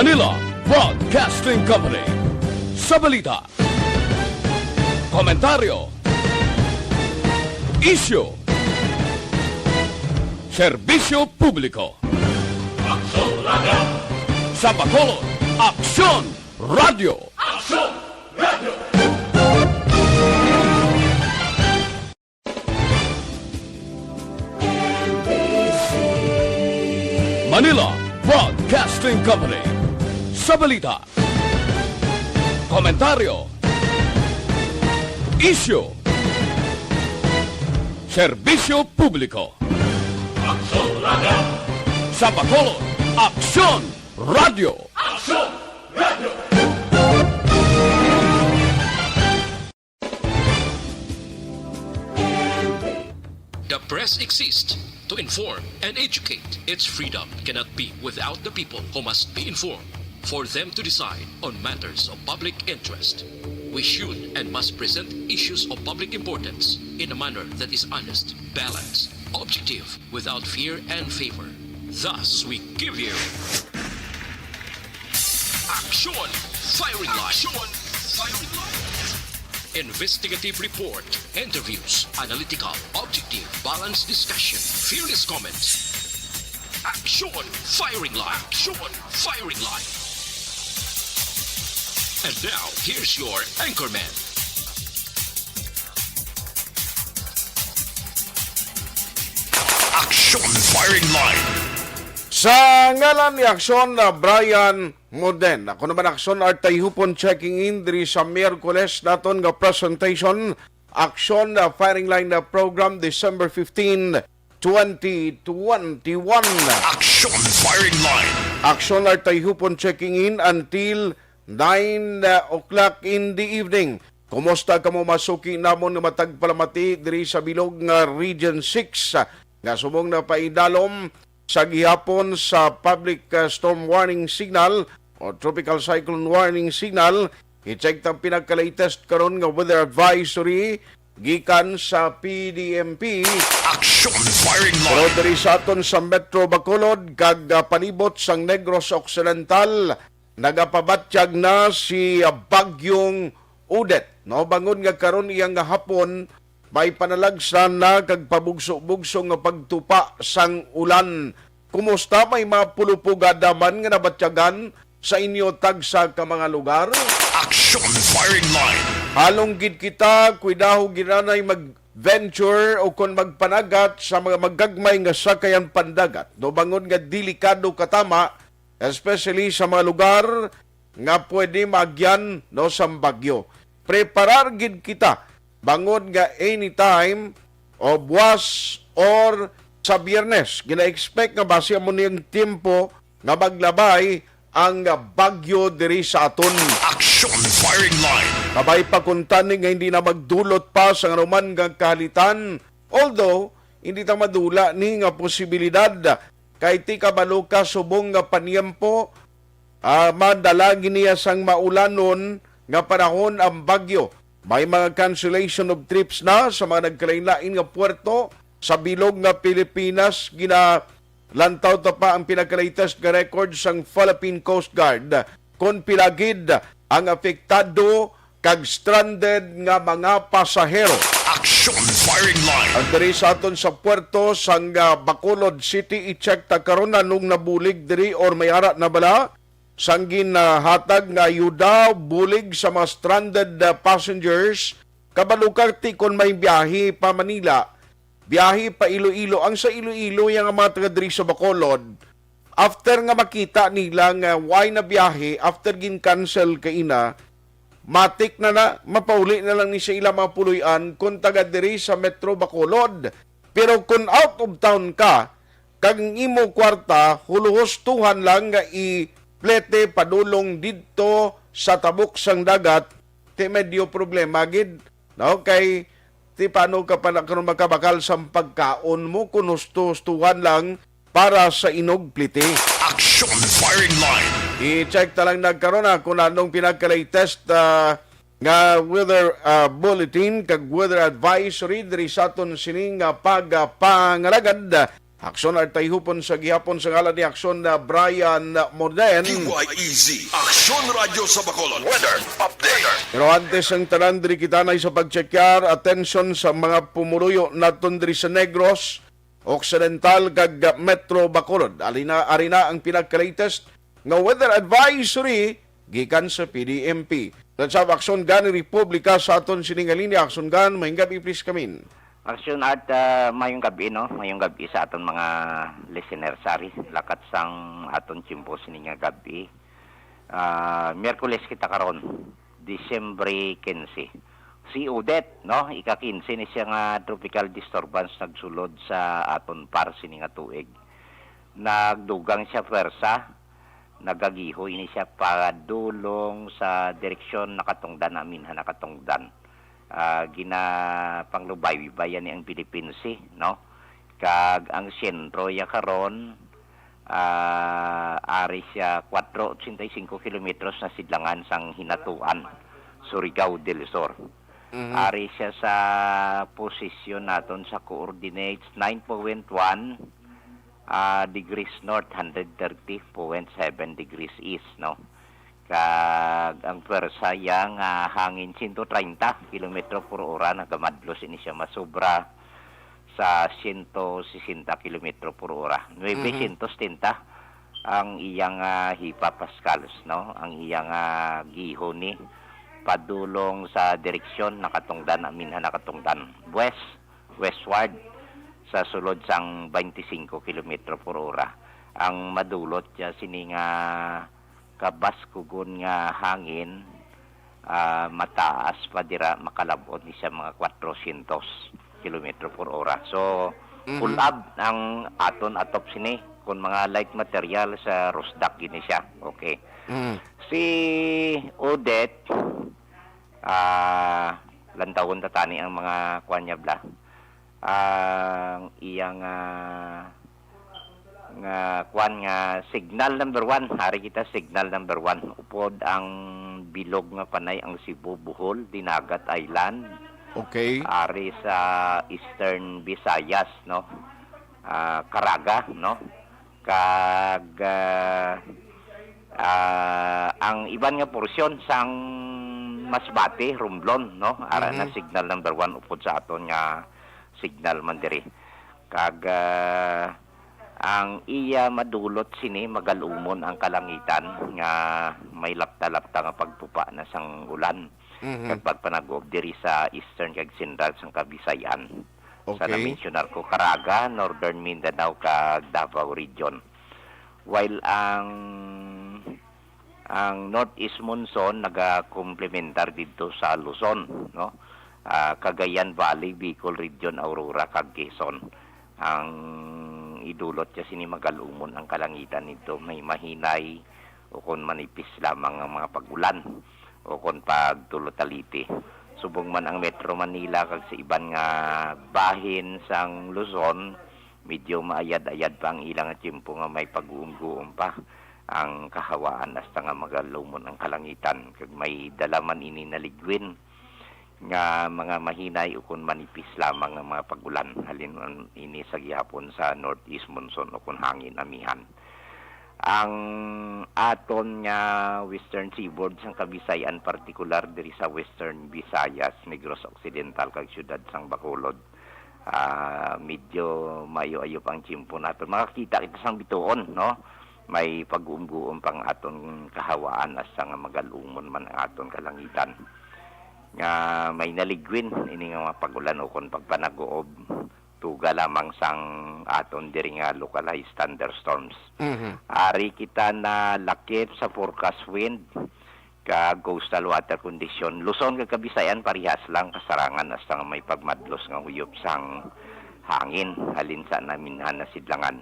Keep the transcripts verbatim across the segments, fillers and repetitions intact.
Manila Broadcasting Company. Sa balita, komentaryo, isyu, serbisyo publiko. Aksyon Radio. Sa Bacolod, Aksyon Radio. Aksyon Radio. Manila Broadcasting Company. Sa balita, komentaryo, isyu, serbisyo publiko. Aksyon Radio. Sa Bacolod, Aksyon Radio. Aksyon Radio. The press exists to inform and educate. Its freedom cannot be without the people, who must be informed for them to decide on matters of public interest. We should and must present issues of public importance in a manner that is honest, balanced, objective, without fear and favor. Thus, we give you Action Firing Line. Action Firing Line. Investigative report, interviews, analytical, objective, balanced discussion, fearless comments. Action Firing Line. Action Firing Line. And now, here's your anchorman. Action Firing Line. Sa ngalan ni Aksyon na Brian Moden, ako naman Aksyon Artayhupon checking in diri sa Miyerkules naton nga presentation, Aksyon na Firing Line na program, December fifteen, twenty twenty-one. Action Firing Line. Aksyon Artayhupon checking in until nine o'clock in the evening. Kumusta kamo, mga suki namon nga matag palamati diri sa bilog nga Region six, nga subong na paidalom sa gihapon sa public, uh, storm warning signal o tropical cyclone warning signal? I-check ta ang pinaka-latest karon nga weather advisory gikan sa P D M P. Action Firing Line. Pero diri sa aton sa Metro Bacolod kag, ah, palibot sang Negros Occidental, nagapabatyag na si, ah, Bagyong Odette, no? Bangod nga karon iyang hapon, may panalagsa na kag pabugso-bugso nga pagtupa sang ulan. Kumusta? May mga pulupugada man nga nabatyagan sa inyo tagsa ka mga lugar? Action Firing Line. Halong gid kita, kuidaho gid anay mag-venture o kon magpanagat sa mga magagmay nga sakayan pandagat, no, bangod nga delikado katama, especially sa mga lugar nga pwede maagyan, no, sang bagyo. Preparar gid kita, bangod nga anytime o buwas or sa Biyernes, gina-expect nga basi amo ni ang tiyempo nga maglabay ang bagyo diri sa aton. Action Firing Line. Kabay pa kuntani nga hindi na magdulot pa sa anuman nga kahalitan, although hindi ta madula ni nga posibilidad, kay ti kabalo ka subong nga panyempo, ah, madala gid niya sang maulanon nga panahon ang bagyo. May mga cancellation of trips na sa mga nagkalain-lain nga puerto sa bilog nga Pilipinas. Ginalantaw ta pa ang pinaka-latest nga record sang Philippine Coast Guard kon pila gid ang apektado kag stranded nga mga pasahero. Action Firing Line. Ang diri sa aton sa puerto sang, ah, Bacolod City, i-check ta karon anong nabulig diri or may ara na bala sang ginhatag nga ayuda, bulig sa mga stranded, ah, passengers. Kabalo ka ti kon may biyahe pa Manila, biyahe pa Iloilo. Ang sa Iloilo, yang mga taga diri sa Bacolod, after nga makita nila nga way na biyahe, after gin-cancel kaina, matik na na, mapauli na lang ni sa ilang mga puloy-an kung taga diri sa Metro Bacolod. Pero kung out of town ka, kag ang imo kwarta, huluhustuhan lang nga iplete padulong didto sa tabok sang dagat, ti medyo problema gid, no? Kay ti paano ka pa na karon makabakal sang pagkaon mo kung husto-hustuhan lang para sa inog plete? Action Firing Line. I-check ta lang nagkaron, ah, kung anong pinaka-latest, ah, nga weather, ah, bulletin kag weather advisory diri sa aton sining, ah, pagpangalagad. Aksyon Art Tayhupon sa gihapon sa ngalan ni Aksyon na Brian Moden. D Y E Z, Aksyon Radyo sa Bacolod. Weather update. Pero antes ang tanan, diri kita na sa pagtsekyar, atensyon sa mga pumuluyo naton diri sa Negros Occidental kag Metro Bacolod. Alina, ari na ang pinaka-latest nga weather advisory gikan sa P D M P. Sa Aksyon Gani Republika sa aton sining linya. Aksyon Gan, maayong gabi, please come in. Aksyon Art, ah, mayong gabi, no? Mayong gabi sa aton mga listener, sari. Lakat sang aton tiyempo sini nga gabi. Ah, Miyerkules kita karon, Disyembre kinse. Si Odette, no? Ika-kinse ni siya nga tropical disturbance nagsulod sa aton par sini nga tuig. Nagdugang siya pwersa, nagagiho ini siya padulong sa direksyon nakatungdan, aminhan nakatungdan. Ah, ginapanglubaybay ni ang Philippine Sea, no? Kag ang sentro ya karon, ah, ari siya kwatro ochenta y cinco kilometros na sidlangan sang Hinatuan, Surigao del Sur. Mhm. Ari siya sa posisyon naton sa coordinates nine point one, ah, degrees north, hundred thirty point seven degrees east, no? Kag ang pwersa yang, ah, hangin, sento treinta kilometro por ora, nagamadlos ini siya masubra sa sento sesenta kilometro por ora. Mhm. Nuebe sento setenta ang iyang, ah, hipa pascals, no? Ang iyang, ah, giho ni padulong sa direksyon nakatungdan, aminhan nakatungdan. West, westward sa sulod sang twenty-cinco kilometro por ora. Ang madulot siya sini nga kabaskugon nga hangin, ah, mataas pa dira, makalab-ot ni siya mga kwatro syentos kilometro por ora. So, Mhm. Pull up ang aton atop sini, kung mga light material sa Rosdak gini siya. Okay. Mhm. Si Odette, ah, lantawon ta tani ang mga kuan niya bala. Ang iyang, ah, nga kuan nga signal number one. Hari kita signal number one. Upod ang bilog nga panay ang Cebu, Bohol, Dinagat Island. Okay. Ari sa Eastern Visayas, no? Ah, Caraga, no? Kag, ah, ah, ang iban nga porsyon sang Masbate, Romblon, no? Ara na Mhm. signal number one upod sa aton nga signal man diri. Kag, ah, ang iya madulot sini, magalumon ang kalangitan nga may lapta-lapta nga pagtupa na sang ulan. Mhm. Kag pagpanagob diri sa eastern kag central sang Kabisayan. Sa Okay. Namensyunar ko, Caraga, Northern Mindanao, kag Davao Region. While ang, ang northeast monsoon nagakomplementar didto sa Luzon, no? Ah, Cagayan Valley, Bicol Region, Aurora, kag Quezon. Ang idulot siya sini, magalumon ang kalangitan didto, may mahinay ukon manipis lamang ang mga pag-ulan ukon pagtulot-aliti. Subong man ang Metro Manila kag sa iban nga bahin sang Luzon, medyo maayad-ayad pa ang ilang tiyempo nga may pag-uumguom pa ang kahawaan hasta nga magalumon ang kalangitan, kag may dala man ini na ligwin nga mga mahinay ukon manipis lamang nga mga pag-ulan. Halin ini sa gihapon sa northeast monsoon ukon hangin amihan. Ang aton nga Western Seaboard sang Kabisayan, partikular diri sa Western Visayas, Negros Occidental, kag siyudad sang Bacolod, ah, medyo maayo-ayo pa ang tiyempo naton. Makakita kita sang bituon, no? May pag-uumguom pang aton kahawaan hasta nga magalumon man ang aton kalangitan. Nga may naligwin ini nga mga pag-ulan ukon pagpanaguob, tuga lamang sang aton diri nga localized thunderstorms. Mhm. Ari kita nalakip sa forecast wind kag coastal water condition. Luzon kag Kabisayan parehas lang, kasarangan hasta nga may pagmadlos nga huyop sang hangin halin sa naminhan na sidlangan.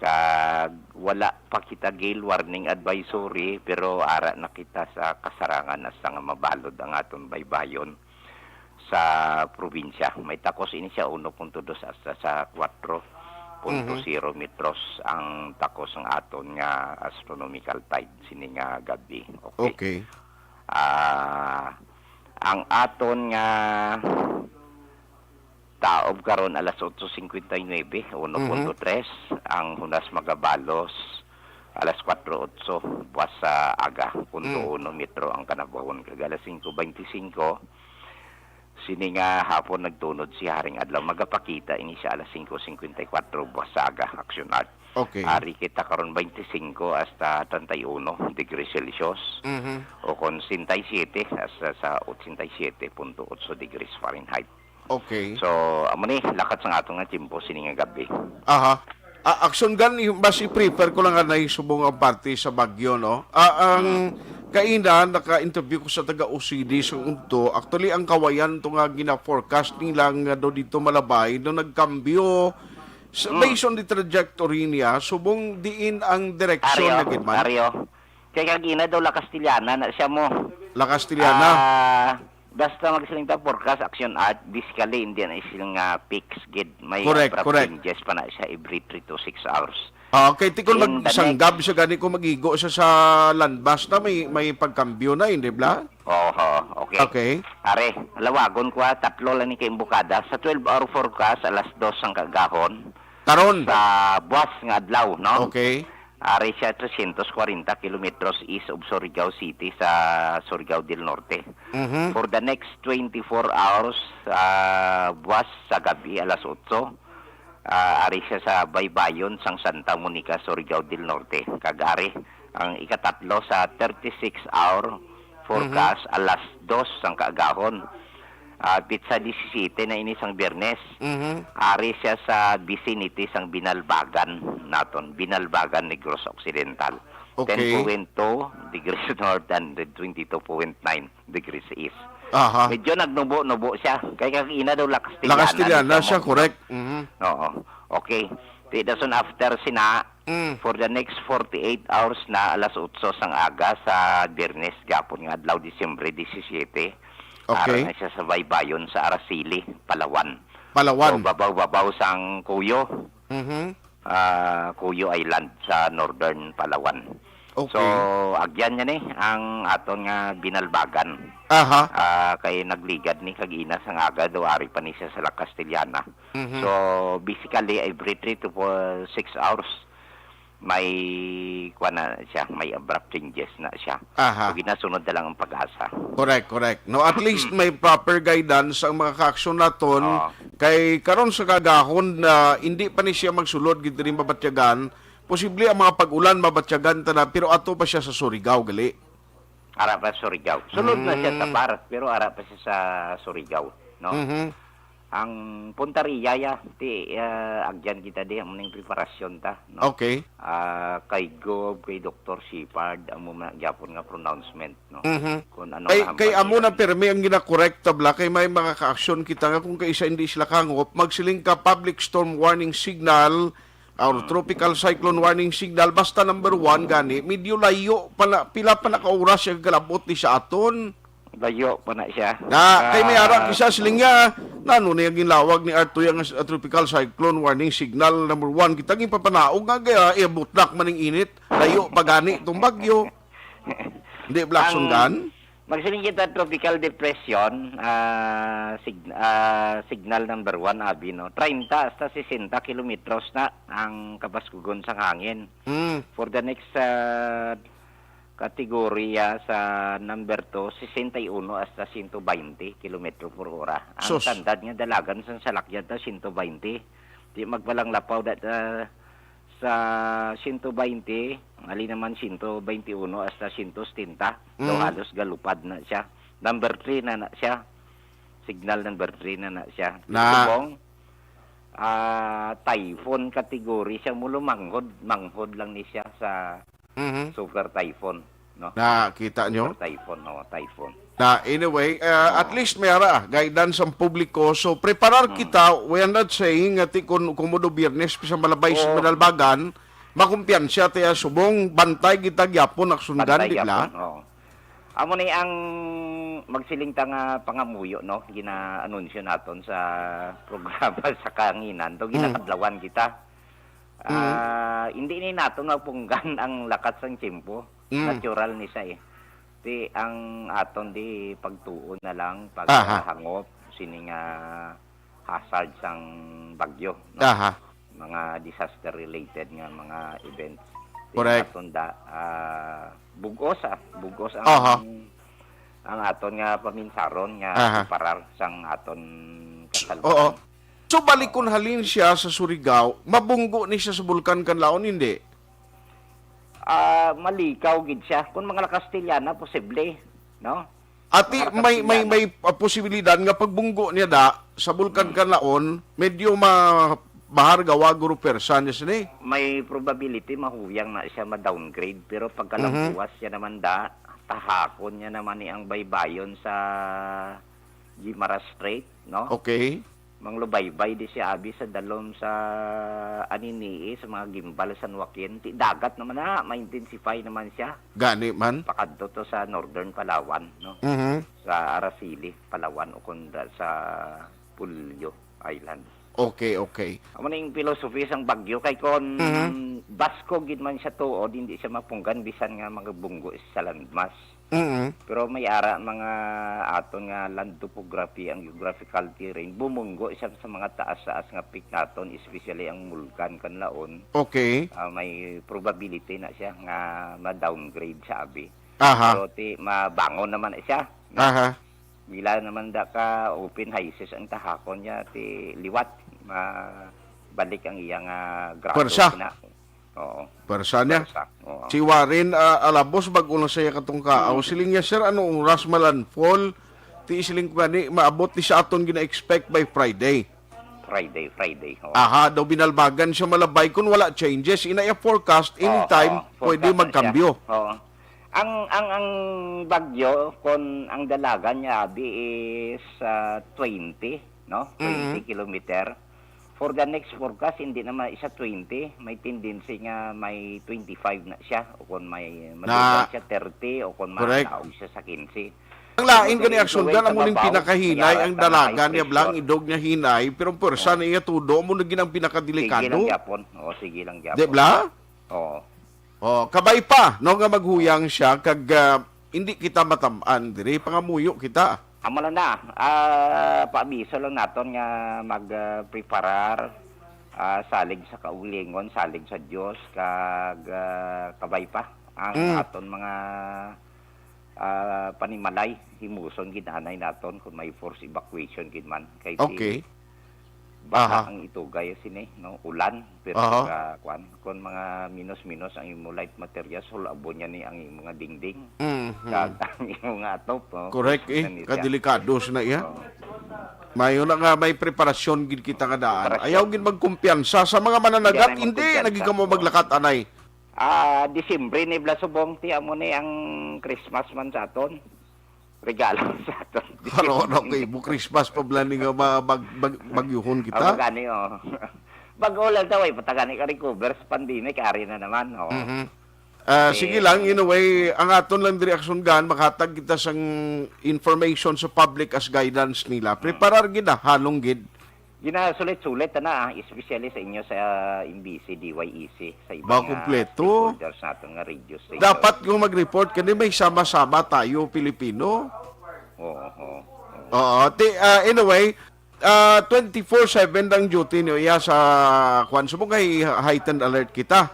Kag wala pa kita gale warning advisory, pero ara na kita sa kasarangan hasta nga mabalod ang aton baybayon sa probinsya. May takos ini siya, uno punto dos hasta sa kwatro punto zero Mhm. metros ang takos ng aton nga astronomical tide sini nga gabi. Okay. Okay. Ah, ang aton nga Taob karon alas otso cincuenta y nueve, uno punto tres. Mhm. Ang hunas magabalos alas kwatro otso, buwas sa aga, punto Mm. uno metro ang kanabahon. Kag alas singko beintisinko, sini nga hapon nagtunod si Haring Adlaw. Magapakita ini siya alas singko singkwenta y kwatro, buwas sa aga, Action Art. Okay. Ari kita karon beintisinko hasta treinta y uno degrees Celsius, Mhm. o kon sesenta y siete hasta sa ochenta y siete punto otso degrees Fahrenheit. Okay. So, amo ni, lakat sang ato nga tiyempo sini nga gabi. Aha. Ah, Action Gun, i-, mas i-prefer ko lang anay subong ang parte sa bagyo, no? Ah, ang Mm. kaina, naka-interview ko sa taga O C D sa Udto. Actually, ang Kawayan to nga gina-forecast nila nga do dito Malabay, do nagkambyo sa, Mm. based on the trajectory niya, subong diin ang direksyon Aryo, na gid man. Aryo. Kay kagina daw La Castellana na siya mo. La Castellana. Ah, basta magsiling ta forecast, Action Art, basically, hindi na silang, ah, fix gid. May Correct, abrupt correct. changes pa na siya every three to six hours. Ah, okay, ti kung In the magsanggab next siya gani, kung mag-igo siya sa landmass na, may, may pagkambyo na, hindi bla? Oho, okay. Okay. Are, lawagon ko, ah, tatlo lang ni ka imbokada. Sa twelve-hour forecast, alas dos ang kaagahon. Karon? Sa buwas nga adlaw, no? Okay. Are siya trescientos cuarenta kilometros east of Surigao City sa Surigao del Norte. Mhm. For the next twenty-four hours, ah, buwas sa gabi, alas otso, ah, ari siya sa baybayon sang Santa Monica, Surigao del Norte. Kag ari ang ikatatlo sa thirty-six hour forecast, Mhm. alas dos sang kaagahon. Ah, petsa disisyete na ini sang Biyernes. Mhm. Ari siya sa vicinity sang Binalbagan naton, Binalbagan, Negros Occidental. Okay. Ten point two degrees north and twenty-two point nine degrees east. Aha. Medyo nagnubo-nubo siya. Kay kagina daw La Castellana La Castellana ni siya siya, mo. correct. Mhm. Oo. Okay. Ti dason after sina, Mm. for the next forty-eight hours na alas otso sang aga sa Biyernes gapon nga adlaw, Disyembre disisyete, Okay. ara na siya sa baybayon sa Araceli, Palawan. Palawan. So, babaw-babaw sang Cuyo. Mhm. ah, Cuyo Island sa Northern Palawan. Okay. So, agyan niya ni ang aton nga Binalbagan. Aha. Ah, kay nagligad ni kagina sang aga, daw ari pa ni siya sa La Castellana. Mhm. So, basically, every three to four, six hours, may, kuwan na siya, may abrupt changes na siya. Aha. So, ginasunod na lang ang pag-asa. Correct, correct. No, at least may proper guidance ang mga kaaksyon naton. Oo. Kay karon sa kagahon na hindi pa ni siya magsulod gid diri mabatyagan, posible ang mga pag-ulan mabatyagan ta na, pero ato pa siya sa Surigao gali. Ara pa sa Surigao. Sulod na siya sa Mm. Par, pero ara pa siya sa Surigao, no? Mhm. Ang puntarya ya, ti, ah, agyan kita di, amo ning preparasyon ta, no? Okay. Ah, kay Gob, kay Doktor Shepard, amo man gyapon nga pronouncement, no? Mhm. Kung ano Kay, nga kay hambal amo nila. na pirmi ang ginakorek ta bala, kay may mga kaaksyon kita nga kung kaisa hindi sila kahangop, magsiling ka public storm warning signal or Mm. tropical cyclone warning signal, basta number one gani, medyo layo pa na, pila pa na ka oras siya galabot ni sa aton. Layo pa na siya. Na, kay may Ah. ara kisa siling niya, nano na yung ginlawag ni Arto yung, uh, tropical cyclone warning signal number one. Kita gipapanaog nga, kaya iabot na man ning init. Layo pa gani itong bagyo. Hindi, Black Ang Sundan? magsiling kita tropical depression, ah, sig-, ah, signal number one, abi, no? Treinta hasta sesenta kilometros na ang kabaskugon sa hangin. Mm. For the next, ah, kategorya sa number two, sesenta y uno hasta siyento baynte kilometro por ora. Ang Sus. standard nga dalagan sang salakyan ta, siyento baynte. Di magbalanglapaw da, ah, sa siyento baynte, ali naman siyento baynte uno hasta siyento setenta. Daw Mm. halos galupad na siya. Number three na na siya. Signal number three na na siya. Na. Subong, ah, typhoon category siya. Mulo manghod, manghod lang ni siya sa Mhm. super typhoon, no? Nakita nyo? Super typhoon, no, typhoon. Na, anyway, uh, at Oo. least may ara, guidance ang publiko. So, preparar Mm. kita, we are not saying nga ti kun, kumudo Biyernes, sa malabay sa Oo. Manalbagan, makumpiyansa tayo subong, bantay kita gyapon, aksundan, Bantay di bala? gyapon, oo. Amo ni ang magsiling ta nga pangamuyo, no? Gina-anunsyo naton sa programa sa kahanginan. To, Mm. ginakadlawan kita. Mm. Ah, hindi ni naton mapunggan ang lakat sang tiyempo. Mm. Natural ni siya, eh. Ti ang aton di pagtuon na lang, Aha. paghangop, sini nga hazard sang bagyo, no? Aha. Mga disaster-related nga mga events. Di Correct. Aton da, ah, bugos, ah. Bugos ang, Aha. ang aton nga paminsaron nga Aha. Preparar sang aton kasalbakan. Oo. So, bali Oo. Kun halin siya sa Surigao, mabunggo ni siya sa Bulkan Kanlaon, hindi? Ah, malikaw gid siya. Kung mga La Castellana, posible, no? Ati, Mga may, may, Castellana. May, ah, posibilidad nga pagbunggo niya da sa Bulkan Hmm. Kanlaon, medyo ma-, bahar gawa guro persa niya sini. May probability mahuyang na siya ma-downgrade, pero Mhm. pagkalambuwas siya naman da, tahakon niya naman ni ang baybayon sa Guimaras Strait, no? Okay. Manglubaybay di siya abi sa dalom sa Anini-y, sa mga gimbal sa San Joaquin. Ti dagat naman na, ma-intensify naman siya. Gani man. Pakadto to sa northern Palawan, no? Mhm. Sa Araceli, Palawan, o kung da-, sa Polillo Island. Okay, okay. Amo na yung philosophy sang bagyo kay kon Mhm. basko gid man siya tuod, hindi siya mapunggan bisan nga magabunggo sa landmass. Mm. Pero may ara mga aton nga land topography, ang geographical terrain, bumunggo siya sa mga taas-taas nga peak naton, especially ang Bulkan Kanlaon. Okay. Ah, may probability na siya nga ma-downgrade sa abi. Aha. Pero ti, mabangon naman na siya. Aha. Mila naman da ka open houses ang tahakon niya, ti liwat, mabalik ang iyang, ah, grado Pwersa. Kina. Oo. Pwersa niya. Pwersa, oo. Si Warren, ah, Alabos, bag-o lang siya katong kaaw. Hmm. Siling niya, "Sir, ano oras malandfall?" Ti siling ko gani, maabot ni sa aton gina-expect by Friday. Friday, Friday, oo. Aha, daw binalbagan siya malabay kung wala changes. Ina iya forecast, Oo, anytime, oo. Pwede Forecast na siya. Magkambyo. Oo. Ang, ang, ang bagyo, kung ang dalagan niya, abi, is, ah, twenty, no? Mm. Twenty kilometer. For the next forecast, hindi naman siya twenty. May tendency nga may twenty-five na siya. O kung may Na madugang siya, thirty. O kung Correct. Madaog siya sa quince. Ang lain So, gani, so, Axel, so, gan, amo ning mabaw, pinakahinay, may ang aras na dalagan high niya, bla, ang pressure. Idog niya hinay, pero ang pwersa Oo. Na iya tudo, amo na gid ang pinakadelikado. Sige lang gyapon. Oo, sige lang gyapon. Di bla? Oo. Oh, kabay pa, no, nga maghuyang siya, kag, ah, hindi kita matam-an diri, pangamuyo kita. Amo lang na, ah, paabiso lang naton nga mag, ah, preparar, ah, salig sa kaugalingon, salig sa Dios, kag, ah, kabay pa ang Mm. aton mga, ah, panimalay, himuson gid anay naton kung may forced evacuation gid man. Kay si Okay. Baha Aha. Ang itugay sini, no? Ulan, pero Aha. Pagka, kwan, kung mga minus-minus ang imo light materials, hulabon niya ni ang imo nga dingding. Mhm. Kag ang imo nga atop, no? Correct, eh. Ano siya? Kadelikado na iya. Oo. Mayo na nga may preparasyon gid kita nga daan. Preparasyon. Ayaw gid magkumpiyansa sa mga mananagat, Hindi na hindi magkumpiyansa. Na gid kamo Oo. Maglakat anay. Ah, Disyembre ni bla subong ti amo ni ang Christmas man sa aton. Regalo sa aton. Ano, ano, kay mo Christmas pa bla ni nga ma-, mag-, mag-, magyuhon kita? Ah, magani, oh. Bag-o lang daw, eh, patagani ka recover sa pandemic, ari na naman, oh. Mhm. Ah, Eh, sige lang, in a way, ang aton lang diri, Aksyon Gan, makatag kita sang information sa public as guidance nila. Mm. Preparar gid na, halong gid. Ginasulit-sulit na, ah, especially sa inyo sa M B C, D Y E C, sa iba Ba, nga kumpleto. Stakeholders naton nga radio station. Dapat kung mag-report ka, di may sama-sama tayo, Pilipino. Oo, oo, oo. Oo, ti-, ah, in a way, ah, twenty-four seven ang duty niyo iya sa, kwan, subong kay heightened alert kita.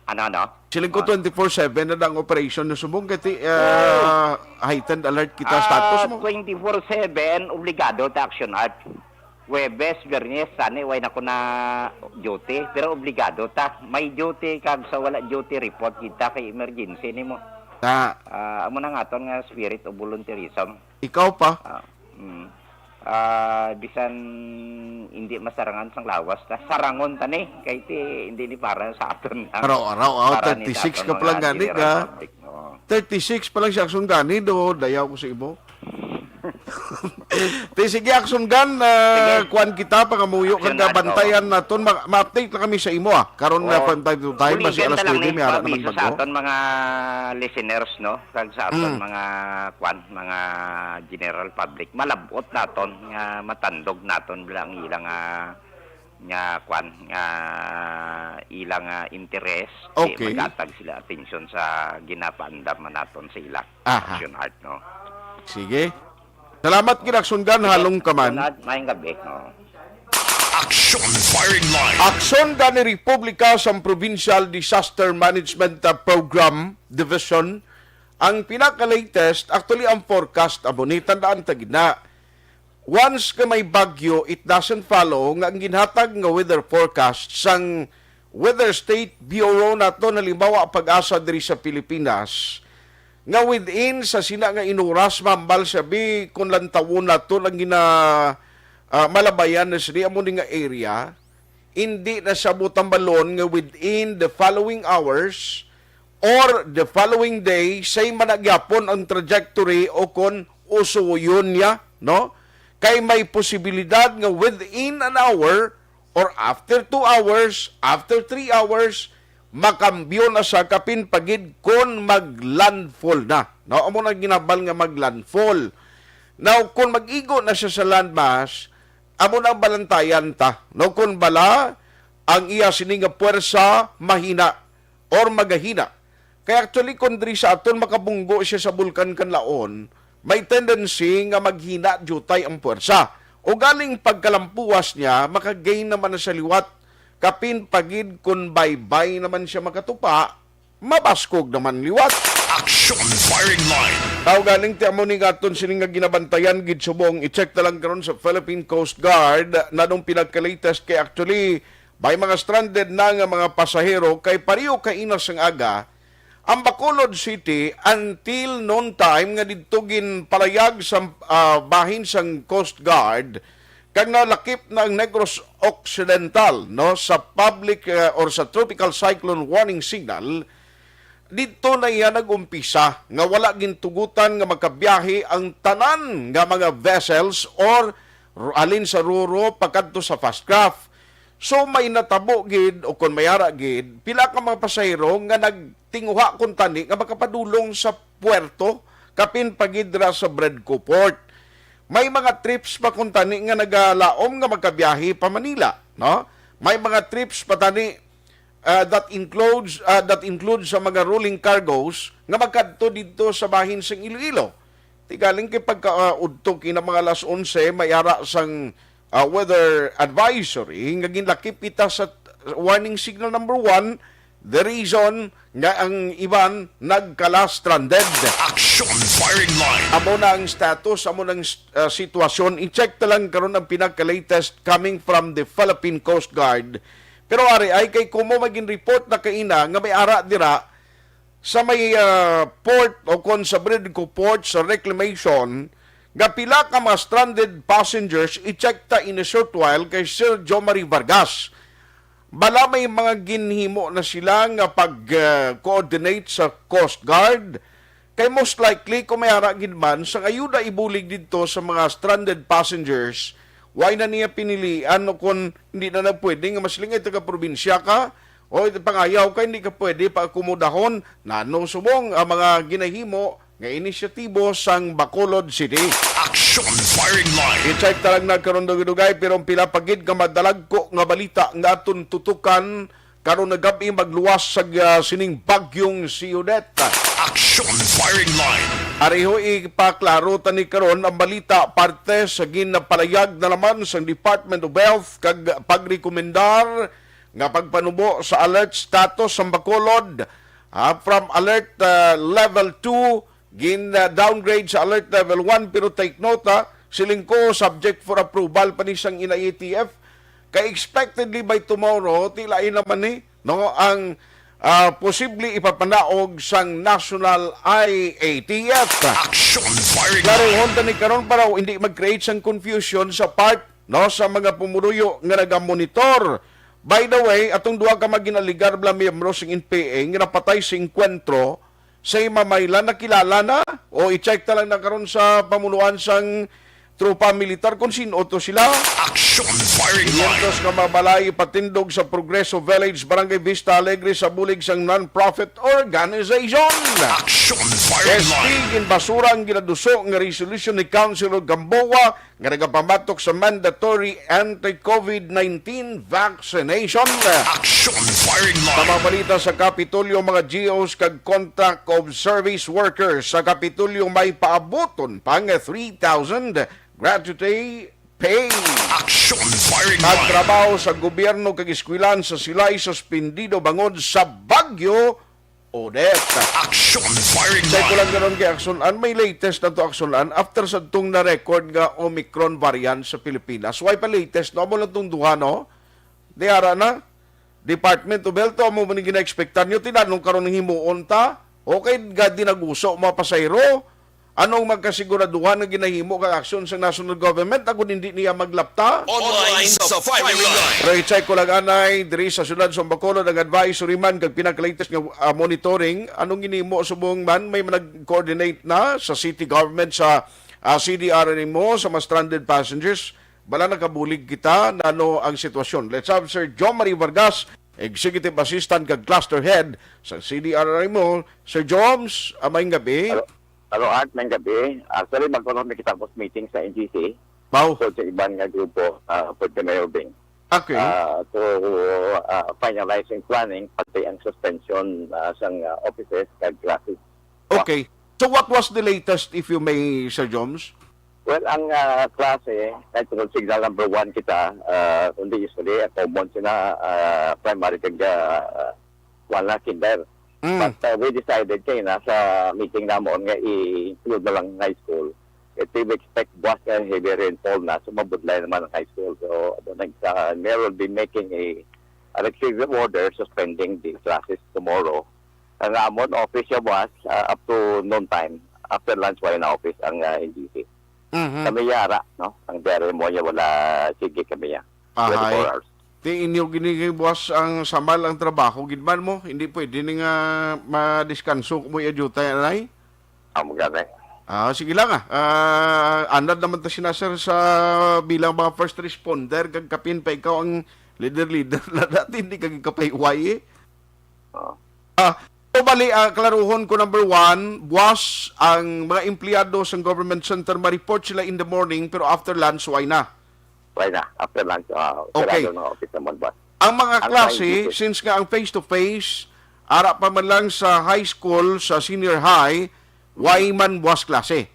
Ano, ano? Siling ko Ah. twenty-four seven na ang operation na subong kay ti-, ah, Oh. Heightened alert kita Ah, status mo. Twenty-four seven, obligado ta Action Art. Huwebes, Biyernes, sani, way na ko na duty. Pero obligado ta. May duty kag sa wala duty, report kita kay emergency nimo. Ta. Ah, amo na nga aton nga spirit of volunteerism. Ikaw pa? Ah, mm. Ah, bisan hindi masarangan sang lawas ta, sarangon ta ni, kay ti hindi ni para sa aton lang. Araw-araw, oh, Para ni thirty-six sa ka aton pa lang mga gani general ka. Public, oo. Thirty-six pa lang siya, Aksyon Gani, do, dayaw ko sa imo. Ti, sige, Aksyon Gan, ah, Sige. Kuwan kita, pangamuyo, Aksyon kag Gan, bantayan oo. Naton, ma-, ma-update lang kami sa imo, ah. Karon na Oo. from time to time, Buligan basi alas ta lang nuebe, ni, may ara naman paabiso sa bago. Aton mga listeners, no? Kag sa aton Mm. mga, kwan, mga general public, malab-ot naton nga matandog naton bala ang ilang, ah, nga, kwan, nga ilang, ah, interes, di Okay. Maghatag sila atensyon sa ginapaandam man naton sa ila. Aha. Action Art, no? Sige. Salamat gid, Aksyon Gan, halong ka man. Maayong gabi. Oh. Action Firing Line. Aksyon Gan ni Republika sang Provincial Disaster Management, uh, Program Division. Ang pinaka-latest, actually, ang forecast, amo ni, tandaan ta gid na. Once ka may bagyo, it doesn't follow nga ang ginhatag nga weather forecast sang Weather State Bureau nato, halimbawa, PAGASA diri sa Pilipinas, nga within sa sina nga inuras, mahambal siya, bi, kung lantawon nato lang gina, ah, malabayan na sini, amo ni nga area, hindi na siya butambalon nga within the following hours or the following day, same man na gyapon ang trajectory o kon usuyon niya, no? Kay may posibilidad nga within an hour or after two hours, after three hours, makambyo na sa kapin pagid kon mag-landfall na. No? Amo na ginabal nga mag-landfall. Now, kung mag-igo na siya sa landmass, amo na ang balantayan ta. No? Kung bala, ang iya sini nga puwersa mahina or magahina. Kay actually, kung diri sa aton makabunggo siya sa Bulkan Kanlaon, may tendency nga maghina diutay ang puwersa. O galing pagkalampuwas niya, makagain naman na sa liwat. Kapin pagid kung baybay naman siya makatupa, mabaskog naman liwat. Action Firing Line. Tao galing ti amo ni nga aton sini nga ginabantayan gid subong i-check na lang karon sa Philippine Coast Guard na nung pinagka-latest kay actually may mga stranded na nga mga pasahero kay pareho kaina sang aga, ang Bacolod City until noon time nga didto ginpalayag sa, ah, bahin sang Coast Guard kag nalakip na ang Negros Occidental, no, sa public, ah, or sa tropical cyclone warning signal. Didto na iya nag-umpisa nga wala gintugutan nga makabiyahe ang tanan nga mga vessels or ro-, halin sa ro-ro pakadto sa fast craft. So, may natabo gid o kon may ara gid, pila ka mga pasahero nga nagtinguha kuntani nga makapadulong sa puerto, kapin pagid ra sa Bredco Port. May mga trips pa kuntani nga nagalaom nga magkabiyahe pa Manila, no? May mga trips pa tani, ah, that includes, ah, that includes sa mga rolling cargos nga magkadto didto sa bahin sang Iloilo. Ti galing kay pagka, ah, udto kina mga alas onse, may ara sang, ah, weather advisory nga ginlakip kita sa warning signal number one, the reason nga ang iban nagkala stranded. Action Firing Line. Amo na ang status, amo na ang, ah, sitwasyon. I-check ta lang karon ang pinaka-latest coming from the Philippine Coast Guard. Pero ari ay kay kumo magin report na kaina nga may ara dira sa may, ah, port o kon sa Bredco Port sa reclamation nga pila ka mga stranded passengers, i-check ta in a short while kay Sir Jomari Vargas. Bala may mga ginhimo na sila nga pag, ah, coordinate sa Coast Guard. Kay most likely, kung may ara gid man, sang ayuda ibulig didto sa mga stranded passengers, why na niya pinilian o kung hindi na nagpwede nga masilingay taga-probinsya ka, o ito pangayaw ka, hindi ka pwede paakomodahon, nano subong ang mga ginahimo nga inisyatibo sang Bacolod City. Action Firing Line. I-check ta lang na karon dugay-dugay, pero ang pila pa gid nga madalagko nga balita nga aton tutukan karon nga gab-i magluwas sa, ah, sining bagyong si Odette. Action Firing Line. Ariho ipaklaro tani karon ang balita parte sa ginapalayag na naman sang Department of Health kag pagrekomendar nga pagpanubo sa alert status sang Bacolod, ah, from alert, ah, level two, gin, ah, downgrade sa alert level one, pero take note, ha, siling ko, subject for approval pa ni sang I A T F. Kay expectedly by tomorrow, ti lain naman ni, no, ang, ah, posible ipapanaog sang National I A T F. Action Firing Line. Klarohon ta ni karon para hindi mag-create sang confusion sa part, no, sa mga pumuruyo nga nagamonitor. By the way, atong duha ka mga ginaligar bala miyembro sing N P A nga napatay sa engkwentro sa Mamaylan, nakilala na? O i-check ta lang na karon sa pamunuan sang tropa militar kung sin-o to sila. Action Firing Line. Mientras nga mabalay patindog sa Progreso Village, Barangay Vista Alegre sa bulig sang non-profit organization. Action Firing Line. S P, ginbasura ang ginaduso nga resolution ni Councilor Gamboa nga nagapamatok sa mandatory anti-COVID nineteen vaccination. Action Firing Line. Sa mga balita sa Kapitolyo, mga G Os kag contract of service workers sa Kapitolyo may paabuton pang three thousand gratuity pay. Action Firing Line. Pagtrabaho sa gobyerno kag eskwelahan sa Silay suspendido bangod sa bagyo Odette. Action Firing Line. Sa ko lang karon kay Action An, may latest na to Action An after sa tong na-record nga Omicron variant sa Pilipinas. Why pa latest? No, amo lang tong duha, no? Di ara na. Department of Health, amo man gina-expectan nyo. Tinanong karon ng himuon ta. Okay, ga dinaguso, mga pasahero. Anong magkasiguraduhan nga ginahimo kang aksyon sa national government agud hindi niya maglapta? Online sa Firing Line. Pero i-check ko lang anay, diri sa siyudad sa Bacolod, ang advisory man kag pinaka-latest nga, ah, monitoring. Anong ginhimo subong man may nag-coordinate na sa city government, sa, ah, C D R R M O, sa mga stranded passengers? Bala nakabulig kita, nano ang sitwasyon? Let's have Sir John Marie Vargas, Executive Assistant kag Cluster Head sa C D R R M O. Sir Joms, ah, maayong gabi. Hello. Hello, Art, maayong gabi. Actually, magkaroon na kita boss meeting sa N G C. Wow. So, sa iban nga grupo, ah, for the mayor Bing. Okay. Ah, to, ah, finalizing planning, pati ang suspension, ah, sang, ah, offices kag classes. Okay. So what was the latest, if you may, Sir Joms? Well, ang, ah, klase, kahit tungod signal number one kita, ah, kundi usually, ah, common sila, ah, primary kag, ah, wala kinder. Mm. But, uh, we decided kay na sa meeting namon nga i-include na lang ang high school. It, we expect buwas nga heavy rainfall na, so mabudlay naman ang high school. So, amo na sa, mayor will be making a, an executive order suspending the classes tomorrow. Ang amon office siya buwas, uh, up to noon time. After lunch, wala na office ang, uh, N G C. Mhm. Kami yara, no? Ang diary mo niya, wala, sige kami ya. Ahay. Twenty-four hours. Ti inyo gini kay buwas ang samal ang trabaho, gid man mo. Hindi pwede ni nga madiskanso mo iya duty, anay? Amo gani. Ah, sige lang, ah. Ah, anad naman ta sina, sir, sa bilang mga first responder, kag kapin pa ikaw ang leader-leader na dati, hindi ka gikapahiway, eh. Oo. Ah, so bali, ah, klaruhon ko, number one, buwas ang mga empleyado sa government center, ma-report sila in the morning, pero after lunch, why na? Why na? After lunch, ah, Okay. sarado ang mga office naman, boss. Ang mga Ang klase, Friday, since nga ang face-to-face, ara pa man lang sa high school, sa senior high, why man buwas klase?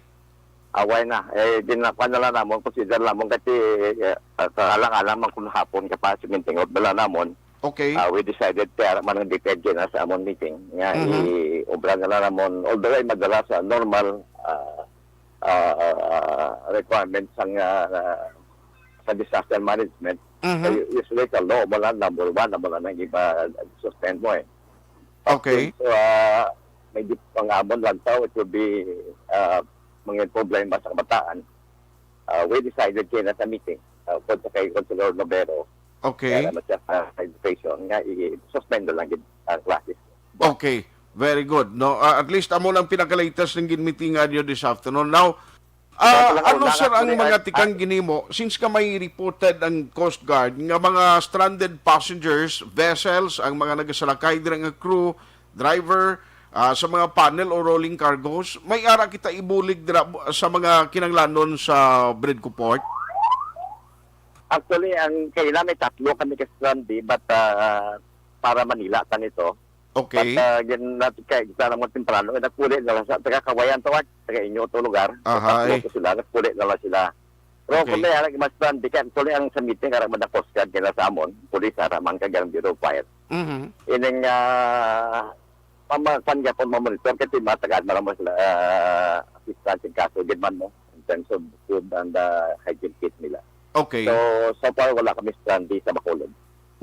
Away na. Eh, ginakuha na lang namon, consider namon kasi, eh, sa alang-alang man kung hapon ka pa, simintingot na lang namon. Okay. Ah, we decided, kaya man ang detail na sa amon meeting, nga Mhm. i-obra na lang namon, although ay madala sa normal, ah, ah, ah, requirements sang, ah, sa disaster management. Mhm. Kay usually sa law, wala number one, wala nang iba suspend mo eh. Okay. So, ah, may di pangamon lang tao, it will be, ah, mga problema sa kabataan. Ah, we decided kaya na sa meeting, ah, kung sa kay Councilor Novero, Okay. kaya naman siya sa education, nga i-suspend na lang gid ang classes. Okay. Very good. No, ah, at least amo lang pinaka-latest ng ginmitingan niyo this afternoon. Now, ah, Kaya lang, ano, una sir, nga ang tuloy, mga ah, tikang ah, ginimo? Since ka may reported ang Coast Guard nga mga stranded passengers, vessels, ang mga nagasalakay dira nga crew, driver, ah, sa mga panel o rolling cargos, may ara kita ibulig dira bu-, sa mga kinanglanon sa Bridco Port? Actually, ang kaila may tatlo kami ka stranded, but, ah, para Manila ta nito. Okay. But, ah, gin-, nat-, kay, kita naman temprano, eh, nagpuli na lang sa taga Kawayan to, ah, taga inyo to lugar. Aha, Tatlo eh. to sila, nagpuli na lang sila. Pero Okay. kung may harap mas stranded, kaya actually ang sa meeting, harap man ang Coast Guard, kaya sa amon, police, harap man kag ang Bureau of Fire. Mhm. Ining, ah, pama-, kwan gyapon mamonitor, kasi mga tagaan man mo sila, ah, assistance in kaso, gid man mo, in terms of food and, ah, hygiene kit nila. Okay. So, so far, wala kami stranded sa Bacolod.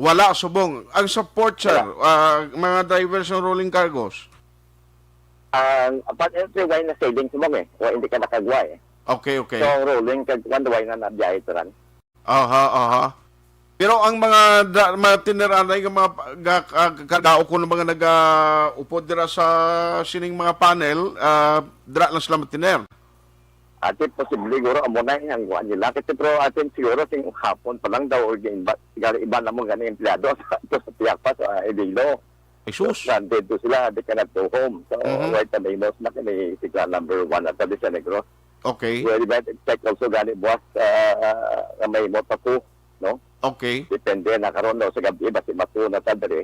Wala subong. Ang support, sir, Wala. ah, mga drivers ng rolling cargos? Ang, apat, eh, why na sailing subong eh? Why hindi ka nakagwa eh? Okay, okay. So, ang rolling, kag, why na nabiyahe tanan? Aha, aha. Pero ang mga dra-, mga tiner anay nga mga pa-, ga-, ah, kargao ko ng mga nagaupod dira sa sining mga panel, ah, dira lang sila matiner. Ate, posible siguro amo na ang kuan nila. Kasi pero ate, siguro sing hapon pa lang daw, or iba, siguro iba na mo gani empleyado sa, sa Piapas, sa Iloilo. Jesus. So, stranded to sila, they cannot go home. So, Mhm. right na may most na kami, sigla number one at sa Negros. Okay. We might expect also gani buwas, ah, nga may motaku, no? Okay. Depende na karon, no, sa gabi, basi matuo na ta diri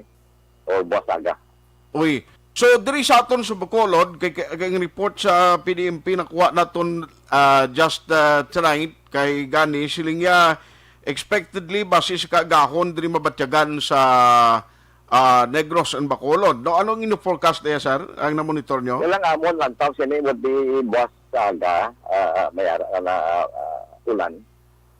or buwas aga. Uy. So, diri sa aton sa Bacolod, kay, kay, kay ang report sa P D M P nakuha naton, ah, just, ah, tonight, kay gani, siling niya, expectedly, basi sa kaagahon, diri mabatyagan sa, ah, Negros and Bacolod. No, anong ino-forecast niya, sir, ang namonitor nyo? Wala nga mo, lantaw sini would be buwas sa aga, ah, may ara na, ah, ulan.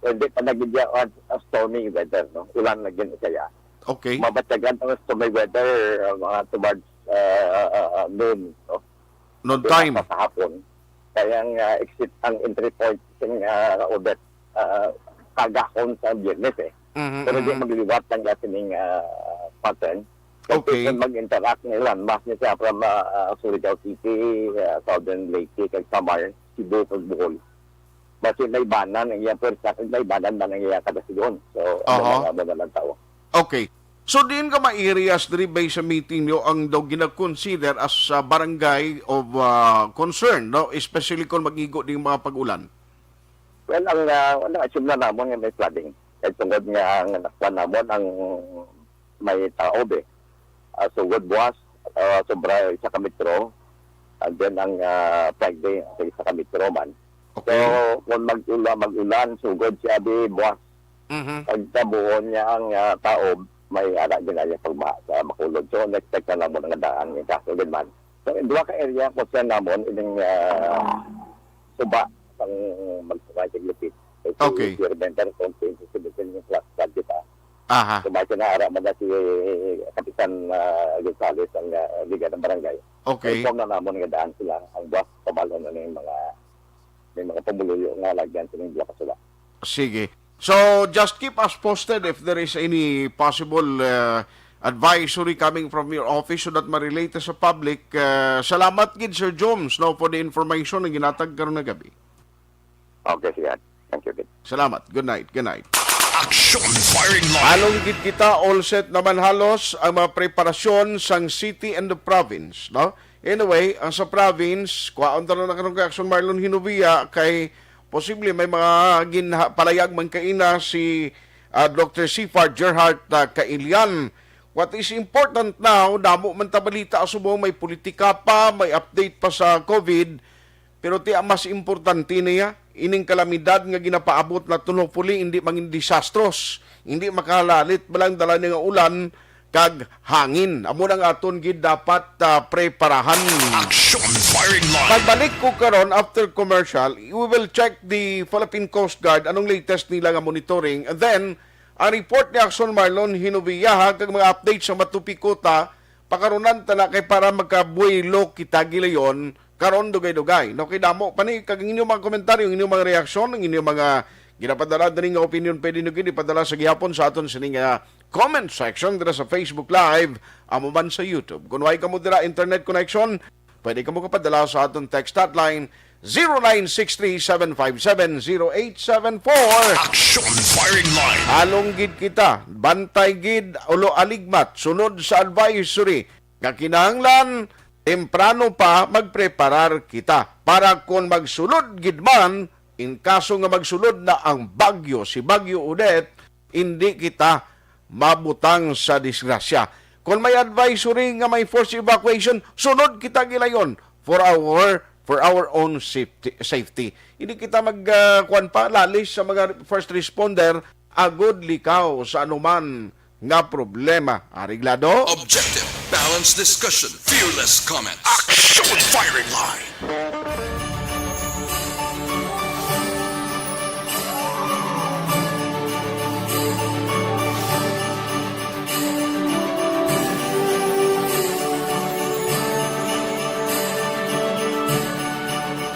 Hindi pa nagigya, ah, stormy weather, no? Ulan na gid siya. Okay. Mabatyagan ang stormy weather, ah, mga towards, ah, ah, ah, noon, no? Noon time. Sa hapon. Kaya ang, ah, exit, ang entry point sing, ah, Odette, ah, kagahon sa Biyernes, eh. Mhm, pero di mhm. Magliwat lang sining, ah, pattern. Kasi okay. Kung mag-interact nila, mas niya siya from, ah, ah, Surigao City, ah, Southern Leyte, kag Samar, Cebu, kag Bohol. Basi may banan ang iyang pwersa, kag may banan man ang iyang kadasigon. So, ano aha. Lang, ano na lang tao. Okay. So, diin ka ma-areas diri based sa meeting nyo ang daw gina-consider as, ah, barangay of, ah, concern, no? Especially kung mag-igo ding mga pag-ulan? Well, ang, ah, ano, assume na namon nga may flooding. Kay tungod nga ang nakuha namon ang may taob, eh. Ah, sugod buwas, ah, sobra isa ka metro. And then ang, ah, Friday, sa isa ka metro man. Okay. So, kung mag-ula-, mag-ulan, sugod siya di buwas. Mhm. Pagkabuo niya ang, ah, taob, may ara ginaya pagbaha sa Bacolod. So, na-expect na lang mo nga daan yung kaso, din man. So, in duha ka area, concern namon, ining, ah, suba, sang magsuba sa Lupit. Okay. If you remember, kung twenty seventeen yung class flood kita. Aha. Suba siya na ara man na si Kapitan, ah, Gonzales, ang, ah, liga ng barangay. Okay. Inform na namon nga daan sila, ang buwas, pabalo na yung mga, may mga pamuluyo nga lagyan silang duha ka suba. Sige. So, just keep us posted if there is any possible, uh, advisory coming from your office so that ma-relate sa public. Uh, salamat gid, Sir Joms, no, for the information na ginatag karon nga gabi. Okay, sige. Thank you, gid. Salamat. Good night. Good night. Action Firing Line. Halong gid kita, all set naman halos ang mga preparasyon sang city and the province, no? Anyway, ang sa province, kuhaon ta na karon kay Action Marlon Hinovia, kay posible may mga ginha-, palayag man kaina si, ah, Doctor Sifar Gerhart, ah, Kailian. What is important now, damo man ta balita subong may politika pa, may update pa sa COVID, pero ti ang mas importante niya, ining kalamidad nga ginapaabot naton, hopefully, hindi mangin disastros, hindi makalalit ba lang dala nga ulan, kag hangin. Amo nang aton gid dapat, ah, preparahan. Action Firing Line. Pagbalik ko karon after commercial, we will check the Philippine Coast Guard, anong latest nila nga monitoring. And then, ang report ni Action Marlon Hinoviaha kag mga updates sa Matupikuta, pakarunan ta na kay para magkabuelo kita gilayon karon dugay-dugay. No, kay damo pa ni kag ang inyong mga komentaryo, ang inyong mga reaksyon, ang inyong mga ginapadala diri nga opinion, pwede nyo gid ipadala sa gihapon sa aton sini nga comment section dira sa Facebook Live, amo man sa YouTube. Kung way kamo dira internet connection, pwede kamo kapadala sa aton text hotline, zero nine six three seven five seven zero eight seven four. Action Firing Line. Halong gid kita, bantay gid, ulo aligmat, sunod sa advisory nga kinahanglan temprano pa magpreparar kita para kon magsulod gid man, in kaso nga magsulod na ang bagyo, si Bagyo Odette, hindi kita mabutang sa disgrasya. Kon may advisory nga may forced evacuation, sunod kita gilayon for our, for our own safety, safety. Hindi kita mag, ah, kuwan pa, lalis sa mga first responder, agod likaw sa anuman nga problema. Areglado? Objective, balanced discussion, fearless comment. Action Firing Line.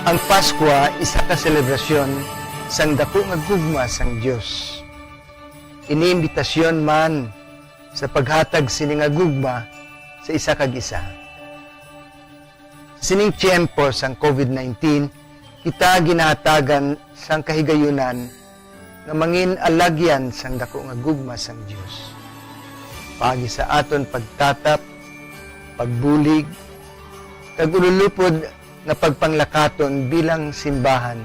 Ang Paskwa isa ka selebrasyon sang daku nga gugma sang Dios. Ini imbitasyon man sa paghatag sini nga gugma sa isa kag isa. Sining tiyempo sang COVID nineteen, kita ginahatagan sang kahigayunan nga mangin alagyan sang daku nga gugma sang Dios. Paagi sa aton pagtatap, pagbulig, kag ululupod nga pagpanglakaton bilang simbahan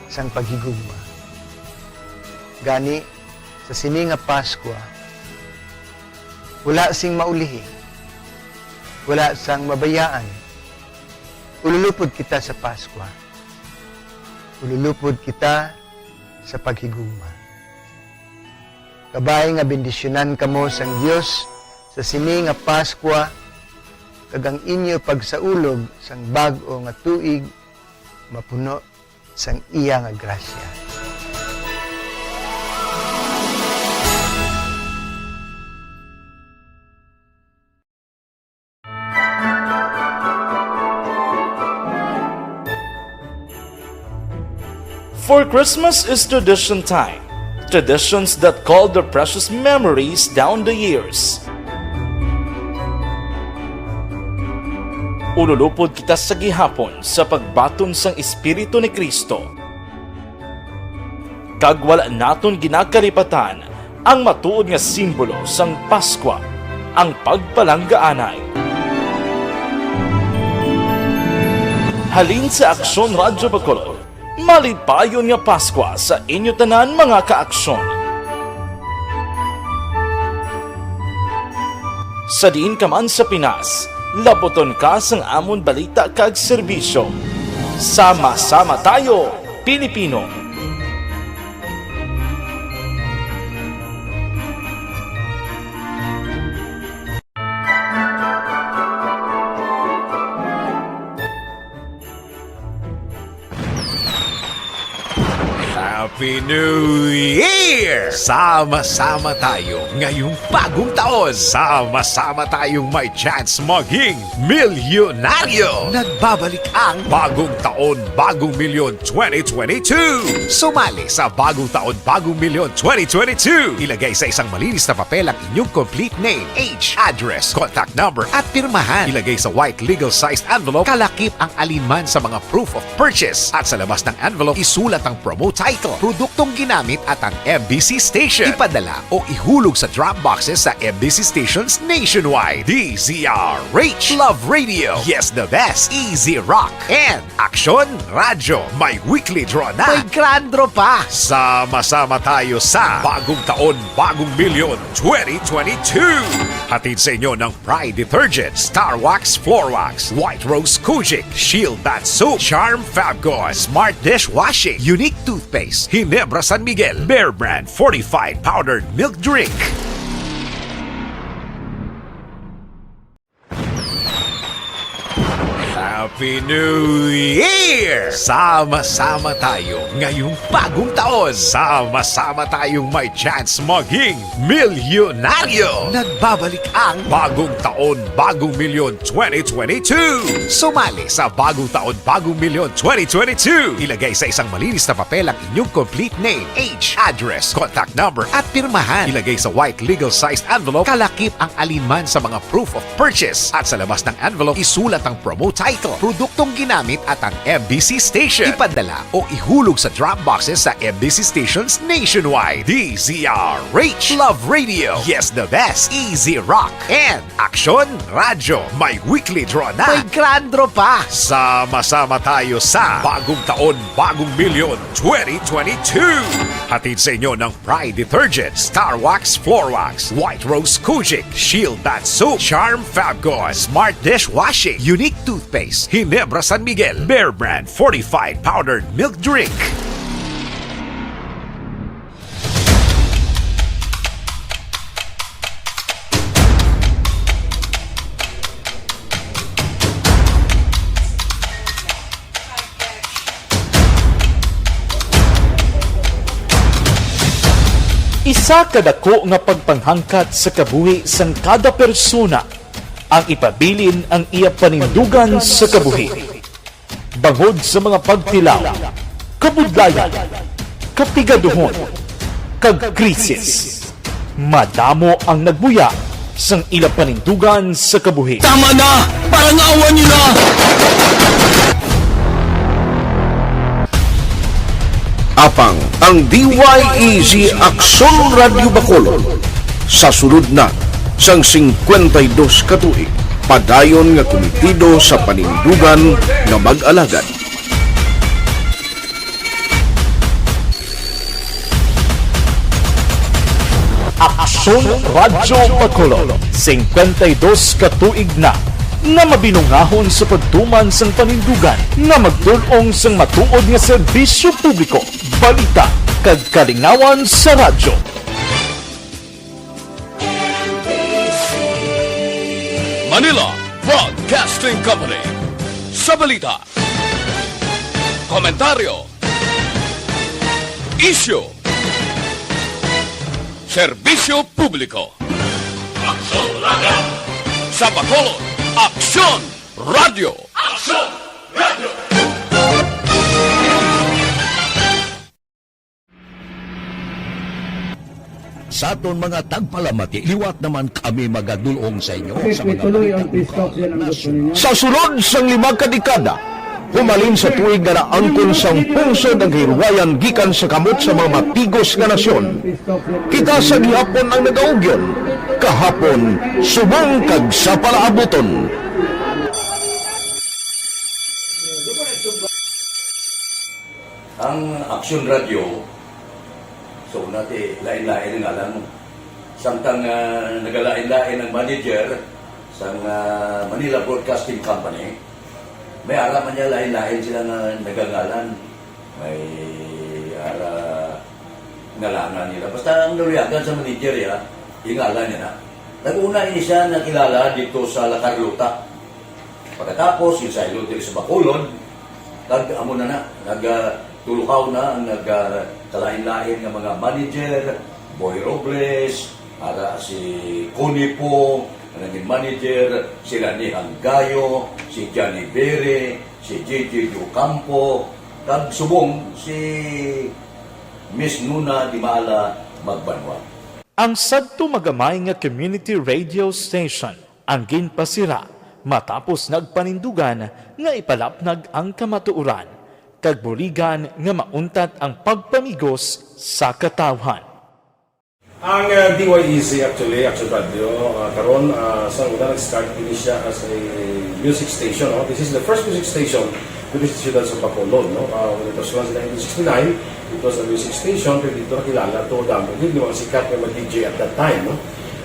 sang paghigugma. Gani, sa sini nga Paskwa, wala sing maulihi, wala sang mabayaan. Ululupod kita sa Paskwa. Ululupod kita sa paghigugma. Kabay nga bendisyonan kamo sang Dios sa sini nga Paskwa, kag ang inyo pagsaulog sang bag-o nga tuig mapuno sang iya nga grasya. For Christmas is tradition time. Traditions that call their precious memories down the years. Ululupod kita sa gihapon sa pagbaton sang Espiritu ni Cristo. Kag wala naton ginakalipatan ang matuod nga simbolo sang Paskwa, ang pagpalanggaanay. Halin sa Aksyon Radyo Bacolod, malipayon nga Paskwa sa inyo tanan, mga kaaksyon. Sa diin ka man sa Pinas, labuton ka sang amon balita kag serbisyo. Sama-sama tayo, Pilipino! Happy New Year! Sama-sama tayo ngayong bagong taon. Sama-sama tayong may chance maging milyonaryo. Nagbabalik ang Bagong Taon, Bagong Milyon twenty twenty-two. Sumali sa Bagong Taon, Bagong Milyon twenty twenty-two. Ilagay sa isang malinis na papel ang inyong complete name, age, address, contact number, at pirmahan. Ilagay sa white legal-sized envelope, kalakip ang alinman sa mga proof of purchase. At sa labas ng envelope, isulat ang promo title, produktong ginamit at ang M B C station. Ipadala o ihulog sa drop boxes sa M B C stations nationwide. D Z R H, Love Radio, Yes the Best, Easy Rock, and Aksyon Radyo. May weekly draw na. May grand draw pa. Sama-sama tayo sa Bagong Taon, Bagong Milyon twenty twenty-two. Hatid sa inyo ng Pride Detergent, Star Wax Floor Wax, White Rose Kojic, Shield Bath Soap, Charm Fabcon, Smart Dishwashing, Unique Toothpaste, Ginebra San Miguel, Bear Brand Fortified Powdered Milk Drink. Happy New Year! Sama-sama tayo ngayong bagong taon. Sama-sama tayong may chance maging milyonaryo. Nagbabalik ang Bagong Taon, Bagong Milyon twenty twenty-two. Sumali sa Bagong Taon, Bagong Milyon twenty twenty-two. Ilagay sa isang malinis na papel ang inyong complete name, age, address, contact number, at pirmahan. Ilagay sa white legal-sized envelope, kalakip ang alinman sa mga proof of purchase. At sa labas ng envelope, isulat ang promo title, produktong ginamit at ang M B C station. Ipadala o ihulog sa drop boxes sa M B C stations nationwide. D Z R H, Love Radio, Yes the Best, Easy Rock, and Aksyon Radyo. May weekly draw na. May grand draw pa. Sama-sama tayo sa Bagong Taon, Bagong Milyon twenty twenty-two. Hatid sa inyo ng Pride Detergent, Star Wax Floor Wax, White Rose Kojic, Shield Bath Soap, Charm Fabcon, Smart Dishwashing, Unique Toothpaste, Ginebra San Miguel, Bear Brand Fortified Powdered Milk Drink. Isa ka dako nga pagpanghangkat sa kabuhi sang kada persona ang ipabilin ang iya panindugan sa kabuhi. Bangod sa mga pagtilaw, kabudlayan, kapigaduhon, kag krisis, madamo ang nagbuya sang ila panindugan sa kabuhi. Tama na! Parangawan niyo na! Apang ang D Y E G Aksyon Radyo Bacolod sa sulod na sang singkwenta y dos ka tuig. Padayon nga kumitido sa panindugan nga mag-alagad. Aksyon Radyo Bacolod, singkwenta y dos ka tuig na nga mabinungahon sa pagtuman sang panindugan nga magtul-ong sang matuod nga serbisyo publiko, balita, kag kalingawan sa radyo. Manila Broadcasting Company. Sa balita, komentaryo, isyu, serbisyo publiko. Aksyon Radyo! Sa Bacolod, Aksyon Radyo! Aksyon Radyo! Sa aton mga tagpalamati, liwat naman kami magadulong sa inyo sa mga balita lokal, nasyonal. Sa sulod sang lima ka dekada, humalin sa tuig nga naangkon sang pungsod ang kahilwayan gikan sa kamot sa mga matigos nga nasyon. Kita sa gihapon ang nagaugyon, kahapon, subong kag sa palaabuton. Ang Aksyon Radyo, so, nati, lain-lain ang ngalan mo. Samtang, ah, nagalain-lain ang manager sang, ah, Manila Broadcasting Company, may ara man niya lain-lain sila nga nagangalan. May ara ngalangan nila. Basta ang naluyagan sa manager, ya, yung ngalan niya na. Nag-una ini siya nakilala dito sa La Carlota. Pagkatapos, yung saylo diri sa Bacolod, kag amo na na, nagtulukaw na ang nagkalain-lain nga mga manager, Boy Robles, ara si Connie Po, ang naging manager, si Rani Hanggayo, si Johnny Bere, si J J Ocampo, kag subong si Miss Nuna Dimala Magbanwa. Ang sadto magamay nga community radio station ang ginpasira matapos nagpanindugan nga ipalapnag ang kamatuoran kag buligan nga mauntat ang pagpamigos sa katawhan. Ang, ah, D Y E Z actually, Action Radio, ah, karon, ah, sa una nag-start ini siya as a music station, no? This is the first music station dito sa siyudad sa Bacolod, no? Ah, when it was launched in nineteen sixty-nine, it was a music station, pero dito nakilala to, damo gid yung mga sikat nga mga D J at that time, no?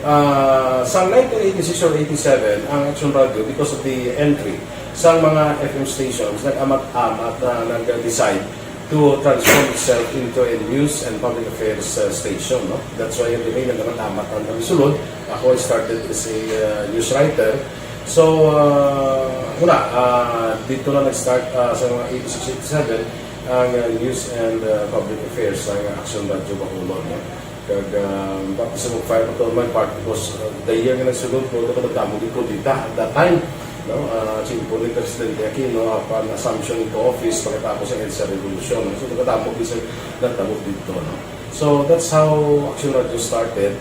Ah, sa nineteen eighty-six or eighty-seven, ang Action Radio, because of the entry sa mga F M stations, nag-amat-amat na nag-decide to transform itself into a news and public affairs, uh, station, no? That's why yung name nagkakatamat ang kami sulod. Ako, I started as a, uh, news writer. So, uh, wala, uh, dito na nag-start, uh, sa mga eighty-six, eighty-seven, ang, uh, news and, uh, public affairs, ang Action Radio Bacolod, no? Kag, um, baptism of fire pa to my part because, uh, the year nga nagsunod ko, ito kadamo gid kudeta at that time, no? Uh, si Impunin Presidente Aquino, upon assumption into office, pagkatapos ng EDSA Revolution, no? So, kadamo gid sa natabo dito, no? So, that's how Action Radio started,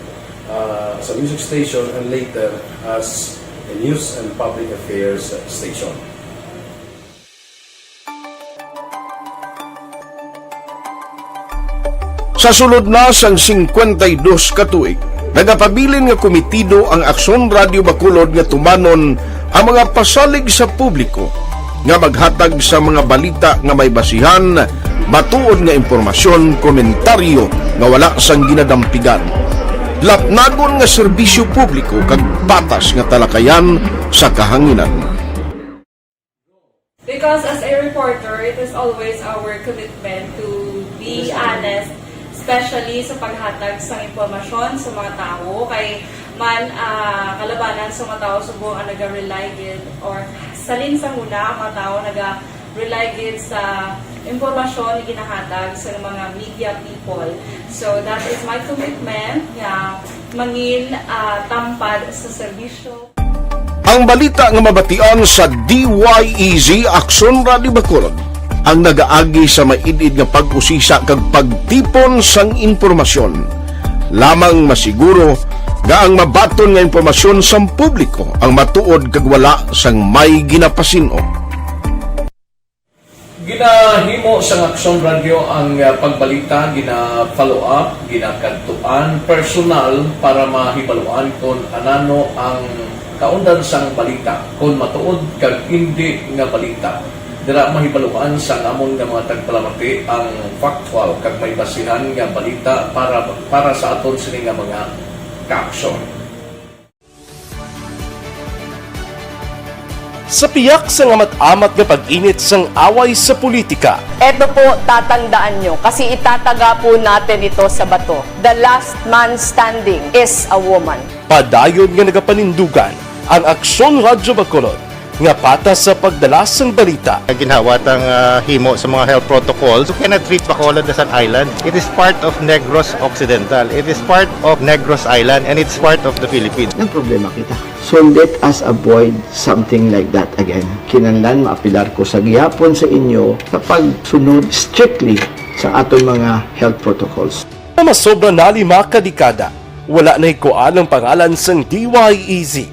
uh, as a music station and later as a news and public affairs station. Sa sulod na sang singkwenta y dos ka tuig, nagapabilin nga kumitido ang Aksyon Radio Bacolod nga tumanon ang mga pasalig sa publiko nga maghatag sa mga balita nga may basihan, matuod nga impormasyon, komentaryo nga wala sang ginadampigan, lapnagon nga serbisyo publiko kag patas nga talakayan sa kahanginan. Because as a reporter, it is always our commitment to be honest, especially sa paghatag sa impormasyon sa mga tawo. Kay man, ah, kalabanan sa mga tawo subong ang naga-rely gid, or salin sa una, ang mga tawo naga-rely gid sa impormasyon na ginahatag sa mga media people. So, that is my commitment nga mangin, ah, tampad sa serbisyo. Ang balita nga mabatian sa D Y E Z Aksyon Radio Bacolod ang nagaagi sa maid-id nga pag-usisa kag pagtipon sang impormasyon. Lamang masiguro nga ang mabaton nga impormasyon sang publiko ang matuod kag wala sang may ginapasin-o. Ginahimo sang Aksyon Radio ang, ah, pagbalita, gina-follow up, ginakadtuan personal para mahibaluan kon anano ang Kaundan sang balita, kon matuod kag indi nga balita, dira mahibaluan sang amon nga mga tagpalamati ang factual kag may basihan nga balita para, para sa aton sini nga mga kaaksyon. Sa piyak sang amat-amat nga pag-init sang away sa politika, Eto po, tatandaan nyo, kasi itataga po natin ito sa bato. The last man standing is a woman. Padayon nga nagapanindugan ang Aksyon Radyo Bacolod nga patas sa pagdala sang balita. Ginhawa tang, ah, himo sa mga health protocols. You cannot treat Bacolod as an island. It is part of Negros Occidental. It is part of Negros Island, and it's part of the Philippines. Nagproblema kita. So let us avoid something like that again. Kinahanglan maapelar ko sa gihapon sa inyo sa pagsunod strictly sa aton mga health protocols. Nga masobra na lima ka dekada, wala na hikuan ang pangalan sang D Y E Z,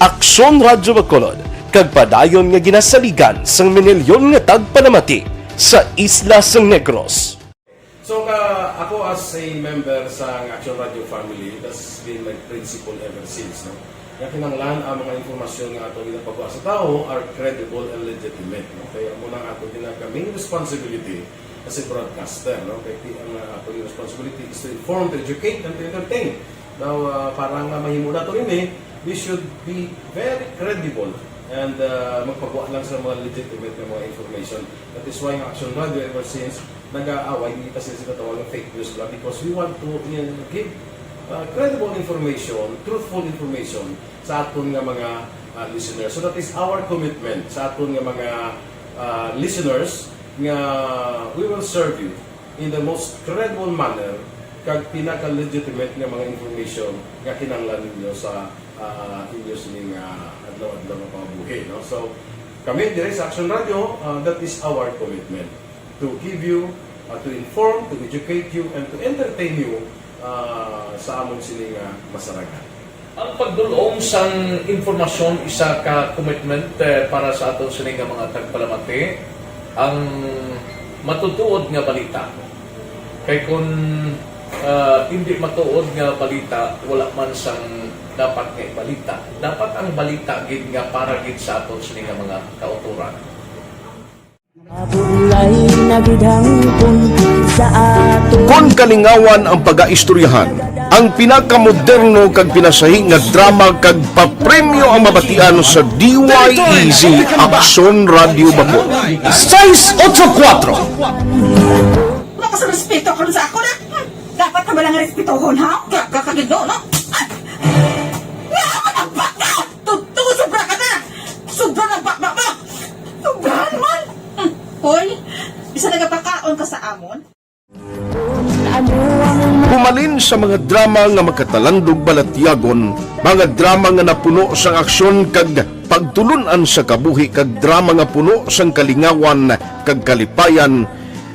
Aksyon Radyo Bacolod, kag padayon nga ginasaligan sang minilyon nga tagpalamati sa isla sang Negros. So, ka, ako as a member sa Action Radio family, that's been my principle ever since, no? Nga kinahanglan ang mga impormasyon nga ato ginapagawa sa tawo are credible and legitimate, no? Kaya mo nang ato gina-, main responsibility as a broadcaster, no? Kaya ti-, ang, uh, ato responsibility is to inform, to educate, and to entertain. Now, uh, para nga mahimo nato ini, we should be very credible and, uh, magpagawa lang sa mga legitimate nga mga information. That is why ang Action Radio ever since nag-aaway, hindi pa sila sinatawag ng fake news ba? Because we want to, uh, give, uh, credible information, truthful information sa aton nga mga, uh, listeners. So that is our commitment sa aton nga mga, uh, listeners, nga we will serve you in the most credible manner kag pinaka-legitimate nga mga information nga kinahanglan ninyo sa, uh, inyo sining, uh, adlaw-adlaw nga pangabuhi, no? So, kami diri sa Action Radio, uh, that is our commitment to give you, uh, to inform, to educate you, and to entertain you, uh, sa amon sini nga masaragan. Ang pagdul-ong sang impormasyon isa ka commitment, eh, para sa aton sini nga mga tagpalamati, ang matutuod nga balita. Kay kun, ah, indi matuod nga balita, wala man sang dapat nga ibalita. Dapat ang balita gid nga para gid sa aton sini nga mga kautoran. Mabulay na gid hangpon sa aton. Kon kalingawan ang pagaistoryahan, ang pinakamoderno kag pinasahi nga drama kag papremyo ang mabatian sa D Y E Z Aksyon Radyo Bacolod. Seis ocho kuatro. Wala ka sa respeto karon sa ako na. Hmm, dapat ka ba lang respetohon, ha? Ka-, ka-, kagid, no, no? Ah! Nga, magbakbak! Totoo, sobra ka na! Sobra na bakbak mo! Sobrahan man! Hmm. Hoy, bisan nagapakaon ka sa amon? Pumalin sa mga drama nga makatalandog balatyagon, mga drama nga napuno sang aksyon kag pagtulun-an sa kabuhi, kag drama nga puno sang kalingawan kag kalipayan,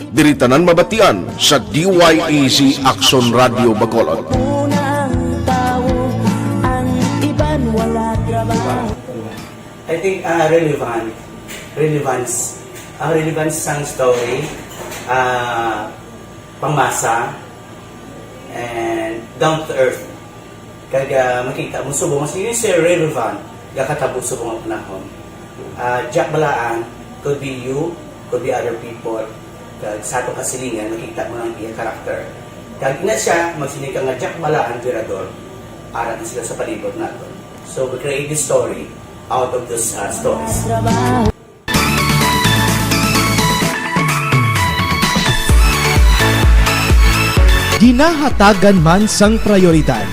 diri tanan mabatian sa D Y E Z Aksyon Radyo Bacolod. I think, ah, relevant. Relevance. Ang relevance sang story, ah, pangmasa, and down to earth. Kag, ah, makita mo subong, mas yun, sir, relevant, gakatabo subong ang panahon. Ah, Jack Balaan, could be you, could be other people. Kag sa atong kasilingan, makita mo ang iya character. Kag ina siya, magsiling ka nga Jack Balaan, Virador, ara na sila sa palibot naton. So, we create this story out of those, uh, stories. Ginahatagan man sang prayoridad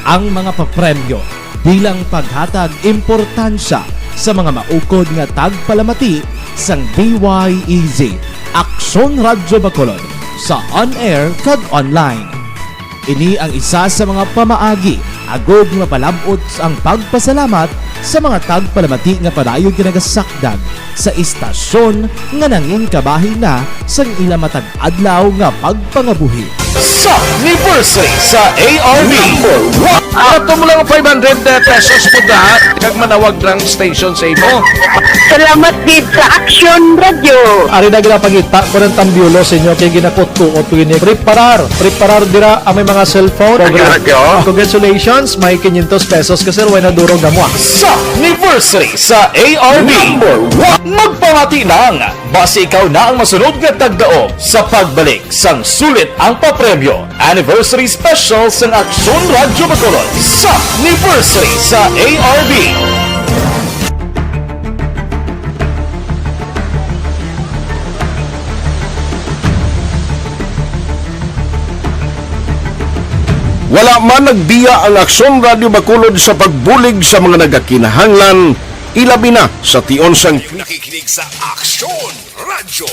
ang mga papremyo bilang paghatag importansya sa mga maukod nga tagpalamati sang D Y E Z, Aksyon Radyo Bacolod, sa on-air kag online. Ini ang isa sa mga pamaagi agud nga mapalab-ot ang pagpasalamat sa mga tagpalamati nga padayon nga nagasakdag sa istasyon nga nangin kabahin na sang ila matag adlaw nga pagpangabuhi. Sa anniversary sa A R B. Number one. Ato mo lang five hundred pesos po da, kag manawag lang station sa imo. Salamat gid sa Action Radio. Ari na ginapangita ko ng tambiulo sa inyo kay ginakutkuot ko ini. Preparar, preparar dira ang may mga cellphone. Action Radio. Congratulations, may quinientos pesos ka, sir, way na durog na mo, ah. Sa Anniversary sa A R B. Number one. Magpamati lang, basi ikaw na ang masunod nga tagdaog sa pagbalik sang sulit ang papremyo. Anniversary Special sang Aksyon Radyo Bacolod sa Anniversary sa A R B. Wala man nagbiya ang Aksyon Radyo Bacolod sa pagbulig sa mga nagakinahanglan, ilabi na sa tion sang nakikinig sa Aksyon Radyo.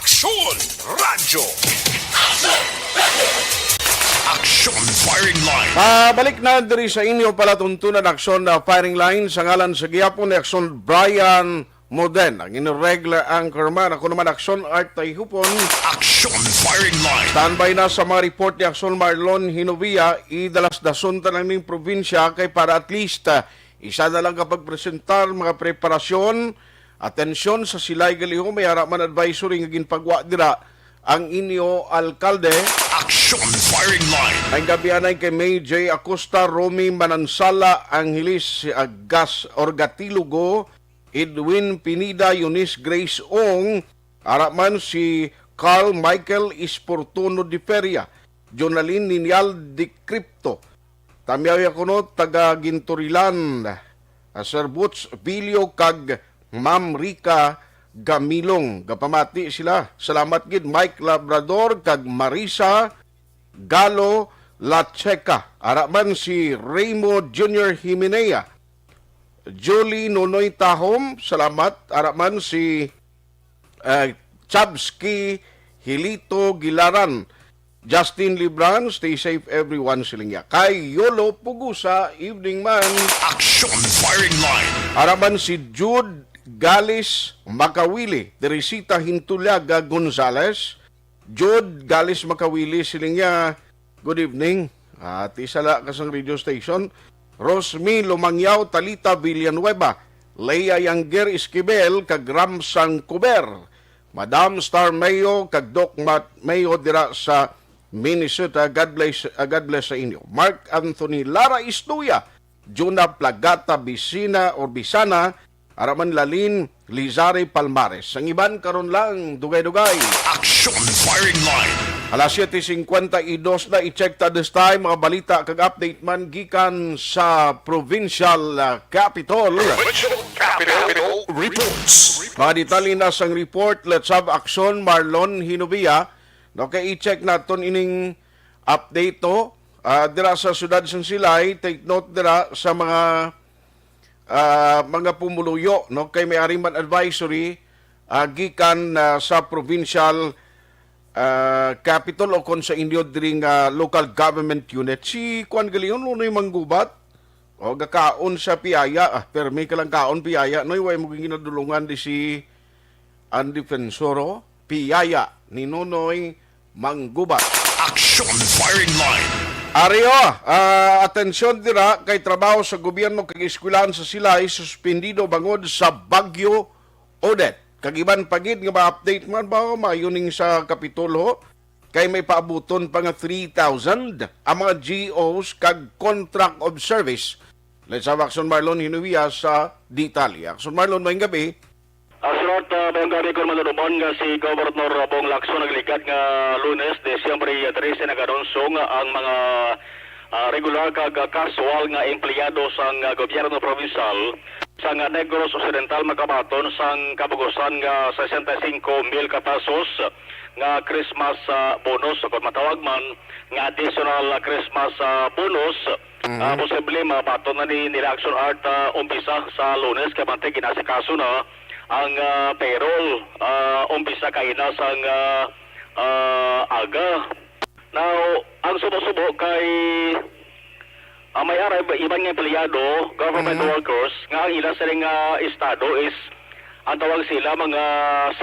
Aksyon Radyo. Aksyon Firing Line. Ah, balik na diri sa inyo palatuntunan, Aksyon, ah, Firing Line, sa ngalan sa gihapon ni Aksyon Brian Moden, ang inyong regular anchorman. Ako naman, Aksyon Art Tayhupon. Aksyon Firing Line. Standby na sa mga report ni Aksyon Marlon Hinovia. Idalas-dason ta lang ning probinsya kay para at least, ah, isa na lang ka pagpresentar mga preparasyon. Atensyon sa Silay Galiho, may ara man advisory nga ginpagwa dira ang inyo alkalde. Aksyon Firing Line. Ang gabi anay kay May J Acosta, Romy Manansala, Angeles, ah, Gas Orgatilogo, Edwin Pinida, Eunice Grace Ong, ara man si Carl Michael Esportuno de Feria, Jonalyn Ninial de Cripto, Tamyaw Yakunot, taga Ginturilan, ah, Sir Boots Bilio kag Ma'am Rica Gamilong. Gapamati sila. Salamat gid, Mike Labrador kag Marisa Galo Lacheca. Ara man si Raymo Junior Himenea, Julie Nonoy Tahom. Salamat. Ara man si eh, Chabski Hilito Gilaran. Justin Libran, stay safe everyone, siling niya. Kay Yolo Pugusa, evening man. Action Firing Line. Araman si Jude Galis Makawili, Teresita Hintuliaga Gonzales. Jude Galis Makawili, siling niya, good evening. At isa la ka sang radio station. Rosmi Lumangyaw, Talita Villanueva, Leia Yangger Esquivel, kag Ramsang Kuber, Madam Star Mayo, kag Doc Matt Mayo dira sa Minnesota. God bless, ah, God bless sa inyo. Mark Anthony Lara Istuya, Juna Plagata Bisina or Bisana, Araman Lalin, Lizari Palmares. Ang iban karon lang, dugay-dugay. Action Firing Line. Alas siyete cincuenta y dos na, i-check ta this time mga balita kag update man gikan sa provincial, ah, capitol. Provincial Capitol Reports. Mga detalye na sang report, let's have action, Marlon Hinubia. Okay, i-check naton ining update to. Ah, dira sa siyudad sang Silay, take note dira sa mga ah, mga pumuluyo, no? Kay may ari man advisory, ah, gikan, ah, sa provincial, ah, capital o kon sa inyo diri nga local government unit. Si kuan gali, Nonoy Manggubat, o, gakaon sa piyaya, ah, permi ka lang kaon piyaya, no? Way mo ginadulungan di si ang defensor, o, piyaya ni Nonoy Manggubat. Action Firing Line. Ari, o, ah, atensyon dira kay trabaho sa gobyerno kag eskwelahan sa Silay suspendido bangod sa Bagyo Odette. Kag iban pa gid nga ma-update man ba, o, maayo ning sa Kapitulo, kay may paabuton pa nga three thousand ang mga G Os kag contract of service. Let's have Action Marlon Hinuia sa detalye. Action Marlon, maayong gabi. Ah, Sir Art, ah, maayong gabi, kon malunuman nga si Governor Bong Lacson nagligad nga Lunes, Disyembre trese, nag-anunsyo nga ang mga, ah, regular kag, ah, casual nga empleyado sang, ah, gobyerno probinsyal sang, ah, Negros Occidental makabaton sang kabugusan nga sesenta y cinco mil ka pesos nga Christmas, ah, bonus, o kon matawag man nga additional, ah, Christmas, ah, bonus. Mhm. Ah, posible mabaton na ni nila, Action Art, ah, umpisa sa Lunes, kay bantay ginasikaso na ang, ah, payroll, ah, umpisa kaina sang, ah, ah, aga. Now, ang subo-subo kay, ah, may ara iba-, iban nga empleyado, government Mhm. workers, nga ang ila sila nga estado is ang tawag sila mga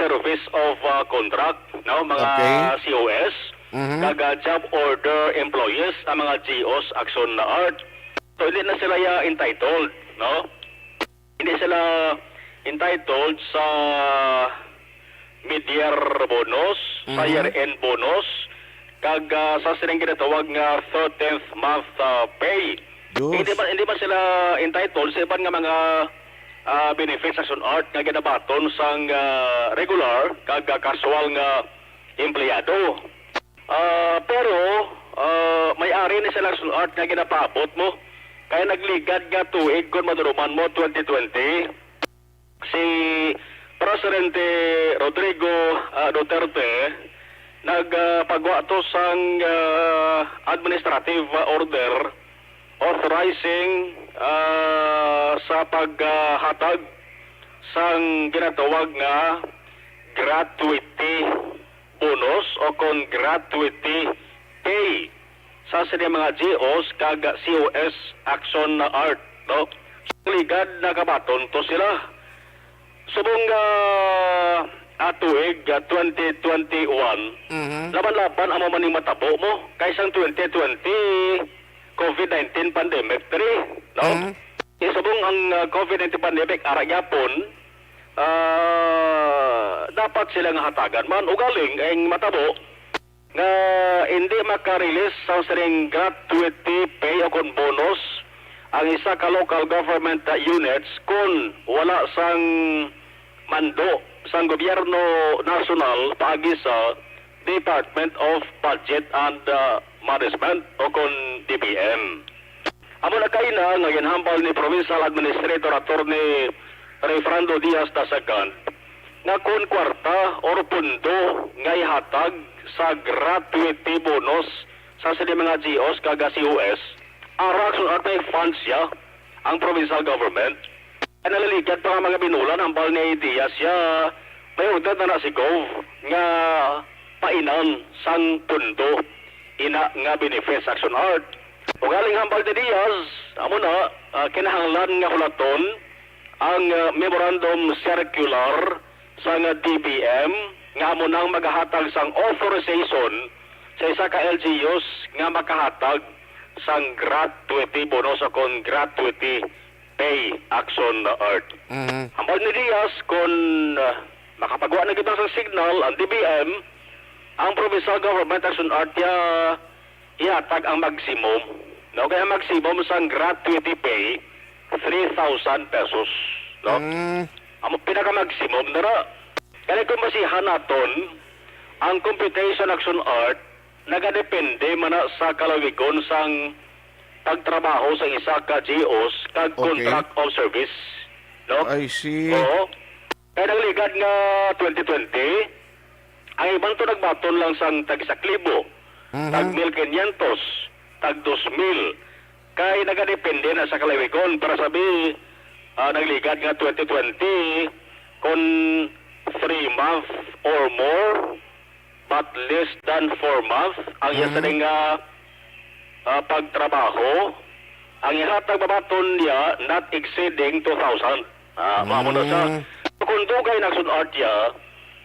service of, ah, contract, no? Mga Okay. C O S, Mhm. kag, ah, job order employees, ang mga G Os, Action Art. So, hindi na sila ya entitled, no? Hindi sila entitled sa mid-year bonus, sa Mhm. year-end bonus, kag, ah, sa sining ginatawag nga thirteenth month, ah, pay. Diyos. Hindi ba, hindi ba sila entitled sa iban nga mga, ah, benefits sa Sun Art nga ginabaton sang, ah, regular kag, ah, casual nga empleyado? Ah, pero, ah, may ari ni sila Sun Art nga ginapaabot mo. Kaya nagligad nga tuig kon maduluman mo, twenty twenty. Si Presidente Rodrigo, ah, Duterte nagpagwa to sang, ah, administrative, ah, order authorizing, ah, sa paghatag sang ginatawag nga gratuity bonus o kon gratuity pay sa sini mga G Os kag C O S Action Art, no? Ligad nakabaton to sila. Subong nga, ah, tuig, ah, twenty twenty-one, Mhm. laban-laban amo man ning matabo mo kay sang twenty twenty COVID nineteen pandemic diri, no? Mhm. Subong ang, ah, COVID nineteen pandemic ara gyapon, ah, dapat sila nga hatagan man ugaling ang matabo nga hindi maka-release sang sining gratuity pay o kon bonus ang isa ka local government units kon wala sang mando sang gobyerno nasyonal paagi sa Department of Budget and, uh, Management o kon D B M. Amo na kaina nga ginhambal ni Provincial Administrator Attorney Rayfrando Diaz the second nga kon kwarta or pondo nga ihatag sa gratuity bonus sa sini mga G Os kag C O S, ara sa art may funds siya ang provincial government. Nalaligad pa nga mga binulan hambal ni Diaz siya may order na na si Gov nga painan sang pondo ina nga benefits action art. Ugaling hambal ni Diaz, amo na, ah, kinahanglan nga hulaton ang, ah, memorandum circular sang D B M nga amo nang magahatag sang authorization sa isa ka L G Us nga makahatag sang gratuity bonus o kon gratuity pay action art. Mhm. Hambal ni Diaz, kon, ah, makapagwa na gid sang signal ang D B M, ang provincial government action art ya ihatag ang maximum. No, kaya maximum sang gratuity pay, three thousand pesos. No? Mm. Ang pinaka-maximum na ra. Kaya kung basihan naton, ang computation action art nagadepende man na sa kalawigon sang pagtrabaho sa isa ka G Os kag Okay. contract of service. No? I see. Oo. Kaya nagligad nga twenty twenty, ang iban to nagbaton lang sang tag isa ka libo, Mhm. tag mil kinyentos, tag dos mil. Kay nagadepende na sa kalawigon. Para sabi, ah, nagligad nga twenty twenty, kung three months or more, but less than four months, ang iya Mhm. sining, ah, ah, pagtrabaho, ang ihatag babaton niya not exceeding two thousand. Ah, mao na siya. Mm. Kung dugay na sun-art niya,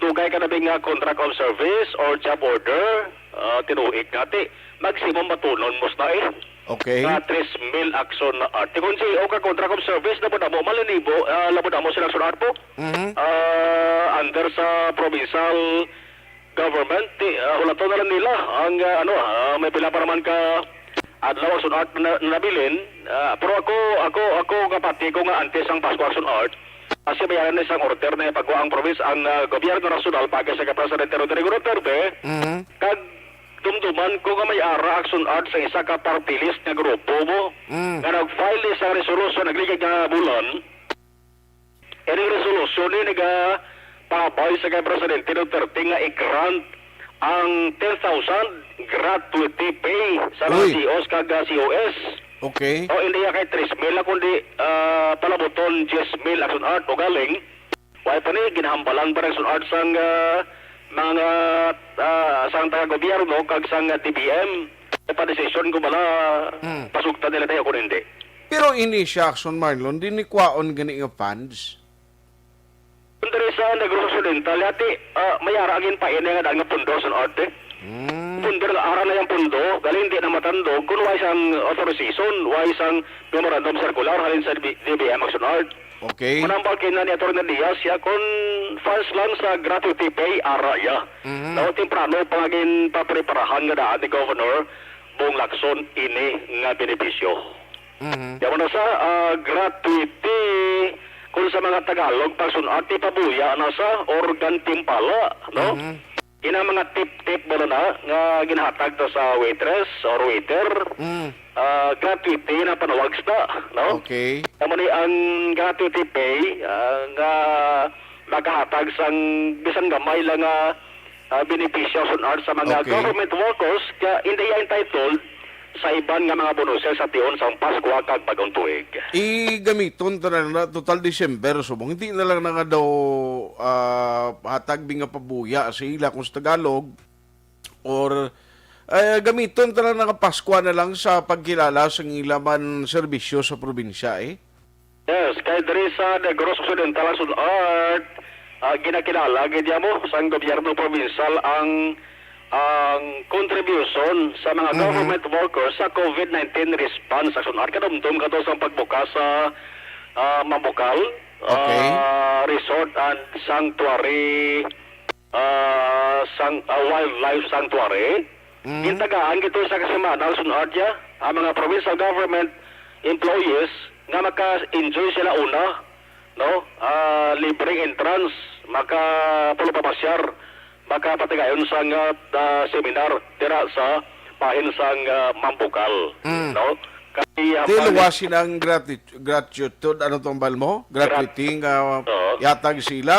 dugay ka na ba nga contract of service or job order, ah, tinuig nga ti, maximum matunon mo sa eh. Okay. Nga tres mil action na art. Kung G O ka contract of service, labod amo, malinibo, ah, labod amo sila sun-art po. Mhm. Ah, under sa provincial government, ti, ah, hulaton na lang nila ang, ah, ano, ah, may pila pa naman ka adlaw ang sun-art na, nabilin. Ah, pero ako, ako, ako kapati ko nga antes ang Pasko ang sun-art, kasi bayaran na isang order na ipagwa ang province ang, ah, gobyerno nasyonal pagka sa Presidente Rodrigo Duterte. Mhm. Kag dumduman ko nga may ara ang sun-art sa isa ka party list nga grupo mo Mm. nga nag-file ni sa resolution nagligad nga bulan. Ining resolusyon ni nagapabay sa kay Presidente Duterte nga i-grant ang ten thousand gratuity pay sa mga Uy. C Os kag, ah, C O S. Okay. O, hindi ya kay tres mil na, kundi, ah, palabuton diyes mil action art o galing. Wala pa ni, ginahambalan pa ng sun-art sang, ah, mga, ah, sang taga-gobyerno kag sang D B M. Ipadesisyon ko bala, Hmm. pasugtan nila tayo kung hindi. Pero ini siya, Action Marlon, di ni kwaon gani nga funds? Kung diri sa Negros Occidental, yati, ah, may ara agin pa ini nga daan nga pundo sa norte. Hmm. Pundo nga ara na yung pundo, galing di na matandog, kung why sang authorization, why sang memorandum circular, halin sa D B M Action Art. Okay. Manambal kina ni Attorney Diaz, ya, kung funds lang sa gratuity pay, ara ya. Mhm. Daw temprano pa nga ginpapreparahan nga daan ni Governor Bong Lacson ini nga benepisyo. Mhm. Yaman na sa, ah, gratuity, kung sa mga Tagalog, pagsun-at, ti pabuya na sa or gantimpala, no? Mhm. Ina mga tip-tip ba na nga ginahatag ta sa waitress or waiter? Mm. Ah, gratuity na panawag sa, no? Okay. Amo ni ang gratuity pay, ah, nga makahatag sang bisan gamay lang nga, ah, benepisyo sun-at sa mga Okay. government workers, kaya hindi entitled sa iban nga mga bonuses sa tion sang Paskwa kag Bagong Tuig. Igamiton ta na na, total December, subong. Hindi na lang na nga daw, ah, hatag bi nga pabuya sa ila kung sa Tagalog, or, eh, gamiton ta na nga Paskwa na lang sa pagkilala sa ila man serbisyo sa probinsya, eh. Yes, kay diri sa Negros Occidental, sun-at, ah, ginakilala gid mo sang gobyerno provincial ang, ang contribution sa mga Mhm. government workers sa COVID nineteen response. Sun-at, kadumdom kato sa pagbukas sa, ah, Mambukal, Okay. ah, Resort and Sanctuary, ah, sang, ah, Wildlife Sanctuary. Mm. Gintagaan gid to sa kasemana, sun-at ya, ang mga provincial government employees nga maka-enjoy sila una, no? Ah, libreng entrance, makapulong pamasyar, makapatigayon sang, ah, ah, seminar dira sa bahin sang, ah, Mambukal, Mm. no? Kay, ah, Ti luwasin ang grati-, gratitude, ano tong bal mo? Grat- Gratuity nga Oo. yatag sila.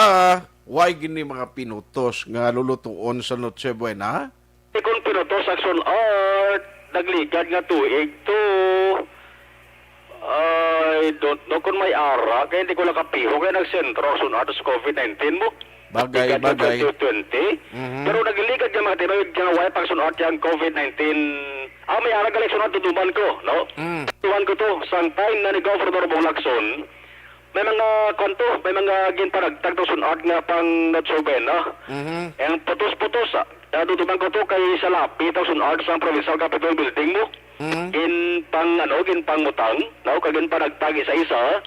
Why gini mga pinutos nga lulutuon sa Noche Buena? Di kon pinutos sa sun-at, nagligad nga tuig to. I don't know kung may ara, kaya hindi ko lang kapiho, kaya nagsentro ang sun-at sa COVID nineteen mo. Bagay, Nagligad nga bagay. twenty twenty. Mhm. Pero nagligad nga mga tinuig nga way pag sun-at yang COVID nineteen. Ah, may ara gali sun-at, duduman ko, no? Mm. Duduman ko to, sang time na ni Governor Bong Lacson, may mga, kwan to, may mga ginpanagtag to sun-at nga pang Noche Buena. Mhm. Ang putos-putos, ah, naduduman ko to kay sa lapi to sun-at sa Provincial Capitol Building mo. Mhm. Ginpang, ano, ginpangutang, no? Kag ginpanagtag isa-isa.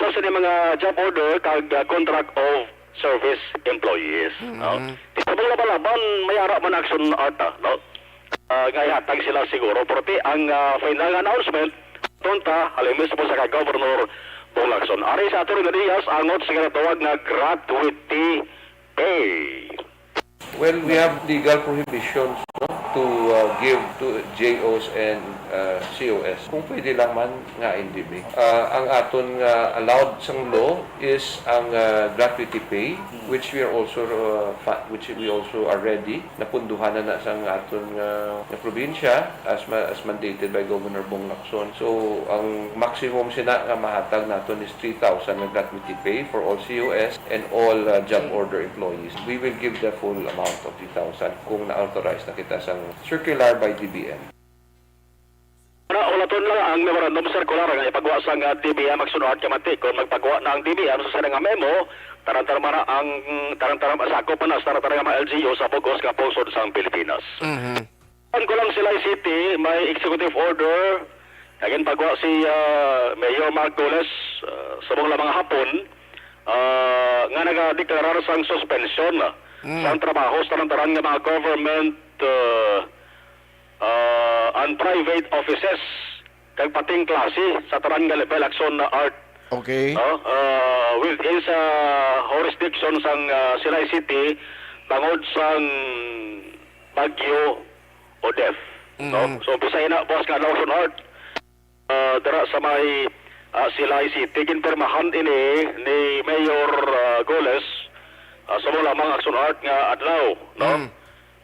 So, sa mga job order kag, ah, contract of service employees, no? Mhm. Di sa mga laban-laban, may ara man action art, ah, no? Ah, nga ihatag sila siguro. Pero ti ang, ah, final announcement, tonta, halin mismo sa kay Governor Bong Lacson. Ari sa ato rin nga diyas, angot sa ginatawag nga gratuity pay. Well, we have legal prohibitions, no, to, uh, give to J Os and, uh, C O S. Kung pwede lang man nga hindi mi. Uh, ang aton nga allowed sang law is ang, uh, gratuity pay, which we are also, uh, fa-, which we also are ready. Napunduhan na na sang aton nga, nga probinsya as ma-, as mandated by Governor Bong Lacson. So, ang maximum sina nga mahatag naton is three thousand nga gratuity pay for all C O S and all, uh, job order employees. We will give the full amount of three thousand kung na-authorize na kita sa circular by D B M. Para ulaton lang ang memorandum circular nga ipagwa sang, ah, D B M, magsunod ka mati. Kung magpagwa na ang D B M sa sila nga memo, tanan-tanan man ang, tanan-tanan, sakop man ang tanan-tanan nga mga L G U sa bugos nga pungsod sang Pilipinas. Mhm. Ang kulang sila City, may executive order, nga ginpagwa si, ah, Mayor Mark Goles, ah, subong lamang hapon, ah, nga nagadeklarar sang suspension, ah, Mm. sang trabaho sa tanan-tanan nga mga government, ah, ah, and private offices, kag pating klase sa tanan nga level action na art. Okay. No? Ah, within sa jurisdiction sang, ah, Silay City, bangod sang Bagyo Odette, no? Mm. So, bisay na, boss, nga Lawson Art, ah, dira sa may, ah, Silay City, ginpirmahan ini ni Mayor, ah, Goles, ah, subong lamang action art nga adlaw, no? Mm.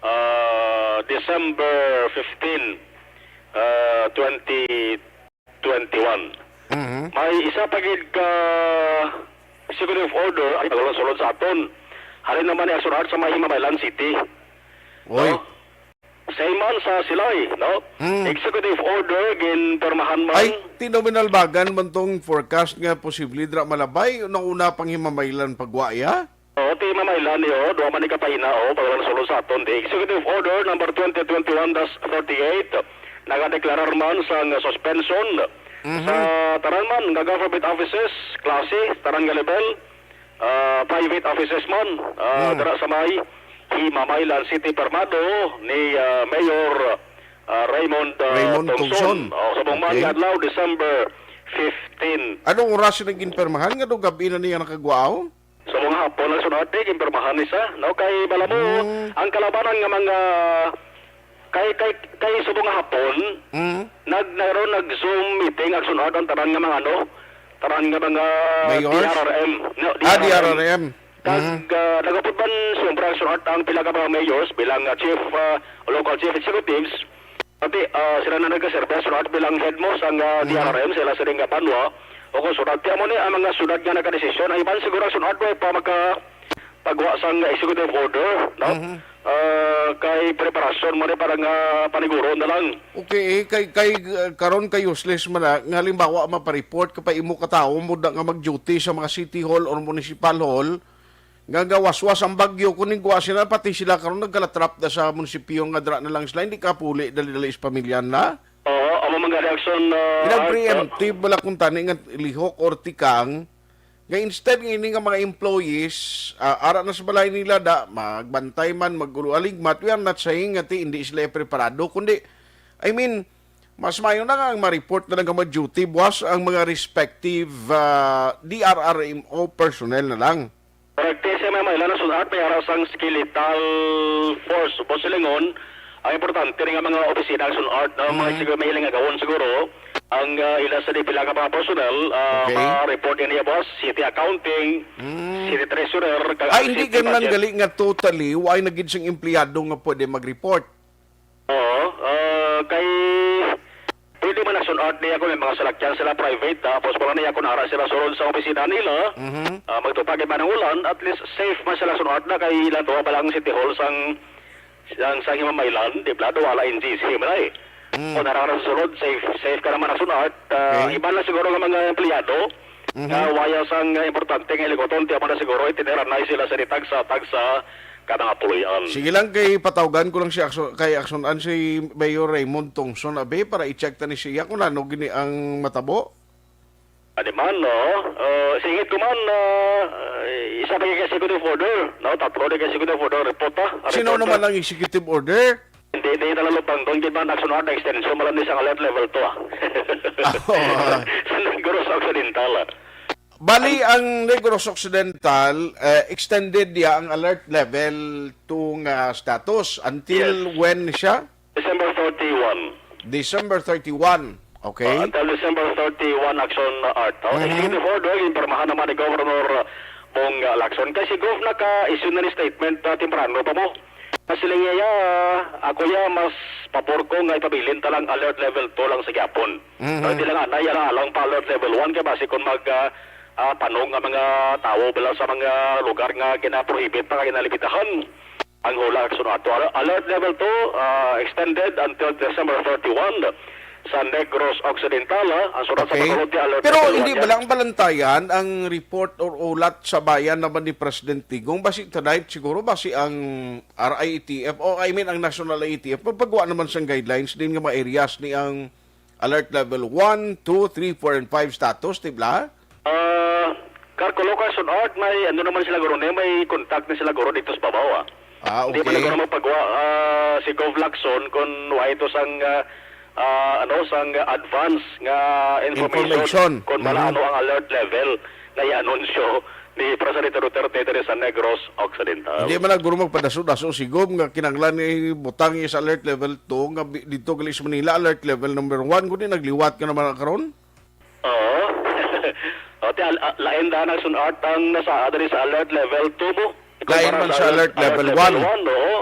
Ah, December fifteen, ah, twenty twenty-one. Mhm. May isa pa gid ka executive order, ay, pagsulod sa aton. Halin naman ni action art sa may Himamaylan City. Oy. No? Same man sa Silay, no? Hmm. Executive order, ginpirmahan man. Ay, tinominalbagan man tong forecast nga posible dira malabay, nauna pang Himamaylan pagwa, ya? Oo, ti Himamaylan ni, oh, duha man ni kapahina, oh, paglang sulod sa aton, di. Executive Order number twenty twenty-one dash forty-eight, nagadeklarar man sang suspension Mhm. sa tanan man nga government offices, klase, tanan nga level, ah, private offices man, ah, Hmm. dira sa may Himamaylan City, pirmado ni, ah, Mayor Ah, Raymond, ah, Raymond Tungson. Tungson. Oh, sa buong Okay. Adlaw, December fifteen. Anong oras na ginpirmahan nga do gabi na niya nakagwaaw? Sa mga hapon lang sunod, eh, ginpirmahan ni sa, no? Kay bala mo, Mm. ang kalabanan nga mga, kay, kay, kay sa mga hapon, Mm. nag, nagkaroon nag-Zoom meeting ang sunod ang tanan nga mga ano, tanan nga mga Mayors? D R R M. No, Ah, D R R M. D R R M. Kag, Mm. ah, nagapod man siyempre ang sunod ang pila ka mga mayors bilang, ah, chief, ah, local chief executives. Pati, ah, sila na nagaserbe sa sunod bilang head mo sang, ah, Mhm. D R R M, sila sa ring banwa. O kung sunod, ti amo ni ang mga sunod nga nagadesisyon, ang iban siguro ang sunod, way pa makapagwa sang executive order, no? Mhm. Ah, kay preparasyon mo ni para nga paniguro na lang. Okay, eh, kay, kay, uh, karon kay useless man na, nga halimbawa mapareport ka pa imo katawo mo da nga mag-duty sa mga city hall or municipal hall, nga gawaswas ang bagyo, kung ningkuha sila, pati sila karon nagkalatrap da sa munisipyo nga dra na lang sila, hindi kapuli dali-dali sa pamilya na. Oo, amo man gani action, ah, Art, ah. Nag-preemptive bala kung tani nga lihok or tikang, nga instead nga ini nga mga employees, ah, ara na sa balay nila da, magbantay man, mag-aligmat, we are not saying nga ti hindi sila preparado, kundi, I mean, mas maayo na nga ang ma-report na lang nga mag-duty buwas ang mga respective, ah, D R R M O personnel na lang. Correct. Kay sa may mailan na sunod, may ara sang skeletal force. Boss Lingon, ang importante rin nga mga opisina ang sunod, no? Mga Mm. siguro may ilang agawon siguro, ang, ah, ila sa di pila ka mga personnel, ah, Okay. ma-report niya, boss, city accounting, Mm. city treasurer, kag Ah, ang hindi city ganun lang budget. Gali nga totally, why na gid siyang empleyado nga pwede mag-report? Oo, ah, kay pwede man nagsun-art niya kung may mga salakyan sila private, tapos wala niya kung ara sila sulod sa opisina nila, Mhm. ah, magtupag man ang ulan, at least safe man sila sun-art na kay ilang duha pa lang City Hall sang, sang, sang Himamaylan, di ba? Duha lang N G C man ay. Mm. Kung ara ka na sulod, safe, safe ka naman nagsun-art. Ah, Okay. iban lang siguro nga mga empleyado, Mhm. nga waya sang importante nga hilikuton, tiyan mo na siguro, itiniranay sila sa di tagsa-tagsa ka mga puloy-an. Sige lang, kay patawgan ko lang si Akso-, kay Akson-an si Mayor Raymond Tongson, abi, para i-check ta ni siya kung ano gini ang matabo. Ano man, no? Uh, singit ko man, uh, isa pa yung executive order, no? Tatlo na executive order, report pa. Sino Report naman pa. Ang executive order? Hindi, hindi na lang lupang doon. Di ba, nagsunod na extension, malam ni sa alert level two, ah. Ah, oo, ah. Sa Negros Occidental, ah. Bali, ang Negros Occidental, eh, extended niya ang alert level two nga status. Until Yes. When siya? December thirty-one. December thirty-one. Okay. Oh, until December thirty-one, Action Art. Oh, Mhm. Executive Order, ginpirmahan naman ni Governor Bong, uh, Lacson. Kay si Gov naka-issue na ni statement, uh, temprano pa mo. Kasi lang niya, ako ya, mas pabor ko nga ipabilin ta lang alert level two lang sa gyapon. Mhm. Pero di lang anay, ala lang pa alert level one, kay basi kung mag, ah, ah, panong ang mga tawo bala sa mga lugar nga ginaprohibit pa, nga ginalimitahan ang hula, sunod ato. Al-, alert level two, ah, extended until December thirty-one sa Negros Occidental, ah. Ang sunod sa Okay. Bacolod, alert Pero level hindi one ba yan. Lang balantayan ang report or ulat sa bayan naman ni President Digong? Basi tonight siguro, basi ang R I A T F, o I mean ang National I A T F, magpagawa naman sang guidelines din nga mga areas ni ang alert level one, two, three, four, and five status, di ba? Ah, Carcoloca, Sun Art, may ano naman sila guro ni, may contact na sila guro dito sa babaw, ah. Ah, Hindi pa okay. Nagkaroon magpagawa, ah, si Gov Lacson kung wala ito sang, ah, ah, ano, sang advance nga information Information. Kung wala Mhm. Ano ang alert level na i-anunsyo ni Presidente Duterte diri sa Negros Occidental. Hindi man na guro magpadaso-daso si Gov nga kinahanglan ni butang sa alert level two nga bi-, dito gali sa Manila alert level number one, kundi nagliwat ka naman karon? Oo. O, ti, al-, a-, lain da ang Sun Art ang nasa, diri sa alert level two mo. Lain man sa alert level one. Kumpara sa alert level one, oo.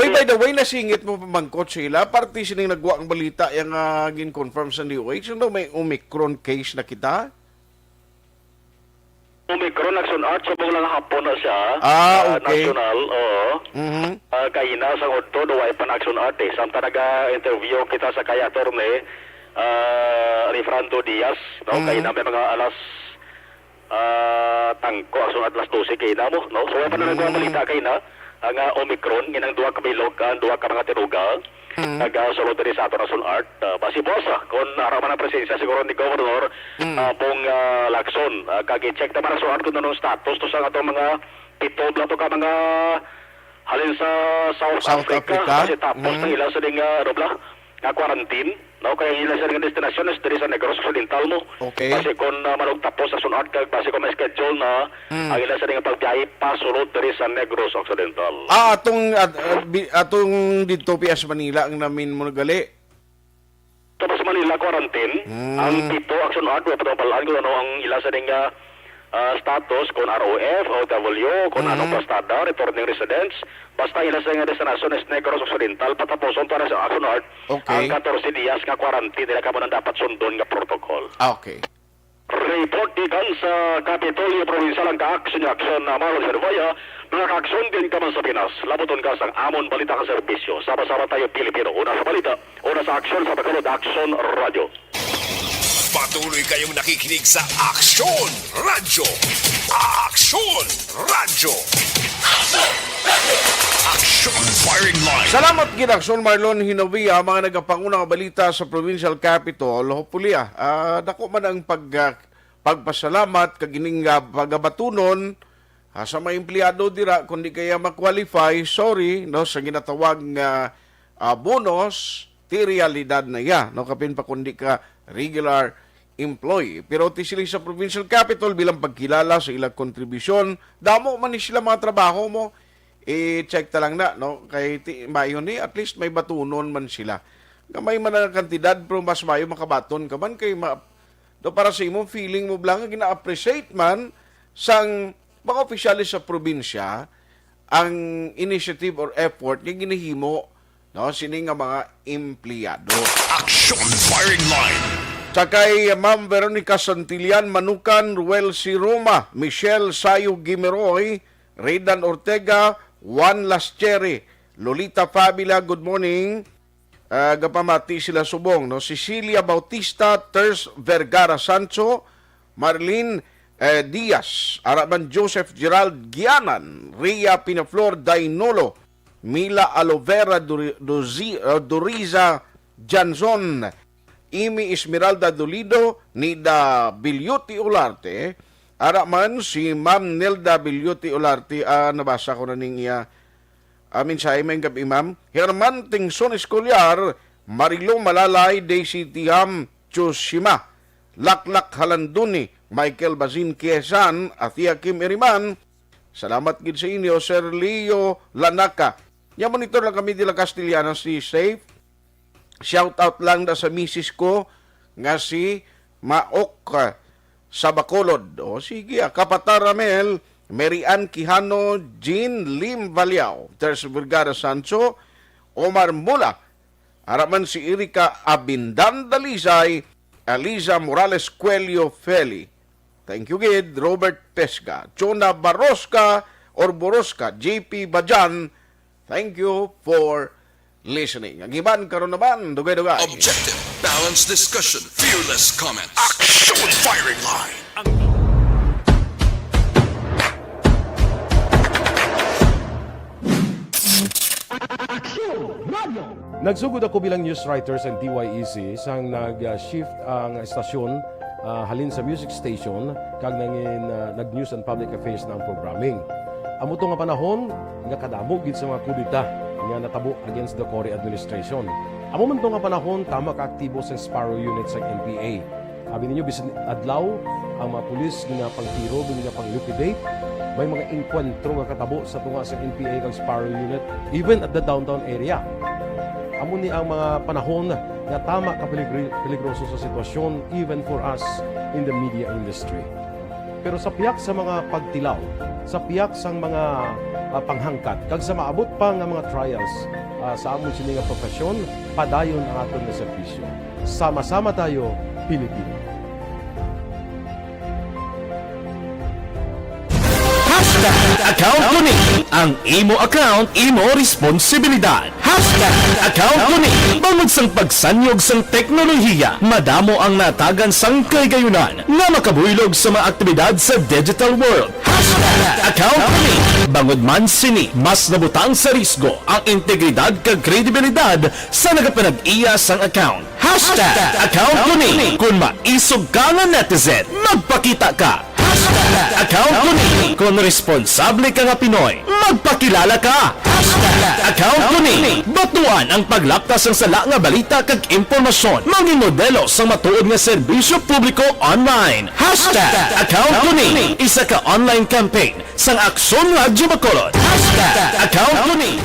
Uy, by the way, nasingit mo pamangkot sila, parte sining nagwa ang balita yang, ah, gin-confirm sa D O H, ano, may Omicron case na kita? Omicron, nag-Sun Art, subong lang hapon na siya. Ah, Ah, okay. National, oo. Mhm. Ah, kaina sa udto, do, way pa nag-Sun Art, eh. Samtang naga-interview kita sa kay attorney, ah, Refrando Diaz, no? Mhm. Kaina may mga alas, ah, tangko, ang Sun Art, alas dose kaina mo, no? So, way pa na Mhm. nagwang balita kaina, ang, ah, Omicron, ginang duha ka bilog, ang duha ka mga tinuga. Mm. Nagasulod diri sa ato nga Sun Art. Ah, basi, boss, ah, kung ara man ang presensya siguro ni Governor, Mm. ah, Bong, ah, Lacson, ah, kag i-check naman ang Sun Art kung anong status to sa atong mga pito bala to ka mga halin sa South South Africa. Africa. Kasi tapos Mm. na ila sa ding, ah, ano bala, nga quarantine, no? Kay ang ila sini nga destinasyon is diri sa Negros Occidental mo. Okay. Basi kon, ah, manugtapos sa sunod kag basi kon may schedule na Mm. ang ila sini nga pagbiyahe pasulod diri sa Negros Occidental. Ah, atong, at, at, bi-, atong dito, P S Manila, ang namin mo gali. Tapos Manila quarantine, Mm. ang pito action art, wala pa tong palaan kung ano ang ila sini nga, ah, status, kung R O F, O W, kung Mm. anong pastada, returning residents. Basta ila sini nga destinasyon is Negros Occidental, patapuson para sa action art, Okay. ang katorse diyas nga quarantine, nila kamo nang dapat sundon nga protocol. Ah, okay. Report gikan sa Kapitolyo Provincial ang kaaksyon nga aksyon na Marlon Herboya, mga kaaksyon din ka man sa Pinas. Labuton ka sang amon balita nga serbisyo. Sama-sama tayo, Pilipino. Una sa balita, una sa aksyon sa Tagalog Aksyon Radyo. Patuloy kayong nakikinig sa Aksyon Radyo. Aksyon Radyo. Aksyon Firing Line. Salamat gid, Aksyon Marlon Hinovia, mga nagapanguna nga balita sa provincial capital. Hopefully, ah, ah, dako man ang pag, ah, pagpasalamat kag ining, ah, pagabatunon, ah, sa mga empleyado dira, kung di kaya ma-qualify, sorry, no, sa ginatawag nga, ah, bonus, ti realidad na iya, no, kapin pa kung di ka regular employee. Pero ti sila sa provincial capital bilang pagkilala sa ilang kontribusyon, damo man ni sila mga trabaho mo, i-check ta lang na, no? Kay ti, mayo ni, at least may batunon man sila. Gamay man ang kantidad, pero mas mayo makabaton ka man kay ma-, do para sa imong feeling mo lang, gina-appreciate man sang mga opisyales sa probinsya ang initiative or effort nga ginahimo, no, sini nga mga empleyado. Action Firing Line. Sa kay Ma'am Veronica Santillan, Manukan, Ruel C. Roma, Michelle Sayo Gimeroy, Redan Ortega, Juan Lascheri, Lolita Fabila, good morning. Ah, gapamati sila subong, no? Cecilia Bautista, Ters Vergara Sancho, Marlene, eh, Diaz, ara man Joseph Gerald Gianan, Ria Pinaflor Dainolo, Mila Alovera Duri-, Dozi-, uh, Doriza Janson, Imi Esmeralda Dolido, Nida Bilyuti Olarte, ara man si Ma'am Nelda Bilyuti Olarte, ah, nabasa ko na ning iya, ah, mensahe, may gabi, ma'am. Herman Tingson Escolar, Marilo Malalay, Daisy Tiham, Chushima, Laklak Halanduni, Michael Bazin Quezan, Athea Kim Iriman, salamat gid sa inyo, Sir Leo Lanaka. Nya, monitor lang kami dila Castellana, si safe. Shout out lang da sa misis ko nga si Maok, ah, sa Bacolod. O, sige, ah. Kapata Ramel, Mary Ann Quijano, Jean Lim Valiao, Terce Vergara Sancho, Omar Mula, ara man si Erica Abindan Dalisay, Eliza Morales Coelho Feli. Thank you gid, Robert Pesga, Chona Barosca or Borosca, J P Bajan. Thank you for listening. Ang iban karon naman, dugay-dugay. Objective, balanced discussion, fearless comments. Action Firing Line. Aksyon Radio! Nagsugod ako bilang news writer sa D Y E C sang nag-shift ang estasyon, ah, halin sa music station kag nangin, ah, nag-news and public affairs na ang programming. Amo to nga panahon nga kadamo gid sa mga kudeta nga natabo against the Cory administration. Amo man to nga panahon tama ka aktibo sa Sparrow Unit sa N P A. Abi ninyo, bisan adlaw, ang mga pulis ginapangtiro, ginapang-liquidate. May mga engkwentro nga katabo sa tunga sa N P A kag Sparrow Unit, even at the downtown area. Amo ni ang mga panahon nga tama ka peligri-, peligroso sa sitwasyon, even for us in the media industry. Pero sa pihak sa mga pagtilaw, sa pihak sang mga, ah, panghangkat, kag sa maabot pa nga mga trials, ah, sa amon sini nga profesyon, padayon ang aton nga serbisyo. Sama-sama tayo, Pilipino. Hashtag account ko ni. Ang imo account, imo responsibilidad. Hashtag account ko ni. Bangod sang pagsanyog sang teknolohiya, madamo ang natagan sang kahigayunan nga makabuylog sa mga aktibidad sa digital world. Hashtag account ko ni. Bangod man sini, mas nabutang sa risgo ang integridad kag kredibilidad sa nagapanag-iya sang account. Hashtag account ko ni. Kung maisog ka nga netizen, magpakita ka. Hashtag account ko ni. Kon responsable ka nga Pinoy, magpakilala ka! Hashtag account ko ni. Batuan ang paglapta sang sala nga balita kag impormasyon. Mangin modelo sang matuod nga serbisyo publiko online. Hashtag account ko ni. Isa ka online campaign sang Aksyon Radyo Bacolod. Hashtag account ko ni.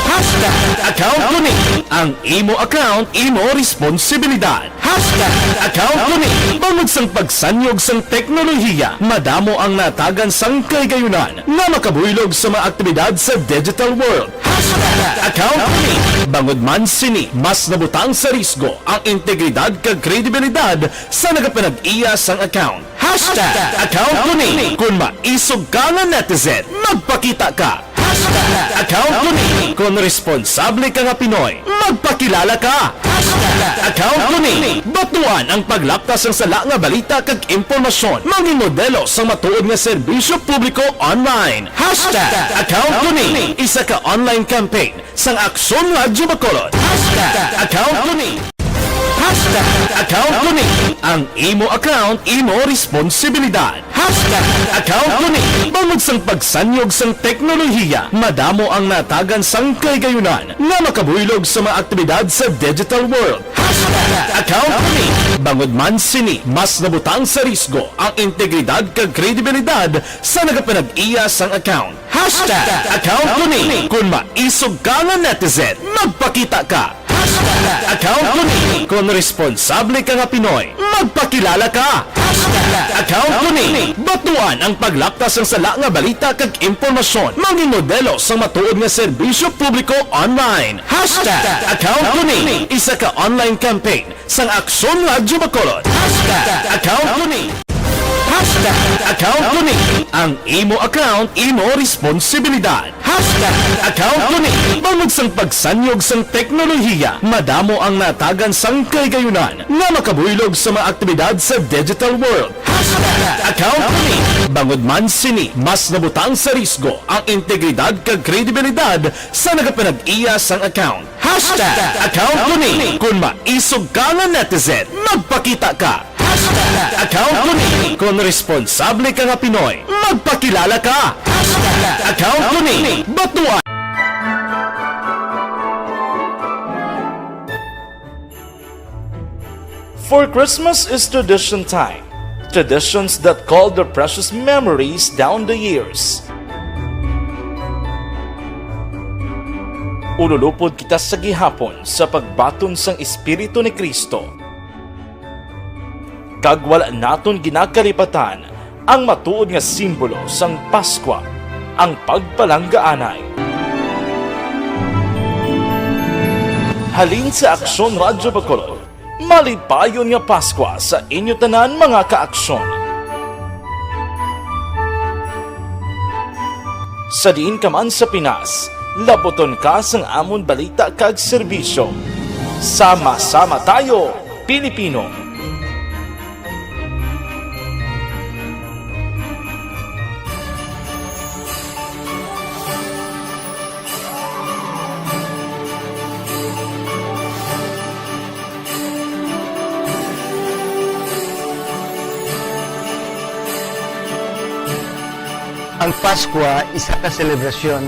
Hashtag account ko ni. Ang imo account, imo responsibilidad. Hashtag account ko ni. Bangod sang pagsanyog sang teknolohiya, madamo ang natagan sang kahigayunan nga makabuylog sa mga aktibidad sa digital world. Hashtag account ko ni. Bangod man sini, mas nabutang sa risgo ang integridad kag kredibilidad sa nagapanag-iya sang account. Hashtag account ko ni. Kon maisog ka nga netizen, magpakita ka. Hashtag account ko ni. Kon responsable ka nga Pinoy, magpakilala ka. Hashtag account ko ni. Batuan ang paglapta sang sala nga balita kag impormasyon. Mangin modelo sang matuod nga serbisyo publiko online. Hashtag account ko ni. Isa ka online campaign sang Aksyon Radyo Bacolod. Hashtag account ko ni. Hashtag account ko ni. Ang imo account, imo responsibilidad. Hashtag account ko ni. Bangod sang pagsanyog sang teknolohiya, madamo ang natagan sang kahigayunan nga makabuylog sa mga aktibidad sa digital world. Hashtag account ko ni. Bangod man sini, mas nabutang sa risgo ang integridad kag kredibilidad sa nagapanag-iya sang account. Hashtag account ko ni. Kon maisog ka nga netizen, magpakita ka. Hashtag account ko ni. Kon responsable ka nga Pinoy, magpakilala ka. Hashtag account ko ni. Batuan ang paglapta sang sala nga balita kag impormasyon. Mangin modelo sang matuod nga serbisyo publiko online. Hashtag account ko ni. Isa ka online campaign sang Aksyon Radyo Bacolod. Hashtag account ko ni. Hashtag account ko ni. Ang imo account, imo responsibilidad. Hashtag account ko ni. Bangod sang pagsanyog sang teknolohiya, madamo ang natagan sang kahigayunan nga makabuylog sa mga aktibidad sa digital world. Hashtag account ko ni. Bangod man sini, mas nabutang sa risgo ang integridad kag kredibilidad sa nagapanag-iya sang account. Hashtag account ko ni. Kon maisog ka nga netizen, magpakita ka. Hashtag account ko ni. Kon responsable ka nga Pinoy, magpakilala ka. Hashtag account ko ni. Batuan. For Christmas is tradition time. Traditions that call their precious memories down the years. Ululupod kita sa gihapon sa pagbaton sang Espiritu ni Cristo. Kag wala naton ginakalipatan ang matuod nga simbolo sang Paskwa, ang pagpalanggaanay. Halin sa Aksyon Radyo Bacolod, malipayon nga Paskwa sa inyo tanan, mga ka-aksyon. Sa diin ka man sa Pinas, labuton ka sang amon balita kag serbisyo. Sama-sama tayo, Pilipino! Ang Paskwa isa ka selebrasyon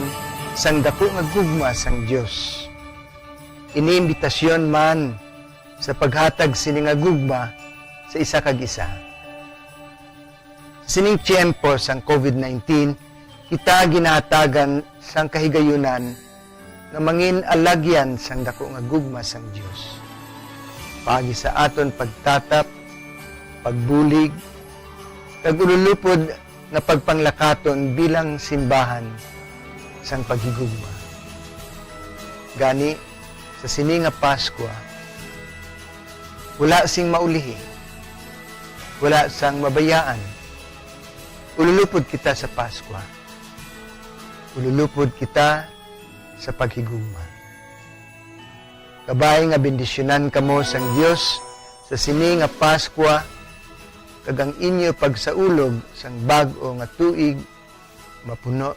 sang daku nga gugma sang Dios. Ini imbitasyon man sa paghatag sini nga gugma sa isa kag isa. Sining tiyempo sang covid nineteen, kita ginahatagan sang kahigayunan nga mangin alagyan sang daku nga gugma sang Dios. Paagi sa aton pagtatap, pagbulig, kag ululupod nga pagpanglakaton bilang simbahan sang paghigugma. Gani, sa sini nga Paskwa, wala sing maulihi, wala sang mabayaan. Ululupod kita sa Paskwa. Ululupod kita sa paghigugma. Kabay nga bendisyonan kamo sang Dios sa sini nga Paskwa, kag ang inyo pagsaulog sang bag-o nga tuig mapuno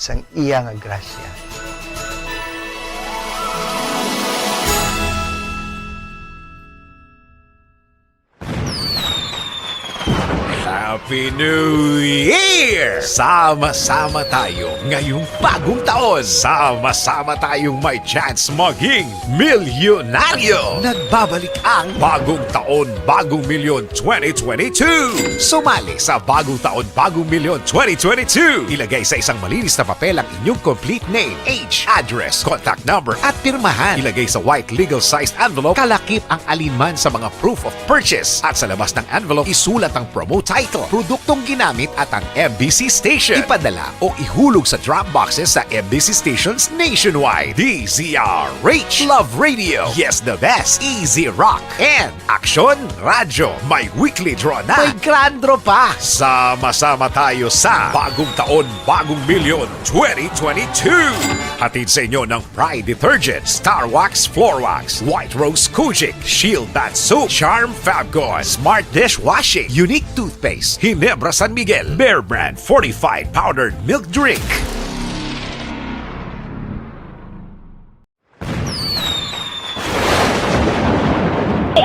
sang iya nga grasya. Happy New Year! Sama-sama tayo ngayong bagong taon. Sama-sama tayong may chance maging milyonaryo. Nagbabalik ang Bagong Taon, Bagong Milyon twenty twenty-two. Sumali sa Bagong Taon, Bagong Milyon twenty twenty-two. Ilagay sa isang malinis na papel ang inyong complete name, age, address, contact number, at pirmahan. Ilagay sa white legal-sized envelope, kalakip ang alinman sa mga proof of purchase. At sa labas ng envelope, isulat ang promo title, produktong ginamit at ang M B C station. Ipadala o ihulog sa drop boxes sa M B C stations nationwide. D Z R H, Love Radio. Yes, the best. Easy Rock. And Aksyon Radyo. May weekly draw na. May grand draw pa. Sama-sama tayo sa Bagong Taon, Bagong Milyon twenty twenty-two. Hatid sa inyo ng Pride Detergent, Star Wax Floor Wax, White Rose Kojic, Shield Bath Soap, Charm Fabcon, Smart Dishwashing, Unique Toothpaste, Ginebra San Miguel, Bear Brand Fortified Powdered Milk Drink.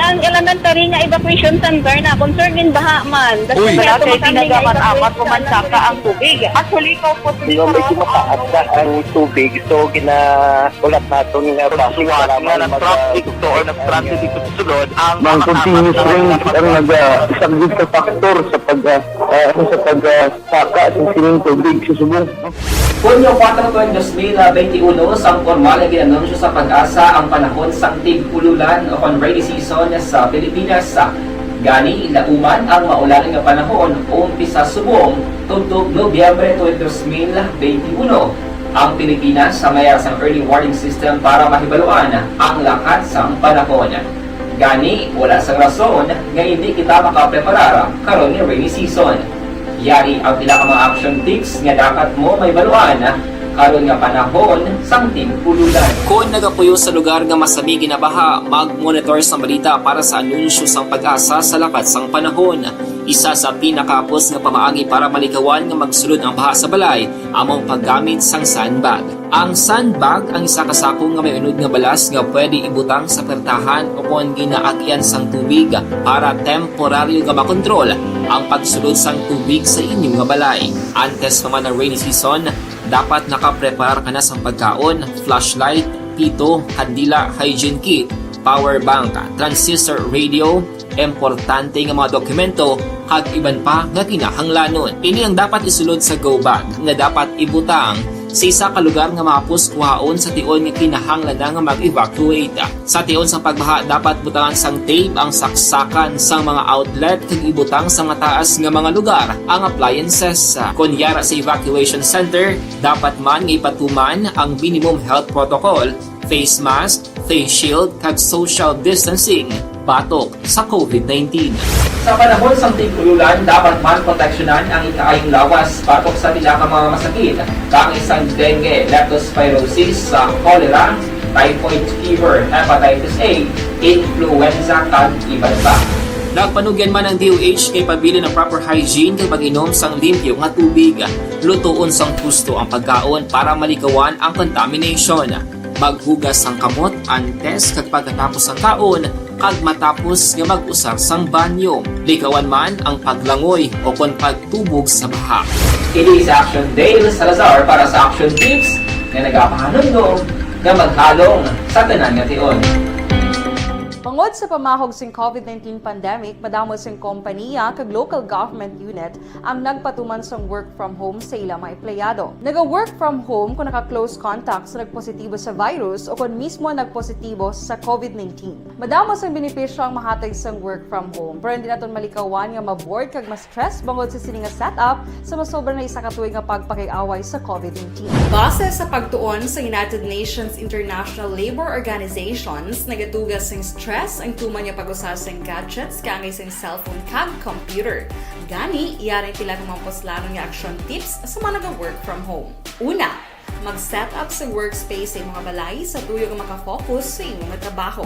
Ang elementary nga evacuation center na concern in baha man. Uy. Wala kay tinaga man amat ko man saka ang tubig. Actually, ikaw po, Di ba, medyo mataas na ang tubig. So, ginahulat naton nga bus nga para nga mag- nag-traffic to or nag-transit dito sa sulod, ang Mang continuous rain ang nag-, ah, isang big factor sa pag, ah, ah, ano, sa pag, ah, saka sa sining tubig sa subong. Hunyo kuwatro, dos mil benti uno, sang pormal nga gin-anunsyo sa PAGASA ang panahon sang tig-ululan o kon rainy season sa Pilipinas. Gani, lauman ang maulan nga panahon umpisa subong tubtob Nobyembre twenty, dos mil benti uno. Ang Pilipinas may ara sang early warning system para mahibaluan ang lakat sang panahon. Gani, wala sang rason nga indi kita makapreparar karon nga rainy season. Yari ang pila ka mga action tips nga dapat mo mahibaluan karon nga panahon sang tig-ululan. Kon nagapuyo sa lugar nga masami ginabaha, mag-monitor sa balita para sa anunsyo sang PAGASA sa lakat sang panahon. Isa sa pinakahapos nga pamaagi para malikawan nga magsulod ang baha sa balay amo ang paggamit sang sandbag. Ang sandbag ang isa ka sako nga may unod nga balas nga pwede ibutang sa pertahan o kon ginaagyan sang tubig para temporaryo nga makontrol ang pagsulod sang tubig sa inyo nga balay. Antes pa man ang rainy season, dapat nakapreparar ka na sang pagkaon, flashlight, pito, kandila, hygiene kit, power bank, transistor radio, importante nga mga dokumento, kag iban pa nga kinahanglanon. Ini ang dapat isulod sa go bag nga dapat ibutang sa isa ka lugar nga mahapos kuhaon sa tion nga kinahanglan na nga mag-evacuate. Sa tion sang pagbaha, dapat butangan sang tape ang saksakan sang mga outlet kag ibutang sa mataas nga mga lugar ang appliances. Kon yara sa evacuation center, dapat man nga ipatuman ang minimum health protocol, face mask, face shield, kag social distancing batok sa COVID nineteen. Sa panahon sang tig-ululan, dapat man proteksyonan ang ikaayong lawas batok sa pila ka mga masakit, kaangay sang dengue, leptospirosis, sa cholera, typhoid fever, hepatitis A, influenza, kag iban pa. Nagpanugyan man ang D O H nga ipabilin ang proper hygiene kag mag-inom sang limpyo nga tubig. Lutoon sang husto ang pagkaon para malikawan ang contamination. Maghugas sang kamot antes kag pagkatapos sang kaon kag matapos nga mag-usar sang banyo. Likawan man ang paglangoy o kon pagtubog sa baha. Ini si Action Dale Salazar para sa Action Tips nga nagapahanumdom nga maghalong sa tanan nga tion. Bangod sa pamahog sing COVID nineteen pandemic, madamo sing kompaniya kag local government unit ang nagpatuman sang work from home sa ila mga empleyado. Naga-work from home kung naka-close contact sa nagpositibo sa virus o kon mismo nagpositibo sa COVID nineteen. Madamo sang benepisyo ang mahatag sang work from home, pero hindi naton malikawan nga ma-bored kag ma-stress bangod sa sini nga setup sa masobra na isa ka tuig nga pagpakig-away sa COVID nineteen. Base sa pagtuon sa United Nations International Labour Organizations, nagatuga sing stress ang tuman nga pag-usa sing gadgets kaangay sing cellphone kag computer. Gani, yari pila ka mga puslanon nga action tips sa mga naga-work from home. Una, mag-set up sa workspace sa imo nga balay sa tuyo nga maka-focus sa imo nga trabaho.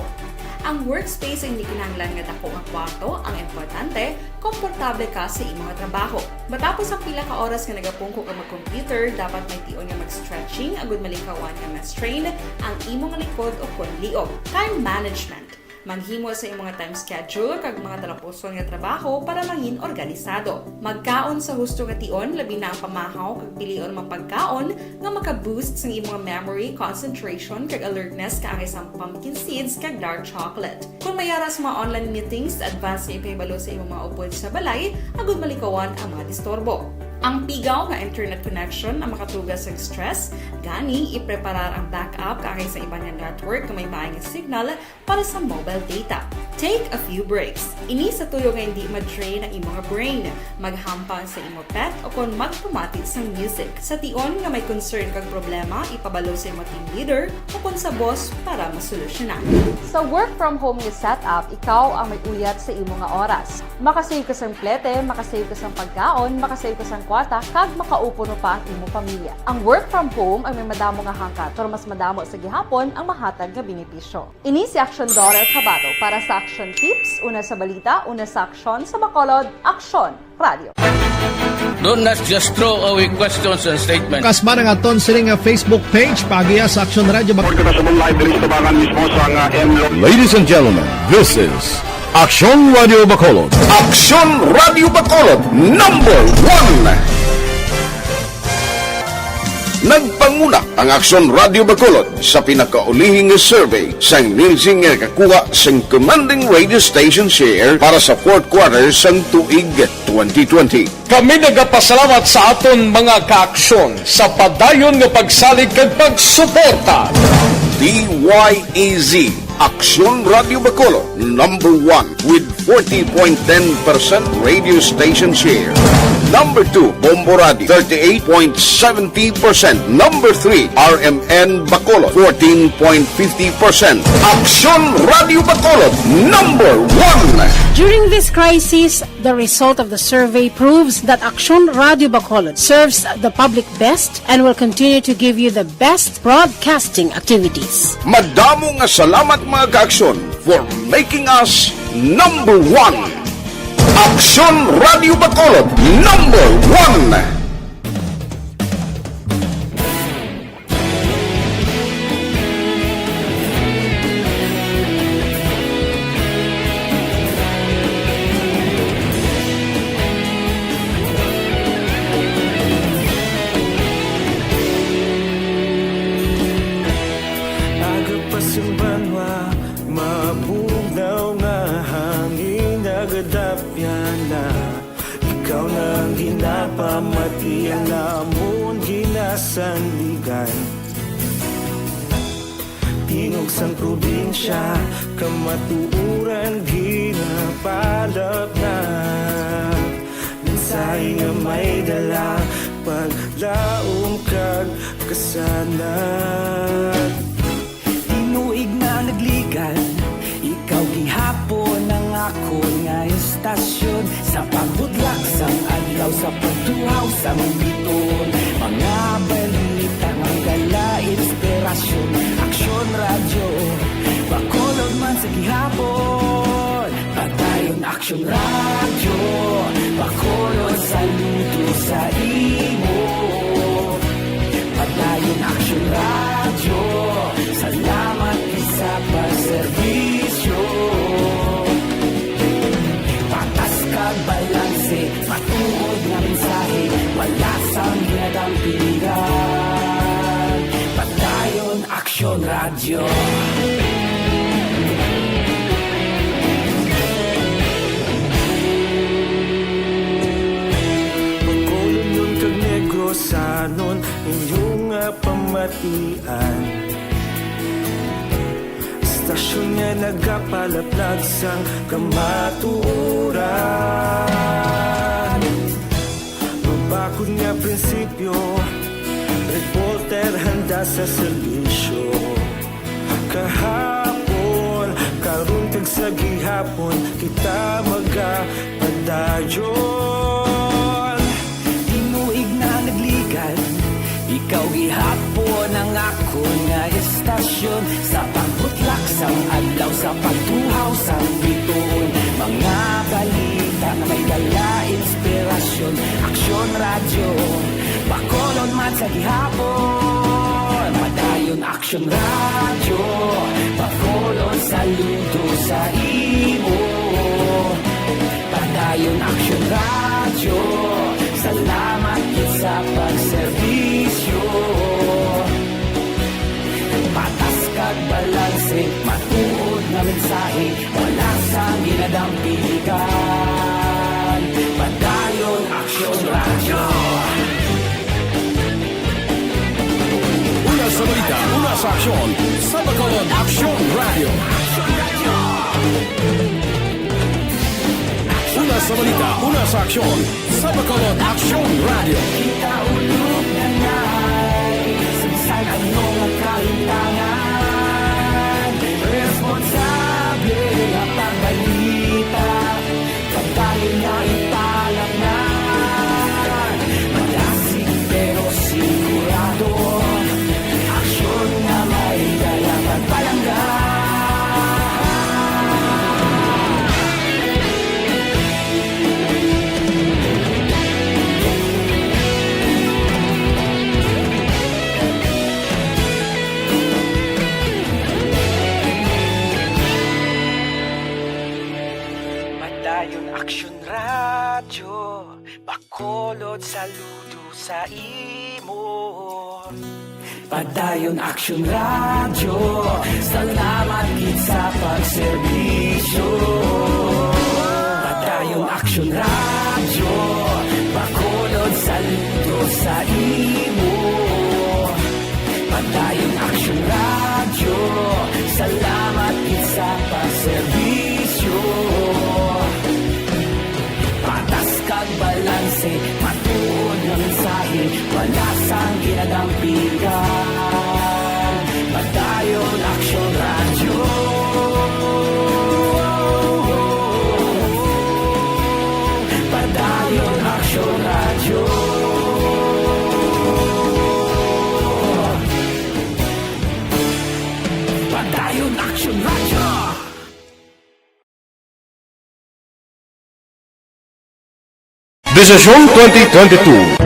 Ang workspace ay hindi kinahanglan nga dako nga kwarto, ang importante, komportable ka sa imo nga trabaho. Matapos ang pila ka oras nga nagapungko ka mag-computer, dapat may tion nga mag-stretching agud malikawan nga ma-strain ang imo nga likod o kon liog. Time management. Maghimo sa imong time schedule kag mga talapuson nga trabaho para mangin organisado. Magkaon sa husto nga tion, labi na ang pamahaw kag pilion mga pagkaon nga maka-boost sang imong memory, concentration, kag alertness kaangay sang pumpkin seeds kag dark chocolate. Kung may ara sa mga online meetings, advance nga ipahibalo sa imong mga upod sa balay agud malikawan ang mga disturbo. Ang pigaw nga internet connection ang makatuga sa stress, gani ipreparar ang backup kaangay sa iban nga network nga may maay nga signal para sa mobile data. Take a few breaks. Ini sa tuyo nga hindi ma-drain ang imong brain. Maghampang sa imo pet o kon magpamati sang music. Sa tion nga may concern kag problema, ipabalo sa imo team leader o kon sa boss para masolusyonan. Sa work from home nga setup, ikaw ang may uyat sa imo nga oras. Makasave ka sang plete, makasave ka sang pagkaon, makasave ka sang kwarta, kag makaupo pa ang imo pamilya. Ang work from home ay may madamo nga hangkat, pero mas madamo sa gihapon ang mahatag nga benepisyo. Ini si Action Daughter Kabato para sa Action Tips, una sa balita, una sa aksyon, sa Bacolod, Aksyon Radio. Don't not just throw away questions and statements. Kasba nga ton sini nga Facebook page, paagiha sa Action Radio Bac- Report kita sa live diri sa tabangan mismo sa nga M Lo- Ladies and gentlemen, this is Action Radio Bacolod. Action Radio Bacolod, number one. Nagpanguna ang Aksyon Radio Bacolod sa pinakaulihi nga survey sang Nielsen nga nakakuha sang commanding radio station share para sa fourth quarter sang tuig twenty twenty. Kami nagapasalamat sa aton mga kaaksyon sa padayon nga pagsalig kag pagsuporta. D Y E Z, Aksyon Radio Bacolod, number one with forty point ten percent radio station share. Number two, Bombo Radio, thirty-eight point seventy percent. Number three, R M N Bacolod, fourteen point fifty percent. Aksyon Radio Bacolod, number one. During this crisis, the result of the survey proves that Aksyon Radio Bacolod serves the public best and will continue to give you the best broadcasting activities. Madamo nga salamat, mga kaaksyon, for making us number one. Aksyon Radio Bacolod, number one. Aga pa sing banwa, mabugnaw nga hangin nagadapyan na. Ikaw na ang ginapamati, ang amon ginasandigan. Tingog sang probinsya, kamatuoran ginapalapnap. Mensahe nga may dala, paglaom kag kasanag. Tinuig na nagligan, ikaw gihapon ang akon nga estasyon. Sa pagbutlak sang adlaw, sa pagtuhaw sang biton, mga balita nga dala inspirasyon. Aksyon Radyo Bacolod man sa gihapon. Padayon Aksyon Radyo Bacolod, saludo sa imo. Padayon Aksyon Radyo, salamat gid sa pagserbisyo. Patas kag balanse, matuod nga mensahe, wala sang ginadampingan. Padayon Aksyon Radyo. Bacolodnon kag Negrosanon, inyo nga pamatian. Estasyon nga nagapalaplag sang kamatuoran. Mabakod nga prinsipyo, reporter handa sa serbisyo. Kahapon, karon kag sa gihapon, kita magapadayon. Tinuig na nagligan, ikaw gihapon ang akon nga estasyon. Sa pagbutlak sang adlaw, sa pagtuhaw sang bituon, mga balita nga may dala inspirasyon. Aksyon Radyo Bacolod man sa gihapon. Padayon Aksyon Radyo Bacolod Saludo sa imo, Padayon Aksyon Radyo. Salamat gid sa pagserbisyo. Patas kag balanse, matuod nga mensahe, wala sang ginadampigan. Padayon Aksyon Radyo. Una sa balita, una sa aksyon, sa Bacolod Aksyon Radyo. Una sa balita, una sa aksyon, sa Bacolod Aksyon Radyo. Kita ulog na na'y sagsag ang mga kahintangan. Responsable nga pagbalita. Pagdali na italang na. Madasig pero sigurado. Aksyon nga may dala pagpalangga. Padayon Aksyon Radyo, Bacolod, saludo sa imo. Padayon Aksyon Radyo, salamat gid sa pagserbisyo. Padayon Aksyon Radyo, Bacolod, saludo sa imo. Padayon Aksyon Radyo, salamat gid sa pagserbisyo. Patas kag balanse, matuod nga mensahe, wala sang ginadampigan. Padayon Aksyon Radyo. Padayon Aksyon Radyo. Padayon Aksyon Radyo. Desisyon twenty twenty-two.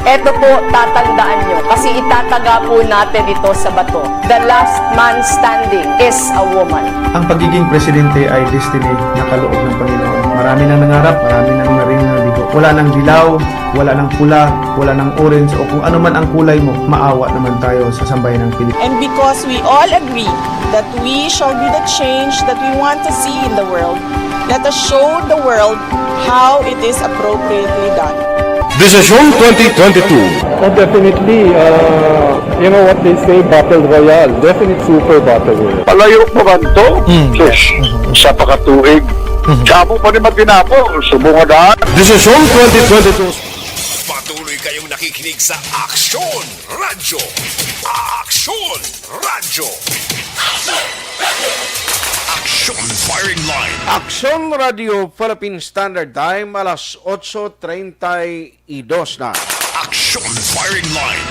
Eto po, tatandaan nyo, kasi itataga po natin ito sa bato. The last man standing is a woman. Ang pagiging presidente ay destiny na kaloob ng Panginoon. Marami nang nangarap, marami nang naring nabigo. Wala nang dilaw, wala nang pula, wala nang orange, o kung ano man ang kulay mo, maawa naman tayo sa sambayanang Pilipino. And because we all agree that we shall be the change that we want to see in the world, let us show the world how it is appropriately done. Desisyon twenty twenty-two. Oh, definitely. Uh, you know what they say, battle royale. Definite super battle royale. Palayo pa man to? Mm. Sus, isa pa ka tuig. Mhm. Sa amo pa ni Matinabo, subong nga daan. Desisyon twenty twenty-two. Patuloy kayong nakikinig sa Aksyon Radyo. Aksyon Radyo. Aksyon Firing Line. Aksyon Radio Philippine Standard Time, alas otso treinta y dos na. Aksyon Firing Line.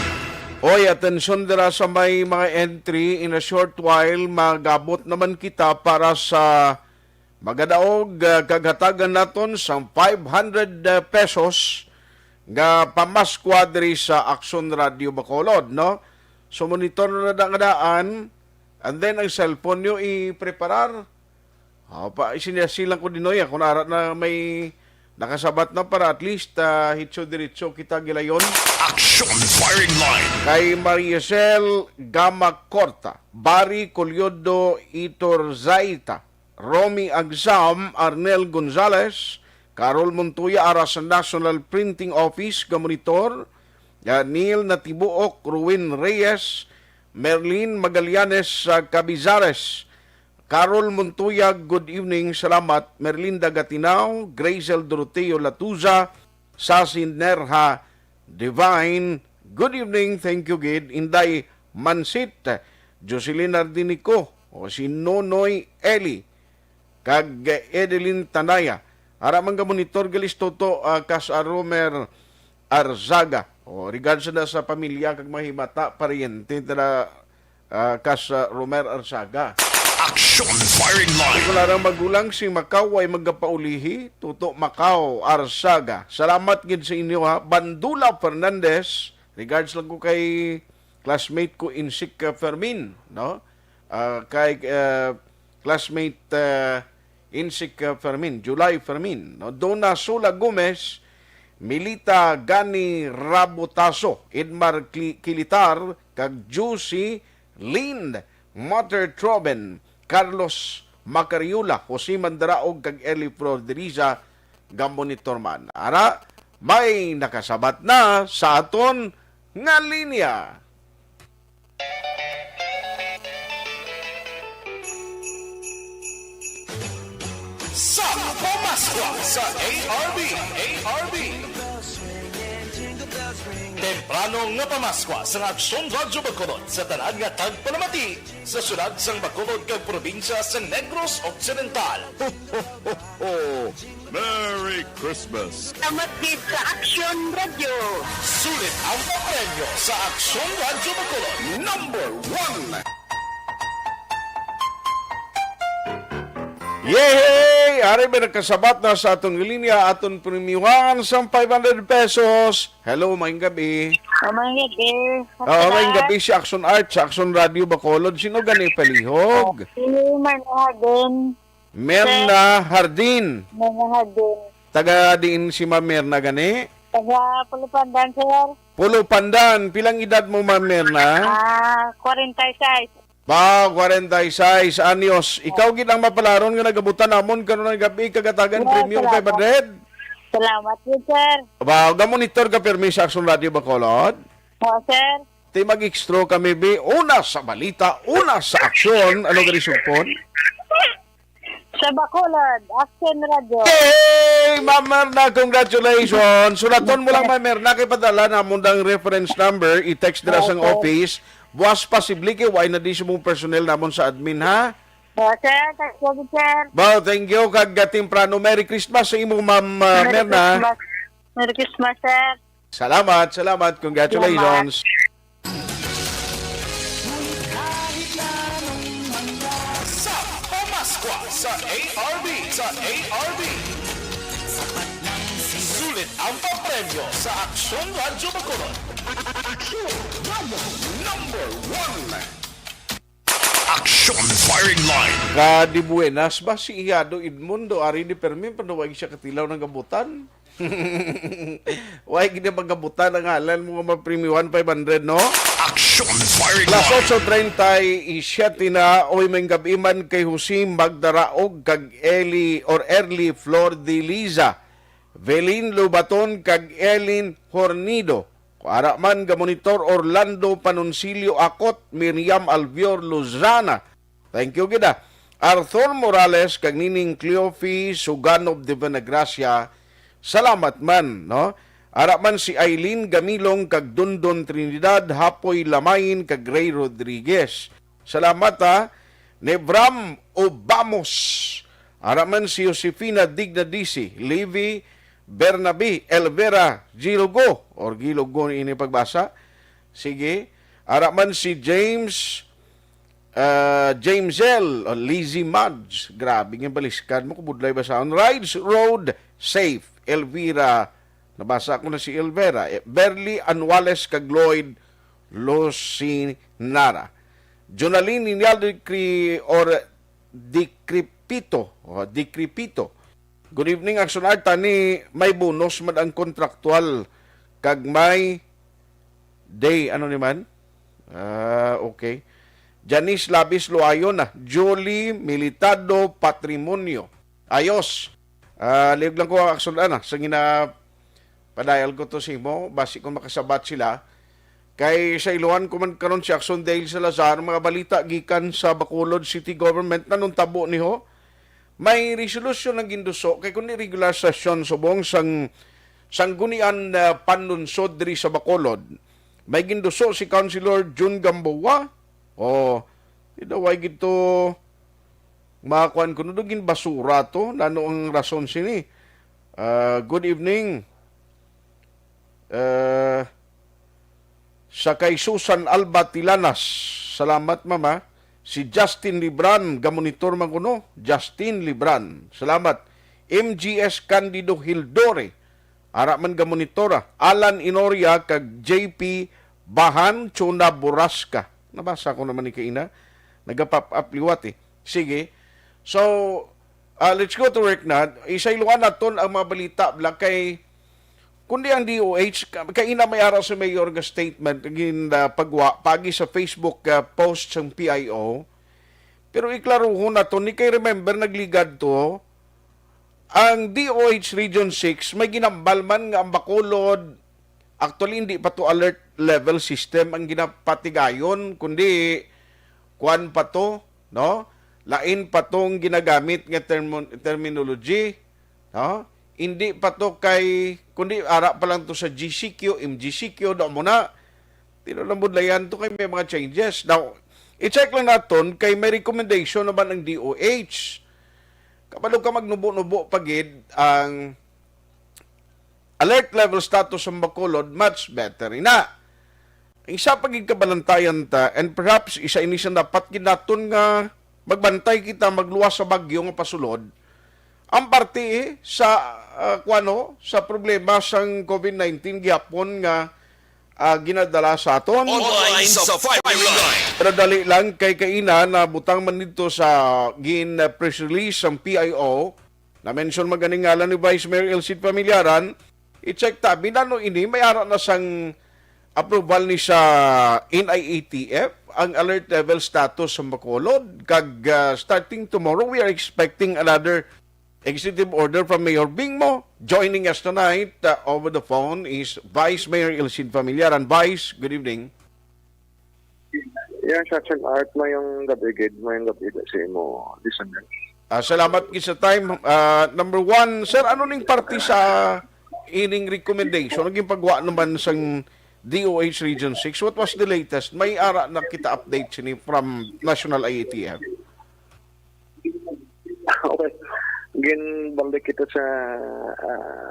Oy, atensyon dira sa may mga entry. In a short while, magabot naman kita para sa magadaog, ah, kag hatagan naton sang five hundred, ah, pesos nga pamaskwa diri sa Aksyon Radio Bacolod, no? So, monitor na da nga daan, and then ang cellphone nyo i-preparar. O, pa, isinasilang ko dinoy, ah, kung ara na may nakasabat na para at least, ah, hitso-diretso kita gilayon. Aksyon Firing Line. Kay Maricel Gama Corta, Barry Coliodo Iturzaita, Romy Agsam, Arnel Gonzalez, Carol Montoya, ara sa National Printing Office nga monitor, ah, Neil Natibuok, Ruin Reyes, Merlin Magallanes sa Cabizares, Carol Montoya, good evening, salamat. Merlinda Gatinao, Grazel Doroteo Latuza, Sassy Nerha Divine, good evening, thank you gid. Inday Mansit, Jocelyn Ardinico, o si Nonoy Eli, kag Edeline Tanaya. Ara man ga monitor gali si Toto, ah, kas, ah, Romer Arzaga. O, regards na sa pamilya kag mga himata, paryente na, ah, kas, ah, Romer Arzaga. Action Firing Line. Kung larang magulang si Macau ay magapaulihi, Toto Macau Arzaga. Salamat gid sa inyo, ha. Bandula Fernandez, regards lang ko kay classmate ko, Insik, uh, Fermin, no? Uh, kay, uh, classmate, uh, Insik, uh, Fermin, July Fermin, no? Dona Sula Gomez, Milita Gani Rabotaso, Edmar Cli-, Kilitar, kag Juicy Lynn, Mother Troben, Carlos Macariola, Jose Mandaraog, kag Eli Flor Deliza, gamonitor man. Ara, may nakasabat na sa aton nga linya. Sa Pamaskwa sa A R B, A R B. Temprano nga pamaskwa sa Aksyon Radyo Bacolod sa tanan nga tagpalamati sa syudad sang Bacolod kag probinsya sa Negros Occidental. Ho, ho, ho, ho! Merry Christmas! Salamat gid sa Aksyon Radyo. Sulit ang papremyo sa Aksyon Radyo Bacolod. Number one. Yehey! Ari may nakasabat na sa aton linya, aton premyuhan sang five hundred pesos. Hello, maayong gabi. Oh, maayong gabi. Oh, maayong gabi si Action Art sa Action Radio Bacolod. Sino gani palihog? Si Merna din. Merna Hardin. Merna Hardin. Taga diin si Ma'am Merna gani? Taga Pulupandan, sir. Pulupandan. Pilang edad mo, Ma'am Merna? Ah, forty-six. Ba, forty-six anyos. Ikaw gid ang mapalaron nga nagabutan namon karon nga gabi, kag atagan premyo nga five hundred. Salamat gid, sir. Ba, gamonitor ka pirmi sa Action Radio Bacolod? Oo, sir. Ti mag-extra kami, bi. Una sa balita, una sa aksyon. Ano gani sugpon? Sa Bacolod, Action Radio. Hey, Ma'am Merna, congratulations. Sulaton mo lang, Ma'am Merna, kay padala namon dang reference number, i-text dira sang office. Buas pa, posible kay wala na di sa mga personnel namon sa admin, ha? Oh, sir, thank you, sir. Ba, thank you, kag, ah, temprano. Merry Christmas sa imo, Ma'am, ah, Merna. Merry Christmas. Merry Christmas, sir. Salamat, salamat. Congratulations. Salamat. Sa Pamaskwa sa A R B, sa A R B. Sulit ang papremyo sa Aksyon Radyo Bacolod. Aksyon Radyo. Number one. Action Firing Line. Kadibuenas ba si Iyado Edmundo? Ari ni Fermin, pero wag siya katilaw ng gabutan. Wag gid magabutan ang ngalan mo nga mapremyuhan five hundred, no? Action Firing Line. Las otso treinta y siete na, oy, may gabi man kay Jose Magdaraog kag Eli or Early Flor de Liza, Velin Lubaton kag Elin Hornido. Ara man, gamonitor Orlando Panoncillo Akot, Miriam Albior Lozana. Thank you gid, ah. Arthur Morales kag Nining Cleofe Suganov de Venegracia. Salamat man, no? Ara man si Eileen Gamilong kag Dondon Trinidad, Hapoy Lamain kag Ray Rodriguez. Salamat, ha. Nebram Obamos. Ara man si Josefina Dignadisi, Levi Bernabe, Elvera Gilogo, or Gilogo ini pagbasa. Sige. Ara man si James, ah, James L, o Lizzie Mads. Grabe nga baliskan mo, kubudlay basahon. Rides Road Safe, Elvira. Nabasa ko na si Elvera. Eh, Berly Anuales kag Lloyd Lucinara. Jonalyn Ninyal Decri-, or Decrepito. O, Decrepito. Good evening, Action Art. Tani, may bonus man ang kontraktual. Kag may day, ano ni man? Ah, okay. Janice Labis Luayon na. Julie Militado Patrimonio. Ayos. Ah, liog lang ko ang Action, ana. Sa gina-, Padayal ko to sa imo, basi kung makasabat sila. Kay sa iluhan ko man karon si Action Dale Salazar, mga balita gikan sa Bacolod City Government, nanuntabo ni ho. May resolusyon ang ginduso, kay kundi regular session subong sang Sanggunian, ah, Panlunsod diri sa Bacolod. May ginduso si Councilor Jun Gamboa. O, di daw, why gid to makuan kuno do, ginbasura to. Nano ang rason sini? Ah, good evening. Ah, sa kay Susan Alba Tilanas. Salamat, mama. Si Justin Libran, gamonitor man kuno. Justin Libran. Salamat. M G S Candido Hildore. Ara man gamonitora. Alan Inoria kag J P Bahan, Chuna, Borrasca. Nabasa ko naman ni kaina. Nagapop up liwat eh. Sige. So, ah, let's go to work na. Isayloan naton ang mga balita bla kay kundi ang D O H, ka- kaina may ara sa mayor nga statement nga gin, ah, pagwa pagi sa Facebook, ah, post sang P I O. Pero iklaruhon nato ni kay remember nagligad to ang D O H Region six may ginambal man nga ang Bacolod, actually hindi pa to alert level system ang ginapatigayon kundi kuan pa to, no? Lain pa tong ginagamit nga termo- terminology, no? Hindi pa to kay kundi ara pa lang to sa G C Q, M G C Q, daw mo na tinulambudlayan to kay may mga changes. Now, i-check lang naton kay may recommendation naman ang D O H. Kabalo ka magnubo-nubo pa gid ang alert level status sa Bacolod, much better ina. Ang isa pa gid kabalantayan ta, and perhaps isa ini sa dapat gid naton nga magbantay kita magluwas sa bagyo nga pasulod, ang parte sa, ah, kuwano, sa problema sang COVID nineteen gihapon nga, ah, ginadala sa aton. Online sa firing line. Pero dali lang kay kaina na butang man dito sa gin, ah, press release sang P I O. Na-mention man gani ngalan ni Vice Mayor Elcid Familiaran. I-check ta, binano ini may ara na sang approval ni sa N I A T F ang alert level status sa Bacolod. Kag, ah, starting tomorrow, we are expecting another executive order from Mayor Bingmo. Joining us tonight, uh, over the phone is Vice Mayor Elcid Familiaran. Vice, good evening. Yes, Action Art, mayong gabi gid, mayong gabi gid sa imo listeners. Ah, salamat gid sa time. Ah, number one, sir, ano ning parte sa ining recommendation? Naging pagwa naman sang D O H Region six. What was the latest? May ara na kita update sini from National I A T F. Okay. Ginbalik kita sa ah,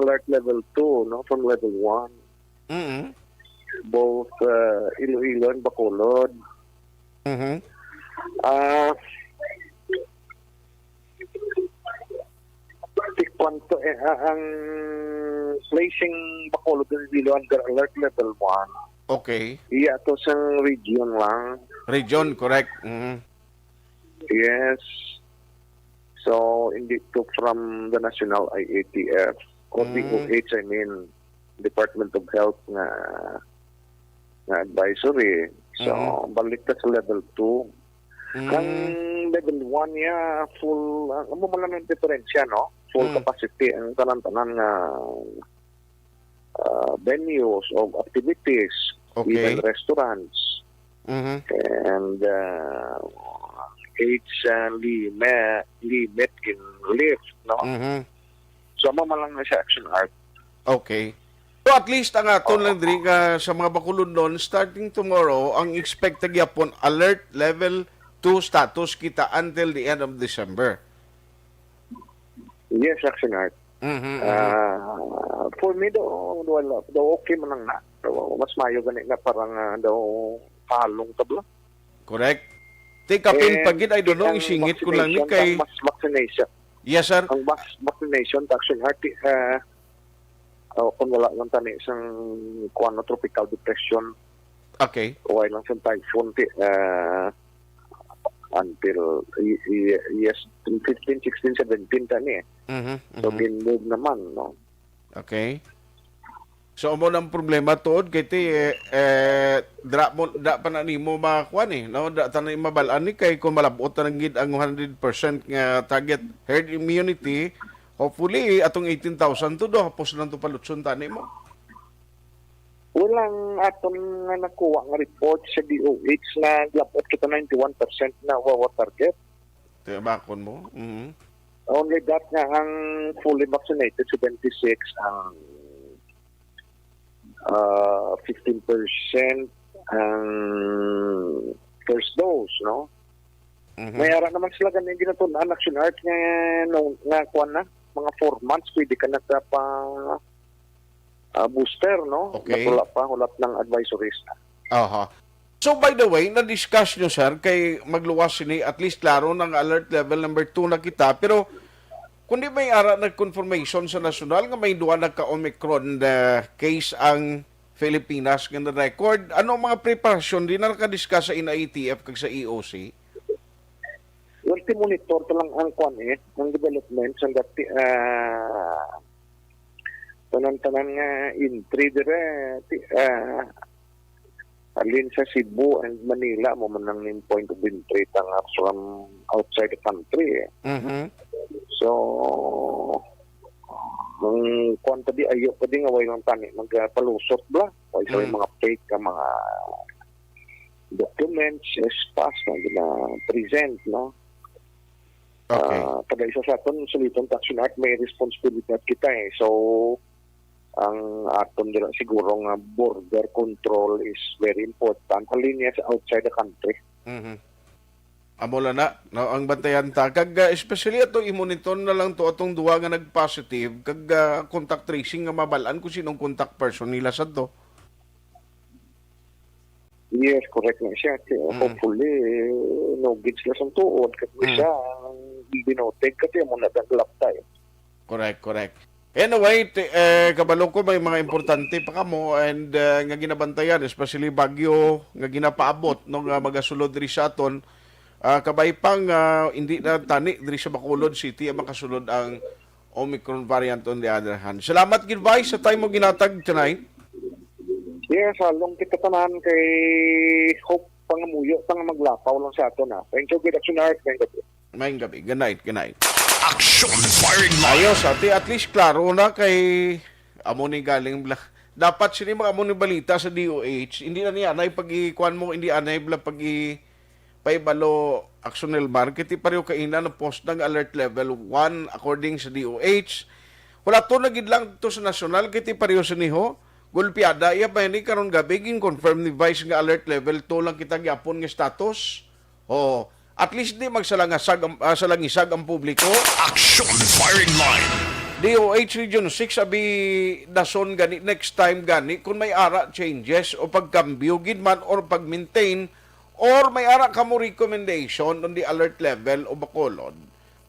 alert level two, no, from level one. Mm. Both ah, Iloilo and Bacolod. Mhm. Ah, tikpan to eh, ah, ang placing Bacolod and Iloilo under alert level one. Okay. Iya to sang region lang. Region, correct. Mhm. Yes. So, hindi to from the National I A T F or Mm. D O H, I mean, Department of Health nga nga advisory. So, Mhm. balik ta sa level two. Mm. Ang level one niya, full, ang amo man lang ang diferensya, no? Full Mm. capacity ang tanan-tanan nga ah, venues of activities, Okay. Even restaurants. Mhm. And uh, age uh, limit, limit in lift, no? Mhm. So, amo man lang na siya, Action Art. Okay. So at least ang aton lang diri nga sa mga Bacolodnon, starting tomorrow, ang expect ta gyapon alert level two status kita until the end of December. Yes, Action Art. Mhm, mhm. Ah, for me, daw, wala, daw okay man lang na. Daw, mas mayo gani na parang ah, daw palong tabla. Correct. Take a pin And pa gid, I don't know, ang isingit ko lang ni vaccination, kay ang mas vaccination, Yes, sir. ang mas vaccination, Action Art, ah, oh, kung wala lang tani isang kuwan, tropical depression, Okay. o wala lang isang typhoon, ti, ah, until y- y- yes, fifteen, sixteen, seventeen tani eh. Mhm, So, mhm. gin-move naman, no? Okay. So, amo nang problema tuod kay ti, eh, eh, dra mo da pa na nimo makuan eh, no? Da ta na mabal-an ni kay kung malab-ot na lang gid ang one hundred percent nga target herd immunity, hopefully atong eighteen thousand to do hapos lang to palutson tani mo. Walang aton nga nakuha nga report sa D O H na labot kita ninety-one percent na wawa target. Tiyabakon mo. Mhm. Only that nga ang fully vaccinated, seventy-six, ang ah, fifteen percent ang first dose, no? Mhm. May ara naman sila ganing ginatun-an, Action Art, nga, no, nga kuwan na, mga four months, pwede ka na sa pa ah, booster, no? Okay. Wala pa, hulat ng advisories na. Aha. So, by the way, na-discuss nyo, sir, kay magluwas sini, at least klaro ng alert level number two na kita, pero kundi may ara na confirmation sa nasyonal nga may duwa na ka Omicron na case ang Filipinas nga na-record. Ano ang mga preparasyon? Di na nakadiscuss sa N I T F kag sa E O C? Well, ti-monitor ta lang ang kwan eh, ang development sa dati, ah, tanan-tanan nga entry dire, ti, ah, halin sa Cebu and Manila, mo man ang point of entry ta nga from outside the country eh. Mhm. So, ang kwan pa di, ayo pa di nga way lang tani magpalusot bla. Way sa Mm. mga fake nga mga documents, espas nga gina-present, no? Okay. Ah, kada isa sa aton, suliton ta, Action Art, may responsibilidad kita eh. So, ang aton dira siguro nga border control is very important. Ang linya sa outside the country. Mhm. Amo lang na, no, ang bantayan ta. Kag ah, especially ato, i-monitor na lang to atong duha nga nag-positive, kag ah, contact tracing nga mabal-an kung sinong contact person nila sa to. Yes, correct na siya. Kaya Mm. hopefully, eh, no gids na sa tuod. Kasi Mm. siya, ang binote, kasi mo na daglap tayo. Correct, correct. Anyway, ti- eh, kabalo ko may mga importante pa kamo and ah, nga ginabantayan, especially Baguio nga ginapaabot no nga magasulod diri sa aton. Ah, kabay pa nga hindi na tani diri sa Bacolod City ang makasulod ang Omicron variant on the other hand. Salamat gid, Vice, sa time mo ginatag tonight. Yes, halong kita tanan kay hope pangamuyo ta nga maglapaw lang sa ato na. Thank you, good Action Art. Thank you. Maayong gabi. Good night, good night. Action Firing Line. Ayos, ati, at least klaro na kay amo ni galing bla. Dapat sini mga amo ni balita sa D O H. Hindi na niya anay pag-ikuan mo, hindi anay bla pag paibalo, Action Elmar, kiti pareho kaina na post ng alert level one according sa D O H. Wala to na gid lang to sa nasyonal, kiti pareho sa niho. Gulpiada iya pa ini karon gabi, gin-confirm ni Vice nga alert level two lang kita gyapon nga status. Oh, at least di magsalangasag ang, ah, salangisag ang publiko. Action Firing Line. D O H Region six abi dason gani next time gani kung may ara changes o pagkambyo gid man or pag-maintain or may ara kamo recommendation on the alert level o Bacolod.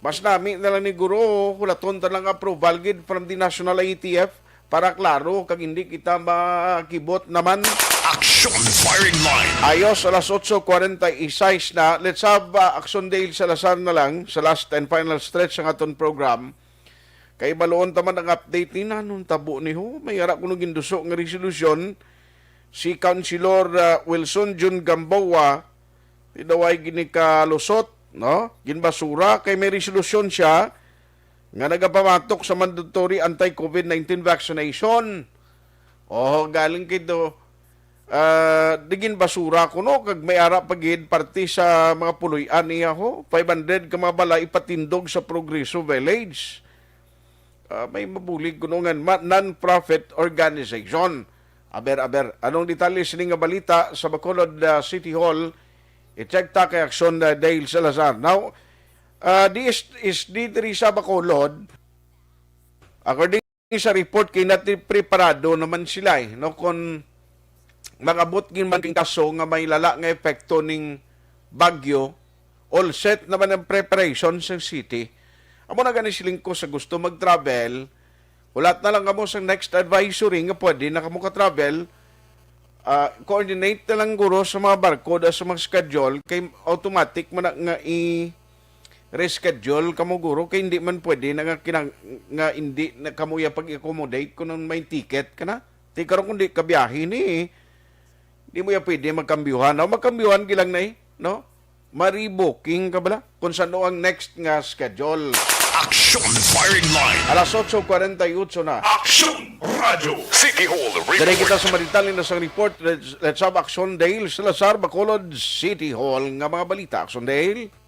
Mas nami na lang ni Guro, hulaton ta lang approval gid from the National I T F para klaro kag hindi kita makibot naman. Action Firing Line. Ayos, alas otso kwarenta y seis na. Let's have uh, Action Dale Salazar na lang sa last and final stretch ng aton program. Kay baloon ta man ang update ni nanong tabo ni ho. May ara kuno ginduso nga resolusyon si Councilor uh, Wilson Jun Gamboa, idaway ginikalusot, no? Ginbasura kay may resolusyon siya nga nagapamatok sa mandatory anti-COVID nineteen vaccination. Oh, galing kay do ah, di ginbasura kuno kag may ara pa gid parte sa mga puloy-an niya ho. Five hundred ka mga balay ipatindog sa Progreso Village. Ah, may mabulig kuno nga ma- non-profit organization. Aber, aber, anong detalye sini nga balita sa Bacolod ah, City Hall? I-check ta kay Action ah, Dale Salazar. Now, ah, D S S D diri sa Bacolod, according sa report kay nati preparado naman sila eh, no, kung mag-abot gid man king kaso nga may lala nga epekto ning bagyo, all set naman ang preparation sa city. Amo na gani siling ko sa gusto mag-travel, hulat na lang kamo sa next advisory nga pwede na kamo ka-travel, ah, coordinate na lang guro sa mga barko da sa mga schedule kay automatic man na nga i reschedule kamo guro kay hindi man pwede na nga kinang nga hindi na kamo ya pag-accommodate kung may ticket ka na. Ti karon kung di ka biyahe ni, di mo ya pwede magkambyuhan. O magkambyuhan gilang na eh, no? Mariboking ka bala kung saan ang next nga schedule. Action Firing Line. Alas otso kwarenta y ocho na. Action Radyo City Hall Dali Report. Kita sa marital na sang report. Let's, let's have Action Dale Salazar, Bacolod City Hall nga mga balita. Action Dale.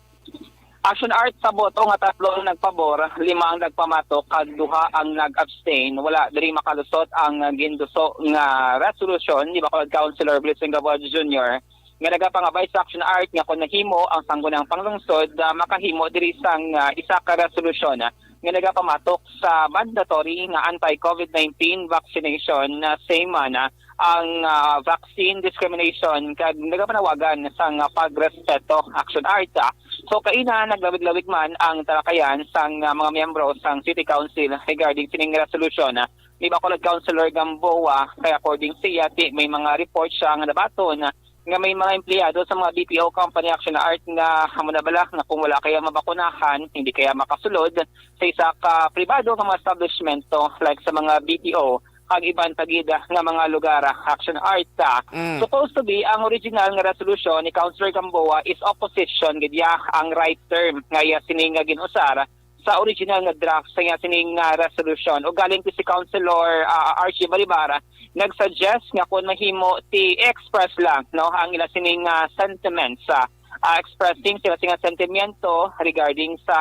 Action Art, sa boto nga tatlo ang nagpabor, lima ang nagpamatok kag duha ang nag-abstain, wala diri makalusot ang ginduso nga resolusyon ni Bacolod Councilor Blitzing Gabod Junior nga nagapangabay sa Action Art nga kung nahimo ang Sangguniang Panglungsod, ah, makahimo diri sang ah, isa ka resolusyon nga nagapamatok sa mandatory nga anti-COVID nineteen vaccination, ah, same man ah, ang ah, vaccine discrimination kag nagapanawagan sang ah, pagrespeto. Action Art, ah. So kaina naglawig-lawig man ang talakayan sang ah, mga miyembro sang City Council regarding sining resolusyon, ah, ni Bacolod Councilor Gamboa, kay according siya, ti may mga report siya nga nabaton nga may mga empleyado sa mga B P O company, Action Art, nga amo na bala nga kung wala kaya mabakunahan, hindi kaya makasulod sa isa ka pribado nga mga establishmento like sa mga B P O kag iban pa gid nga mga lugar, Action Art. Mm. Supposed to be, ang original nga resolution ni Councilor Gamboa is opposition gid ya ang right term nga iya sini nga gin-usar sa original nga draft sa iya sining, ah, resolution. Ugaling ti si Councilor, ah, Archie Balibar nag-suggest nga kung mahimo, ti express lang, no, ang ila sining, ah, sentiments, ah, ah, expressing sila sing sentimiento regarding sa,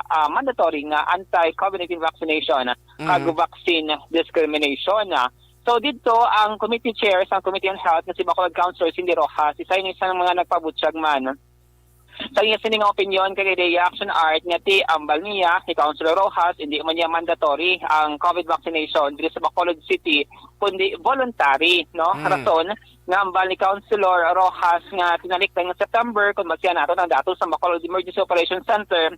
ah, mandatory nga anti-COVID nineteen vaccination kag Mm. vaccine discrimination. Ah, so didto ang committee chair sa Committee on Health nga si Bacolod Councilor Cindy Rojas, isa ini sa mga nagpabutyag man sa iya sini nga opinyon kag ideya, Action Art, nga ti ambal niya ni Councilor Rojas, hindi man niya mandatory ang COVID vaccination diri sa Bacolod City, kundi voluntary, no? Mm. Rason nga ambal ni Councilor Rojas nga tinalikdan nga September, kung basihan nato ang datos sa Bacolod Emergency Operation Center,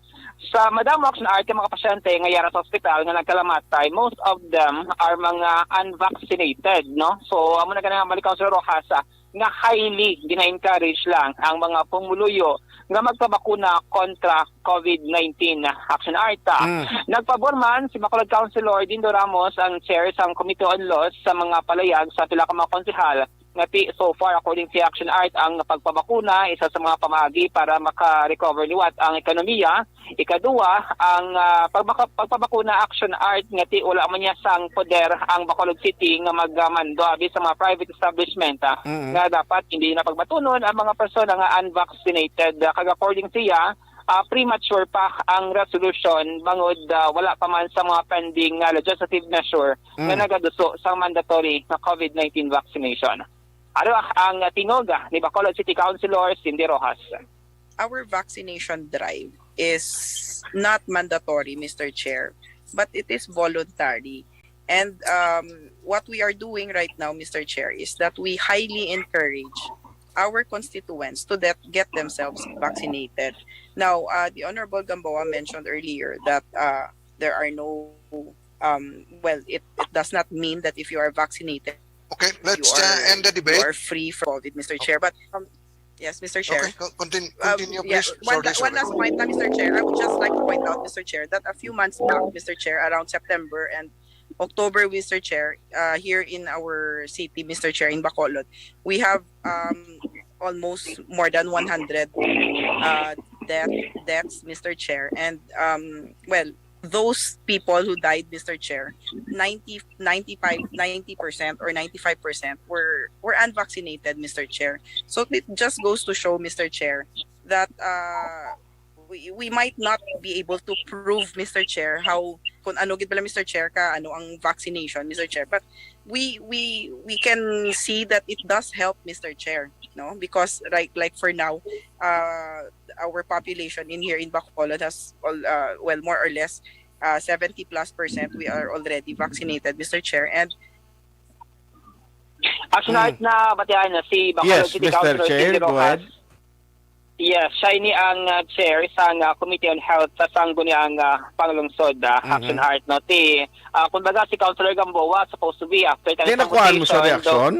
sa madamo, Action Art, nga mga pasyente nga yara sa ospital nga nagkalamatay, most of them are mga unvaccinated, no? So, amo na gani nga ambal ni Councilor Rojas, ah, nga highly gina-encourage lang ang mga pumuluyo nga magpabakuna kontra COVID nineteen, Action Art. Mm. Nagpabor man si Bacolod Councilor Dindo Ramos, ang chair sang Committee on Laws, sa mga palayag sa pila ka mga konsehal nga ti, so far, according sa Action Art, ang pagpabakuna isa sa mga pamaagi para maka-recover liwat ang ekonomiya. Ikaduha, ang, ah, pagbaka-, pagpabakuna, Action Art, nga ti wala man niya sang poder ang Bacolod City nga magmando abi sa mga private establishment, ah, Mm. nga dapat hindi na pagbatunon ang mga persona nga unvaccinated. Ah, kag according siya, ah, premature pa ang resolution bangod, ah, wala pa man sa mga pending nga legislative measure nga Mm. nagaduso sa mandatory nga COVID nineteen vaccination. Aro ang tingog, ah, ni Bacolod City Councilor Cindy Rojas. Our vaccination drive is not mandatory, Mister Chair, but it is voluntary. And, um, what we are doing right now, Mister Chair, is that we highly encourage our constituents to that, get themselves vaccinated. Now, uh, the Honorable Gamboa mentioned earlier that, uh, there are no, um, well, it, it does not mean that if you are vaccinated, Okay, let's, you uh, are, end the you debate. are free from COVID, Mister Chair. But, um, yes, Mister Chair. Okay, co-, continue, Um, continue, yeah, please, one, Sorry, one sorry. last point, uh, Mister Chair. I would just like to point out, Mister Chair, that a few months back, Mister Chair, around September and October, Mister Chair, uh, here in our city, Mister Chair, in Bacolod, we have, um, almost more than one hundred, uh, death, deaths, Mister Chair. And, um, well, those people who died, Mister Chair, ninety, ninety-five, ninety percent or ninety-five percent were, were unvaccinated, Mister Chair. So it just goes to show, Mister Chair, that, uh, we, we might not be able to prove, Mister Chair, how, kung ano gid pala, Mister Chair, ka ano ang vaccination, Mister Chair, but we, we, we can see that it does help, Mister Chair, no? Because, like, like, for now, uh, our population in here in Bacolod has all, uh, well, more or less, uh, seventy plus percent, we are already vaccinated, Mister Chair, and Actually, Mm. na batian na si Bacolod Yes, City Mister Councilor Chair, Cindy go Rojas. ahead. Yes, siya ini ang, uh, chair sang, uh, Committee on Health sa Sangguniang, uh, Panglungsod, uh, Mhm. Action Art, no? Ti, uh, kumbaga, si Councilor Gamboa supposed to be after Di kang nakuhaan mo sa consultation, do- reaksyon?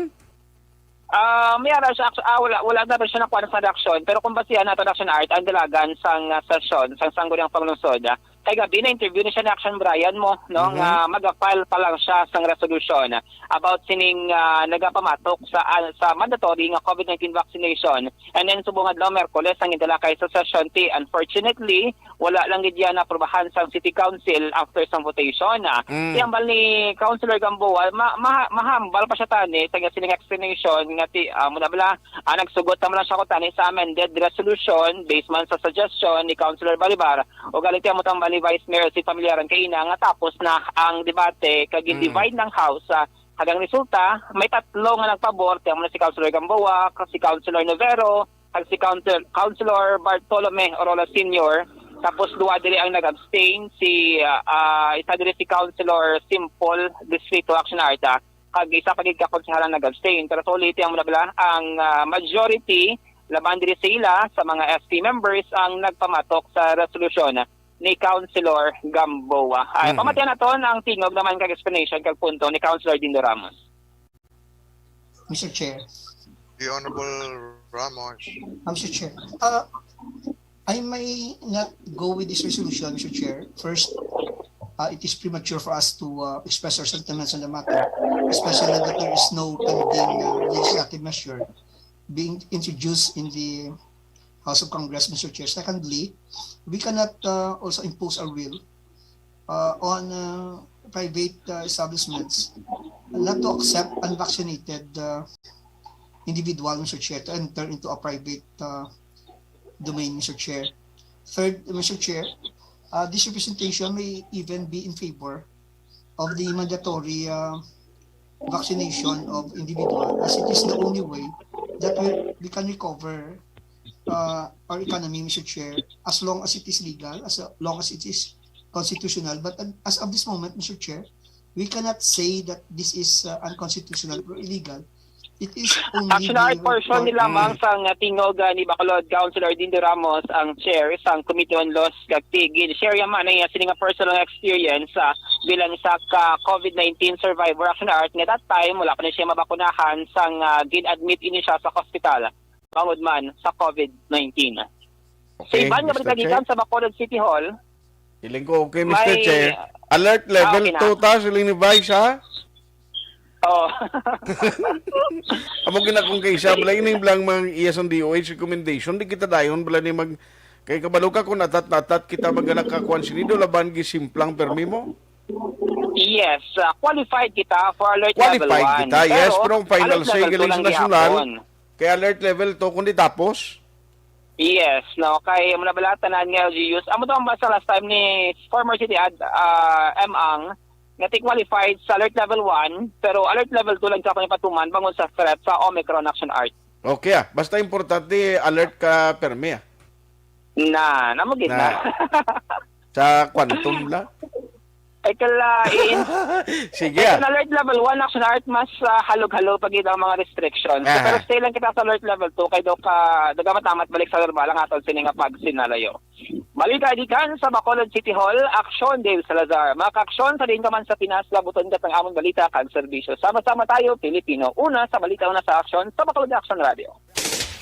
Ah, may ara siya, actu-, ah, wala, wala na rin siya nakuha sa reaksyon. Pero kung basihan nato, Action Art, ang dalagan sang, uh, sesyon sang Sangguniang Panglungsod, uh, kay gabi na interview ni siya ni Action Brian mo, no, Mhm. nga mag-file pa lang siya sang resolution about sining, ah, nagapamatok sa, ah, sa mandatory nga COVID nineteen vaccination. And then, subong adlaw, Miyerkules, ang gindala kay sa session, ti, unfortunately, wala lang gid yan naprobahan sang City Council after sang votation. Ah, Mm. ti ambal ni Councilor Gamboa, ma-, ma-, mahambal pa siya tani sa sining explanation nga ti, ah, muna bala, ah, nagsugot naman lang siya ko tani sa amended resolution based man sa suggestion ni Councilor Balibar. O galing ti amo tambal ni Vice Mayor si Familiaran kaina nga tapos na ang debate kag Mm. divide ng House, ah, kag ang resulta, may tatlo nga nagpabor, ti amo na si Councilor Gamboa, kag si Councilor Novero, kag si Council-, Councilor Bartolome Orola Senior. Tapos duha diri ang nag-abstain, si, ah, ah, isa diri si Councilor Simple, Distrito Action Arta, kag isa pa gid ka konsehal ang nag-abstain. Pero solid ti amo na bala ang, ah, majority laban diri sa ila sa mga S P members ang nagpamatok sa resolusyon. ni Councilor Gamboa. Ay, Mhm. pamatian naton ang tingog naman kag explanation kag punto ni Councilor Dindo Ramos. Mister Chair. The Honorable Ramos. Uh, Mister Chair, uh, I may not go with this resolution, Mister Chair. First, uh, it is premature for us to, uh, express our sentiments on the matter, especially that there is no pending, uh, legislative measure being introduced in the House of Congress, Mister Chair. Secondly, we cannot, uh, also impose our will, uh, on, uh, private, uh, establishments not to accept unvaccinated, uh, individual, Mister Chair, to enter into a private, uh, domain, Mister Chair. Third, Mister Chair, uh, this representation may even be in favor of the mandatory, uh, vaccination of individual, as it is the only way that we, we can recover, uh, our economy, Mister Chair, as long as it is legal, as long as it is constitutional. But, uh, as of this moment, Mister Chair, we cannot say that this is, uh, unconstitutional or illegal. It is only Actually, the portion requirement. Nila mang sang tingog, uh, ni Bacolod Councilor Dindo Ramos, ang chair sang Committee on Laws kag Tigid. Share ya man ang iya sini nga personal experience, uh, bilang isa ka COVID nineteen survivor, Action Art, nga that time wala pa ni siya mabakunahan sang, ah, gin-admit ini siya sa hospital bangod man sa COVID nineteen. Okay, Sa iban nga Mister balita Che. Gikan sa Bacolod City Hall, Feeling ko okay, Mister May, Che. Alert ah, level okay na. two ta, siling ni Vice, ha? Oh. Amo gina kung kay siya, bala, ining blang mga iya sang D O H recommendation, di kita dayon, bala, ni mag, kay kabalo ka kung natat-natat kita magana ka kuan sinido, laban gi simplang permi mo? Yes, ah, qualified kita for alert level Qualified one. Kita, yes, Pero pero ang final alert say level two galing sa lang nasyonal, gihapon. Kay alert level two, kundi tapos? Yes, no, kay mo nabalatan na nga L G Us. Amo to ang basta last time ni former City Ad, ah, M Ang, nga ti qualified sa alert level one, pero alert level two lang sa akong ipatuman bangon sa threat sa Omicron, Action Art. Okay, ah. Basta importante, alert ka permi, ah. Na, namo gid Na. na. Sa quantum la? Ay, kalain. Sige, Ay, ah. Sa alert level one, Action Art, mas, ah, halog-halog pa gid ang mga restrictions. Aha. Pero stay lang kita sa alert level two, kay do ka, do ka matamat balik sa normal ang aton sini nga pagsinalayo. Balita gikan sa Bacolod City Hall, Aksyon, Dave Salazar. Mga kaaksyon, sa diin ka man sa Pinas, labuton ka sang amon balita kag serbisyo. Sama-sama tayo, Pilipino. Una sa balita, una sa aksyon, sa Bacolod Action Radio.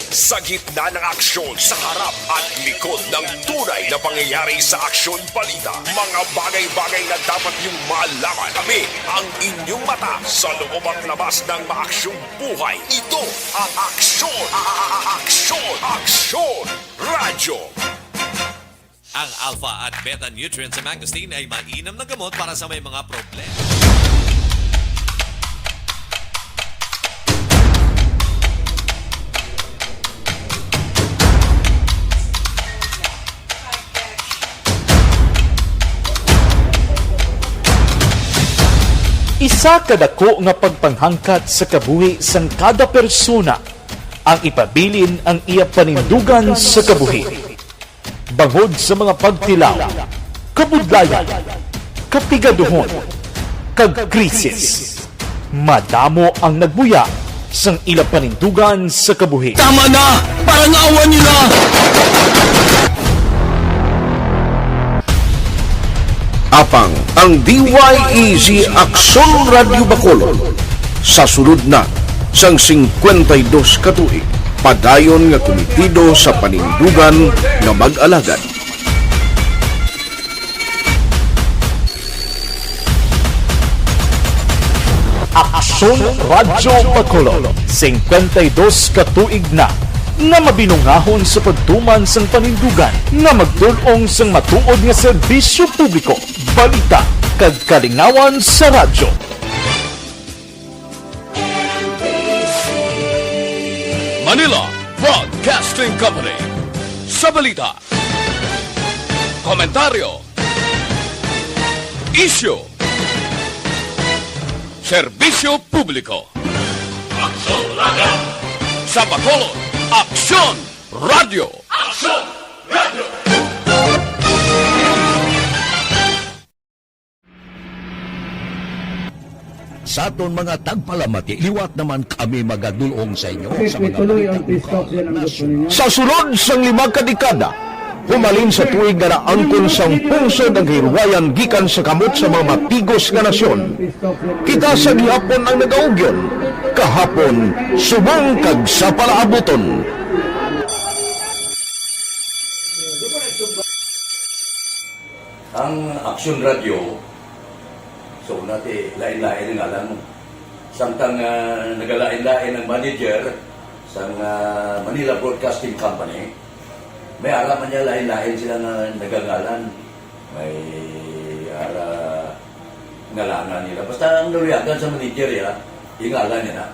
Sa gitna ng aksyon, sa harap at likod ng tunay na pangyayari sa Aksyon Balita, mga bagay-bagay na dapat niyong malaman. Kami ang inyong mata sa loob at labas ng maaksyong buhay. Ito ang Aksyon, a-, a-, a-, Aksyon, Aksyon Radyo. Ang alpha at beta nutrients sa mangosteen ay mainam na gamot para sa may mga problema. Isa ka dako nga pagpanghangkat sa kabuhi sang kada persona ang ipabilin ang iya panindugan sa kabuhi. Bangod sa mga pagtilaw, kabudlayan, kapigaduhon, kag krisis, madamo ang nagbuya sang ila panindugan sa kabuhi. Tama na! Parang awa nila! Apang ang D Y E Z Aksyon Radyo Bacolod sa sulod na sang singkwenta y dos ka tuig, padayon nga kumitido sa panindugan nga mag-alagad. Aksyon Radyo Bacolod, singkwenta y dos ka tuig na nga mabinungahon sa pagtuman sang panindugan nga magtul-ong sang matuod nga serbisyo publiko, balita, kag kalingawan sa radyo. Manila Broadcasting Company. Sa balita, komentaryo, isyu, serbisyo publiko. Aksyon Radio. Sa Bacolod, Aksyon Radio. Aksyon Radio. Sa aton mga tagpalamati, liwat naman kami magadul-ong sa inyo sa mga balita bukaw. Sa sulod sang lima ka dekada, Humalin sa tuig nga naangkon sang pungsod ang kahilwayan gikan sa kamot sa mga matigos nga nasyon. Kita sa gihapon ang nagaugyon, kahapon subong kag sa palaabuton. Ang Aksyon Radio, so, nati, lain-lain ang ngalan mo. Samtang, ah, nagalain-lain ang manager sang, ah, Manila Broadcasting Company, may ara man niya lain-lain sila nga nagangalan. May ara ngalanan nila. Basta ang naluyagan sa manager, ya, ingalan niya na.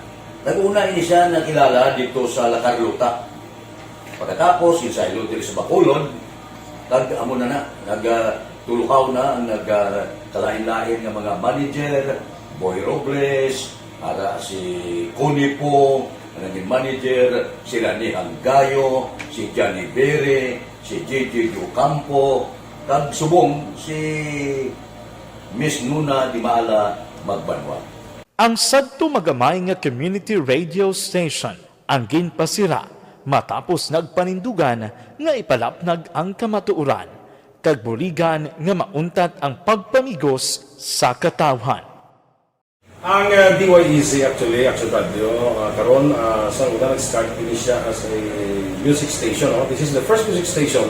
Nag-una ini siya nakilala dito sa La Carlota. Pagkatapos, ginsaylo diri sa Bacolod, kag amo na na, nag, ah, tuluhaw na ang nag, ah, kalain-lain nga mga manager, Boy Robles, ara si Connie Po, ang naging manager, si Rani Hanggayo, si Johnny Bere, si J J Ocampo, kag subong si Miss Nuna Dimaala Magbanwa. Ang sadto magamay nga community radio station ang ginpasira matapos nagpanindugan nga ipalapnag ang kamatuoran kag buligan nga mauntat ang pagpamigos sa katawhan. Ang, uh, D Y E C actually, Action Radio, uh, karon, uh, sa una nag-start ini siya as a music station, no? This is the first music station.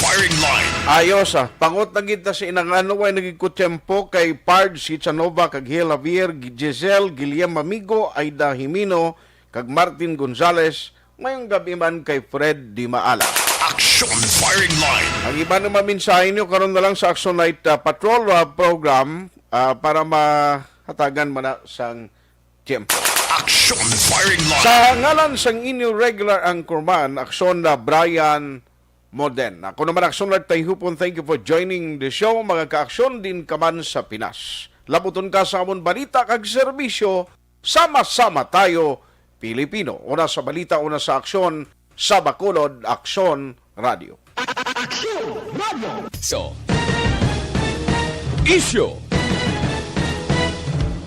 Firing line. Ayos, ah. Pangot na gid ta sa inang ano, way nagigkutyempo kay Pard, si Chanova, kag Hiel Javier, Giselle, Guillermo Amigo, Aida Jimeno, kag Martin Gonzales, ngayong gabi man kay Fred Di Maala. Action Firing Line. Ang iba na mamensahe nyo karon na lang sa Action Night, ah, Patrol, ah, program, ah, para mahatagan man na sang tiyempo. Action Firing Line. Sa ngalan sang inyo regular anchorman, Action na Brian Moden. Ako naman, Action Lord Tayhupon, thank you for joining the show. Mga ka-aksyon, din ka man sa Pinas. Labuton ka sa amon balita kag serbisyo. Sama-sama tayo, Pilipino. Una sa balita, una sa aksyon, sa Bacolod, Aksyon Radio. Aksyon Radio. So, isyu.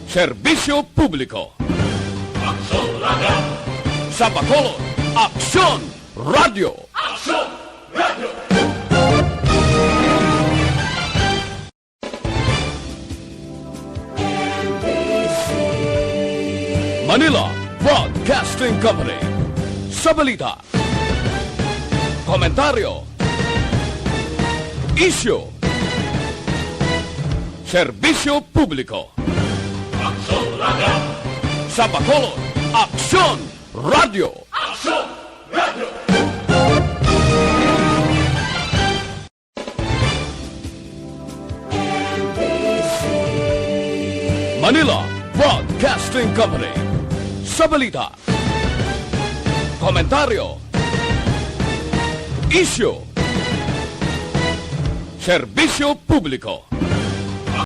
Serbisyo publiko. Aksyon Radio. Sa Bacolod, Aksyon Radio. Aksyon Radio. Manila Broadcasting Company. Sa balita, komentaryo, isyu, serbisyo publiko. Aksyon Radio. Sa Bacolod, Aksyon Radio. Aksyon Radio. Manila Broadcasting Company. Sa balita, komentaryo, isyu, serbisyo publiko.